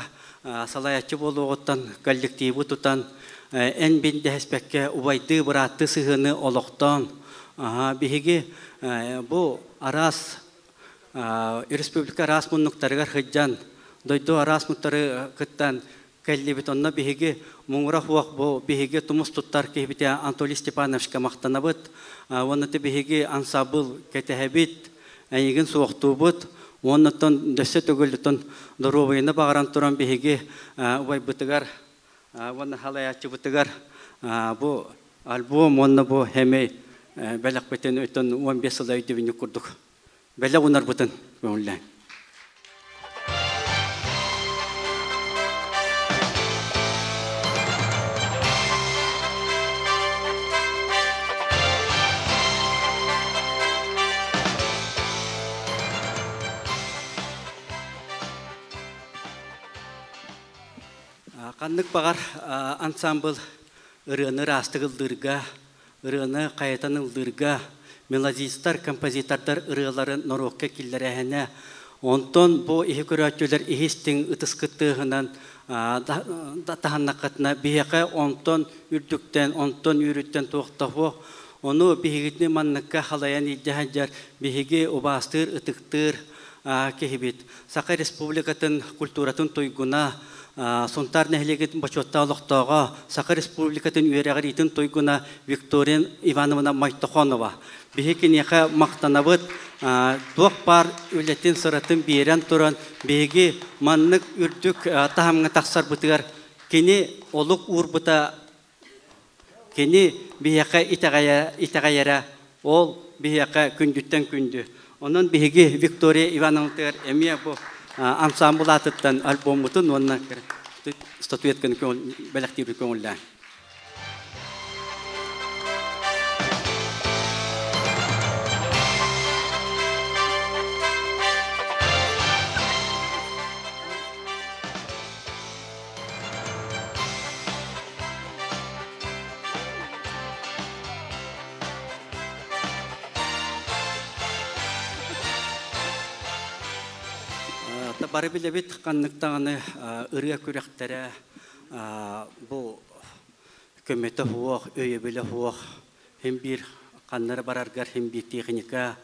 салайааччы буолуоҕуттан коллективы тутан, эн бин дэһиспэккэ убайдыы бырааттыы сыһыаны олохтоон, биһиги бу араас республика араас муннуктарыгар сылдьан, дойду араас муннуктары кыттан кэллибит. Онно биһиги муҥура суох бу биһиги тумус туттар киһибитэ Анатолий Степановичка махтанабыт. Уонна биһиги ансаабыл кэтэһэбит, эйигин суохтуубут. Уоннаттан дөссө төгүл доруобуйаны баҕаран туран биһиги убайбытыгар уонна халайааччыбытыгар бу альбом уонна бу хэмэй бэлэхпитин өтөн 15 сыл өйдөбүнньүк курдук бэлэх унарбытын көҥүллээн. Ханнык баҕар ансамбыл ырыаны ыраастык ыллыырга, ырыаны хайатан ыллыырга, мелодистар, композитордар ырыаларын норуокка киллэрээһинэ, онтон бу иһи көрөөччүлэр иһистиҥ ытыскыт тыаһынан таһыннаххытына биһиэхэ онтон үрдүктэн, онтон үүрүттэн туохтаһуох, ону биһигитини манныкка халайан илдьэ сылдьар биһиги убаастыыр, ытыктыыр киһибит. Саха Республикатын культуратын туйгуна, Сунтаар нэһилиэгин бочуоттаах олохтооҕо, Саха Республикатын үөрэҕириитин туйгуна Виктория Ивановна Мойтохонова. Биһи киниэхэ махтанабыт, туох баар үлэтин, сыратын биэрэн туран, биһиги маннык үрдүк таһымҥа тахсарбытыгар кини олук уурбута, кини биһиэхэ итэҕэйэрэ, ол биһиэхэ күндүттэн күндү. Онон биһиги Виктория Ивановнатыгар эмиэ бу ансаамбыл аатыттан альбоммутун уонна статуэтканы бэлэхтиирбит көҥүллээн. Бары билэбит ханнык даҕаны ырыа күрэхтэрэ бу көмөтө суох, өйөбүлэ суох хин биир ханнары бараргар хин биир техника,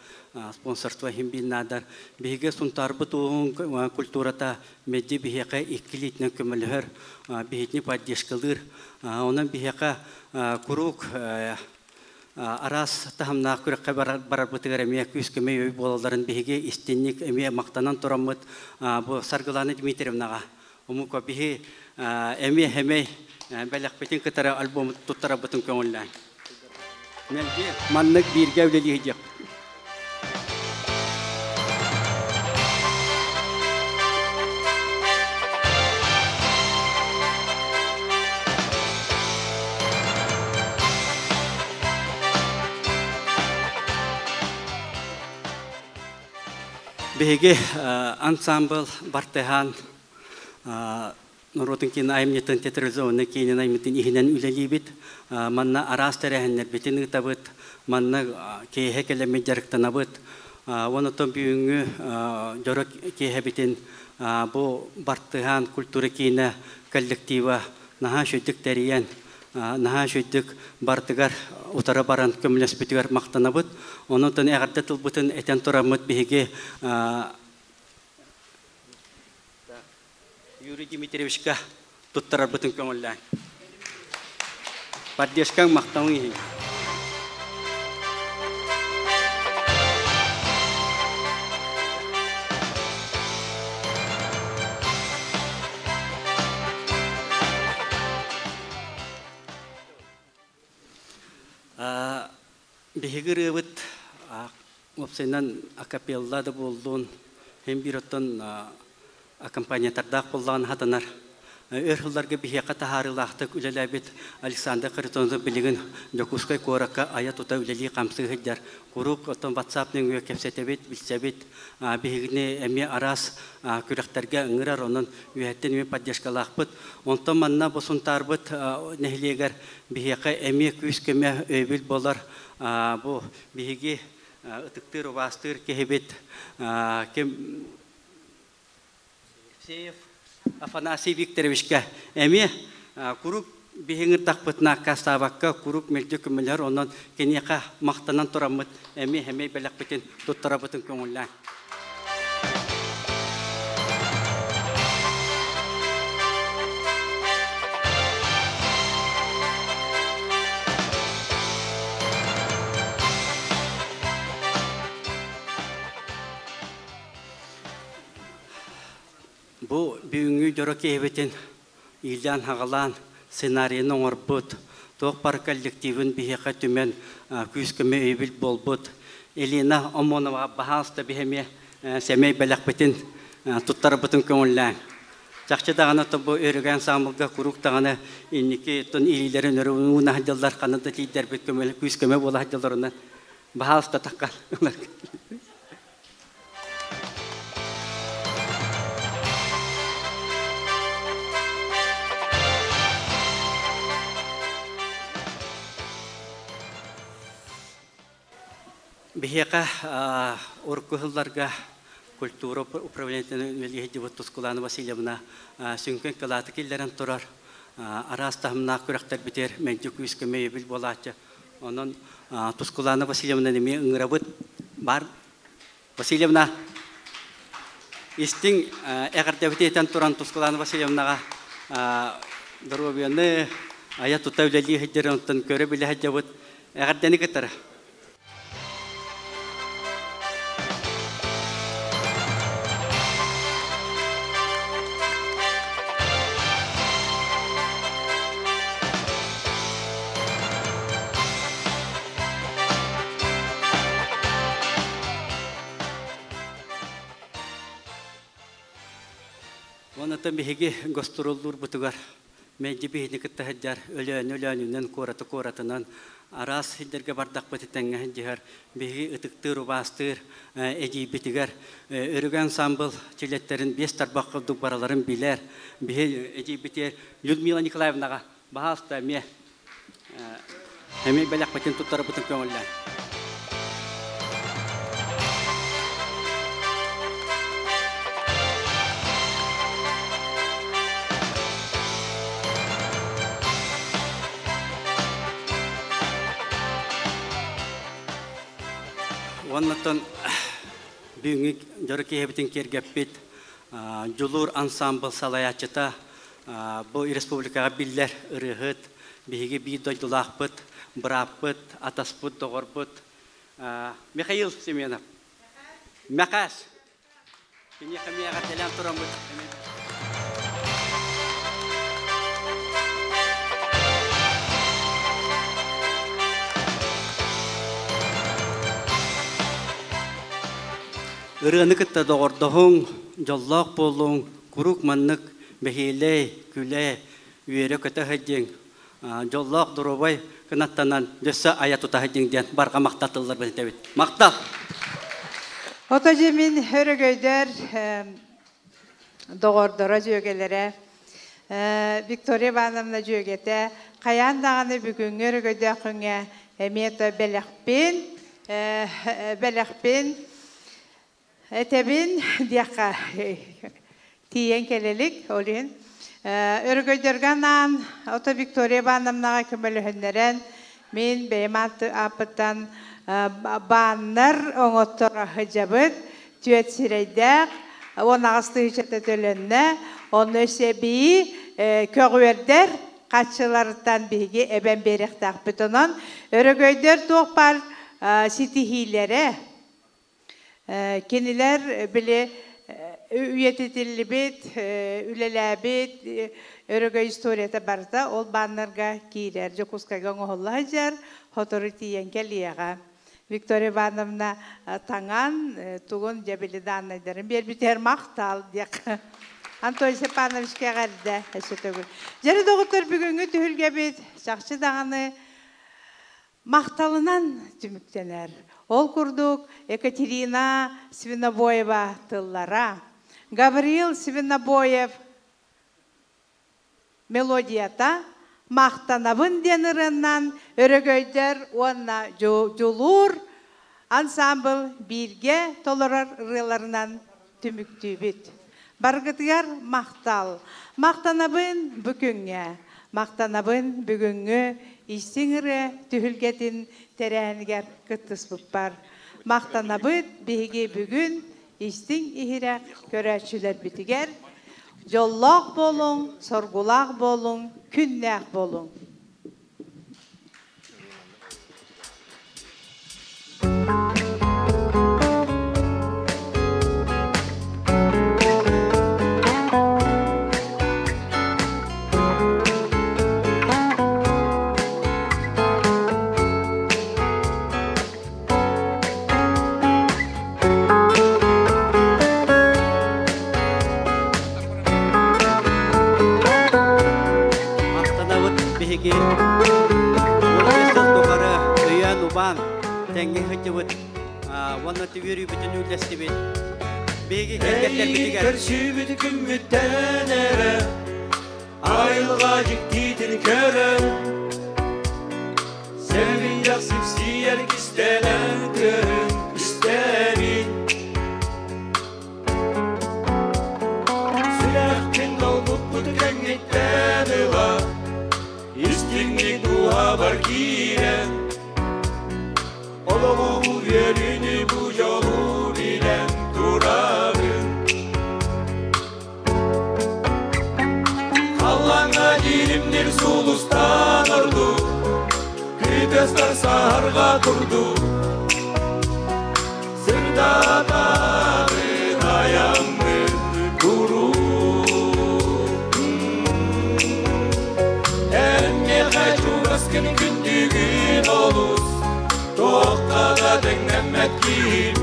спонсорство хин биир наадар. Биһиги Сунтаарбыт улууһун культурата медди биһиэхэ иккилиитинэн көмөлөһөр, биһитини поддержкалыыр. Онон биһиэхэ куруук араас таһымнаах күрэххэ барарбытыгар эмиэ күүс-көмө өй буолалларын биһиги истинник эмиэ махтанан тураммыт бу Саргылана Дмитриевнаҕа омука биһи эмиэ хэмэй бэлэхпитин кытары альбому туттарарбытын көҥүллээн. Мэлдьи маннык бииргэ үлэлииһдиэх. Биһиги ансамбл Бартыһаан норуотун киин айымньытын театрализованнай киинин айымньытын иһинэн үлэлиибит. Манна араас тэрээһиннэрбитин ыытабыт, манна киэһэ кэлэммит дьарыктанабыт. Уонна оттон бүгүҥҥү дьоро киэһэбитин бу Бартыһаан культура киинэ коллектива наһаа үчүгдүк тэрийэн, наһаа үчүгдүк барытыгар утары баран көмөлөспүтүгэр махтанабыт. Онон эҕэрдэ тылбытын этэн тураммыт биһиги Юрий Дмитриевичка туттарарбытын көҥүллээн. Поддержкаҥ махталыҥ иһин. Биһиги ырыабыт уопсайынан акапелла да буоллун, һин биир оттон аккомпаниатордаах буоллаҕына хатанар. Өр сылларга биһиэхэ таһаарыылаахтык үлэлээбит Александр Харитонов билигин Дьокуускай куоракка айа-тута үлэлии-хамсыы сылдьар. Куруук оттон WhatsApp нөҥүө кэпсэтэбит, билсэбит. Биһигини эмиэ араас күрэхтэргэ ыҥырар, онон үөһэттэн эмиэ поддержкалаахпыт. Онтон манна бу Сунтаарбыт нэһилиэгэр биһиэхэ эмиэ күүс-көмө өйөбүл буолар. Бу биһиги ытыктыыр, убаастыыр киһибит ким Евсеев Афанасий Викторовичка эмиэ куруук биһиги ыҥырдахпытына аккаастаабакка куруук мэлдьи көмөлөһөр, онон киниэхэ махтанан тураммыт эмиэ эмиэ бэлэхпитин туттарабытын көҥүллээн. Бу бүгүҥҥү дьоро киһибитин иилээн-хаҕалаан сценарийын оҥорбут, туох баар коллективын биһиэхэ түмэн күүс-көмө өйөбүл буолбут Елена Омонова баһаалыста биһи эмиэ сэмэй бэлэхпитин туттарбытын көҥүллээҥ. Чахчы даҕаны бу Өрөгөн ансаамбылга куруук даҕаны инники тон илиилэрин өрө ууна сылдьаллар, ханна да тиийдэрбит көмө күүс-көмө буола сылдьалларынан баһаалыста таххан. Биһиэхэ урукку сылларга культура управлениетын үлэлиһидибит Тускулана Васильевна сүҥкэн кылааты киллэрэн турар араас таһымнаах күрэхтэрбитигэр мэлдьи күүс-көмө өйөбүл буолааччы. Онон Тускулана Васильевна эмиэ ыҥырабыт бар Васильевна истиҥ эҕэрдэбити этэн туран Тускулана Васильевнаҕа доруобуйаны айа-тута үлэлии сылдьар онтон көрө-билэ сылдьабыт эҕэрдэни кытары. Оннотон биһиги гастроллуурбутугар мэлдьи биһини кытта сылдьар Өлөөнү Өлөөнүнэн, куораты куоратынан араас сирдэргэ бардахпыт тэҥҥэ сылдьыһар биһиги ытыктыыр, убаастыыр эдьиийбитигэр Өрүгэ ансаамбыл чилиэттэрин биэс тарбах курдук бараларын билэр биһи эдьиийбитигэр Людмила Николаевнаҕа баһаалыста эмиэ эмиэ бэлэхпитин туттарбытын көҥүллээн. Уоннаттан бүгүҥҥү дьоро киэһэбитин киэргэппит Дьулуур ансаамбыл салайааччыта бу республикаҕа биллэр ырыаһыт, биһиги биир дойдулаахпыт, бырааппыт, атаспыт, доҕорбут Михаил Семенов. Мэхээс. Киниэхэ эмиэ эҕэрдэлээн тураммыт. Ырыаны кытта доҕордоһуҥ, дьоллоох буолуҥ, куруук маннык бэһиэлэй, күлэ, үөрэ-көтө сылдьыҥ, дьоллоох доруобай кынаттанан дьөссө айа тута сылдьыҥ диэн барҕа махтал тылларбын этэбит. Махтал! Ото дьэ мин өрөгөйдөр доҕордоро, дьүөгэлэрэ Виктория Ивановна дьүөгэтэ хайаан даҕаны бүгүҥҥү өрөгөйдөөх күҥҥэ эмиэ да бэлэхпин бэлэхпин этэбин диэххэ тиийэн кэлэлик ол иһин өрөгөйдөргө анаан ото Виктория Ивановнаҕа көмөлөһүннэрэн мин бэйэм ааппыттан бааннар оҥотторо сылдьабыт түөрт сирэйдээх 18 тыһыынчата төлөннө онно өссө эбии көҕүөрдэр хаччыларыттан биһиги эбэн биэриэхтээхпит онон өрөгөйдөр туох баар ситиһиилэрэ Кинилэр били үйэтитиллибит, үлэлээбит өрөгөй историята барыта ол бааннарга киирэр. Дьокуускайга оҥоһулла сылдьар, сотору тиийэн кэлиэҕэ. Виктория Ивановна таҥан тугун дьэ били дааннайдарын биэрбитигэр махтал диэх. Антон Степановичка эҕэрдэ өссө төгүл. Дьэри доҕоттор бүгүҥҥү түһүлгэбит чахчы даҕаны Махталынан түмүктэнэр. Ол курдук Екатерина Свинобоева тыллара, Гаврил Свинобоев мелодията «Махтанабын» диэн ырыаннан өрөгөйдөр уонна Дьулуур ансаамбыл бииргэ толорор ырыаларынан түмүктүүбүт. Баргытыгар махтал. Махтанабын бу күҥҥэ. Махтанабын бүгүҥҥү истиҥ ырыа түһүлгэтин тэрээһинигэр кыттыспыппар. Махтанабыт биһиги бүгүн истиҥ иһирэх көрөөччүлэрбитигэр дьоллоох буолуҥ, соргулаах буолуҥ, күннээх буолуҥ. Махтанабыт биһиги 15 сыл тухары өйөөн убаан тэҥҥэ сылдьыбыт уонна түбүөрүүбүтүн үллэстибит. Биһиги кэргэттэрбитигэр Көрсүүбүт күммүттэн эрэ айылҕа дьиктитин көрөн Сэминньэх сипсийэр кистэлэҥ тыаһын истэбин Сүрэхпин долгуппут кэнниттэн ыла Истиҥник дууһабар киирэн Олоҕу үөрүүнү бу дьолу билэн турабын Халлааҥҥа дьиримнир сулустан ордук Кытыастар саһарҕа курдук Сырдатабын айаммын куруук Эн миэхэ чугаскын күндүгүн олус Туохха да тэҥнэммэт киһим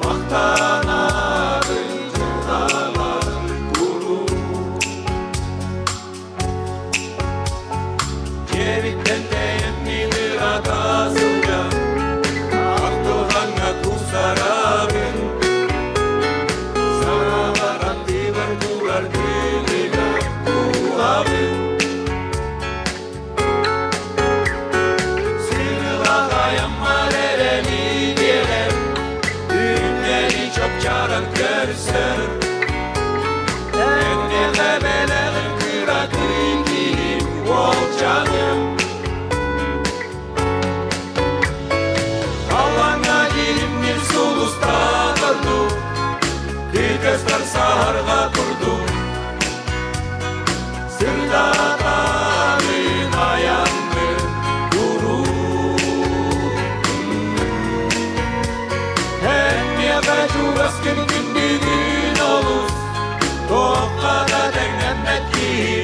Махтанабын дьылҕабар. Дьиэбиттэн тэйэн мин ырата сылдьан, Ахтылҕаҥҥа кустарабын. Санаабар аттыбар турар тыыныга кууһабын. Сырылах айаммар эрэли биэрэр, Түүннэри чопчааран көрсөр. Эн миэхэ бэлэҕин кыракый киһим, уолчааным. Халлааҥҥа илимнир сулустаах ордук, Кытастар саһарҕа курдук. Сырдатабын айаммын куруук. Эн миэхэ чугаскын күндүгүн олус, Туохха да тэҥнэммэт киһи.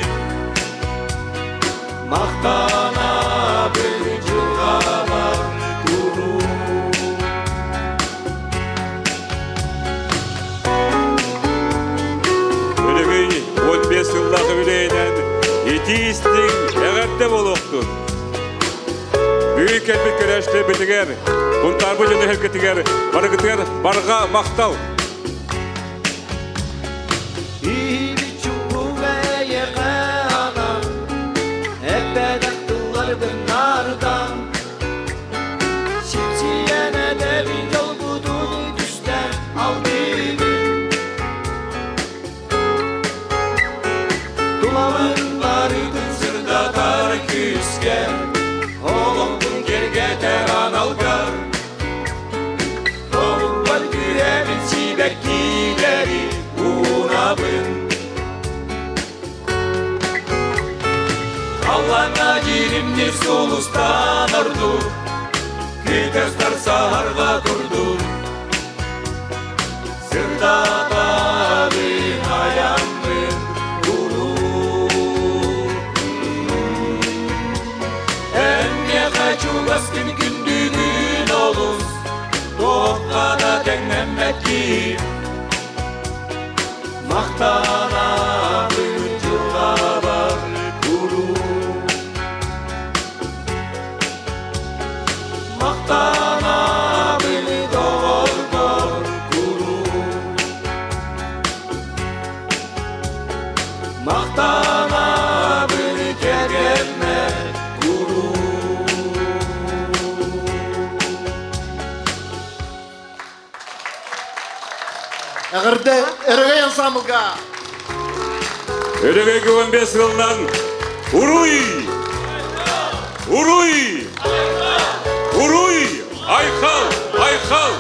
Махтанабын дьылҕабар куруук. Өрөгөй 15 сыллаах үбүлүөйүнэн итии-истиҥ эҕэрдэ буолуохтун! Бүгүн кэлбит көрөөччүлэрбитигэр, Сунтаарбыт дьоно эһэргэтигэр барыгытыгар барҕа махтал! Иһибит чуҥкуга эйиэхэ анан, Эппэтэх тылларбын наарытан, Сипсийэн этэбин дьолбутун түстээн алдыыбын. Тулабын барытын сырдатар күүскэр, Олохпун киэргэтэр аналгар. Тобукпар күүһэбин сибэккилэри уунабын. Халлааҥҥа дьиримнир сулустан ордук, Кытастар саһарҕа курдук. Сырдатабын айаммын куруук. Эн миэхэ чугаскын күндүгүн олус, Туохха да тэҥнэммэт киһи. Махтанабын дьылҕабар куруук. Махтанабын доҕорбор куруук. Махтанабын кэргэммэр куруук. Эҕэрдэ Өрөгөй ансамблга! Өрөгөйгө 15 сылынан Уруй! Уруй! Уруй! Айхал! Айхал!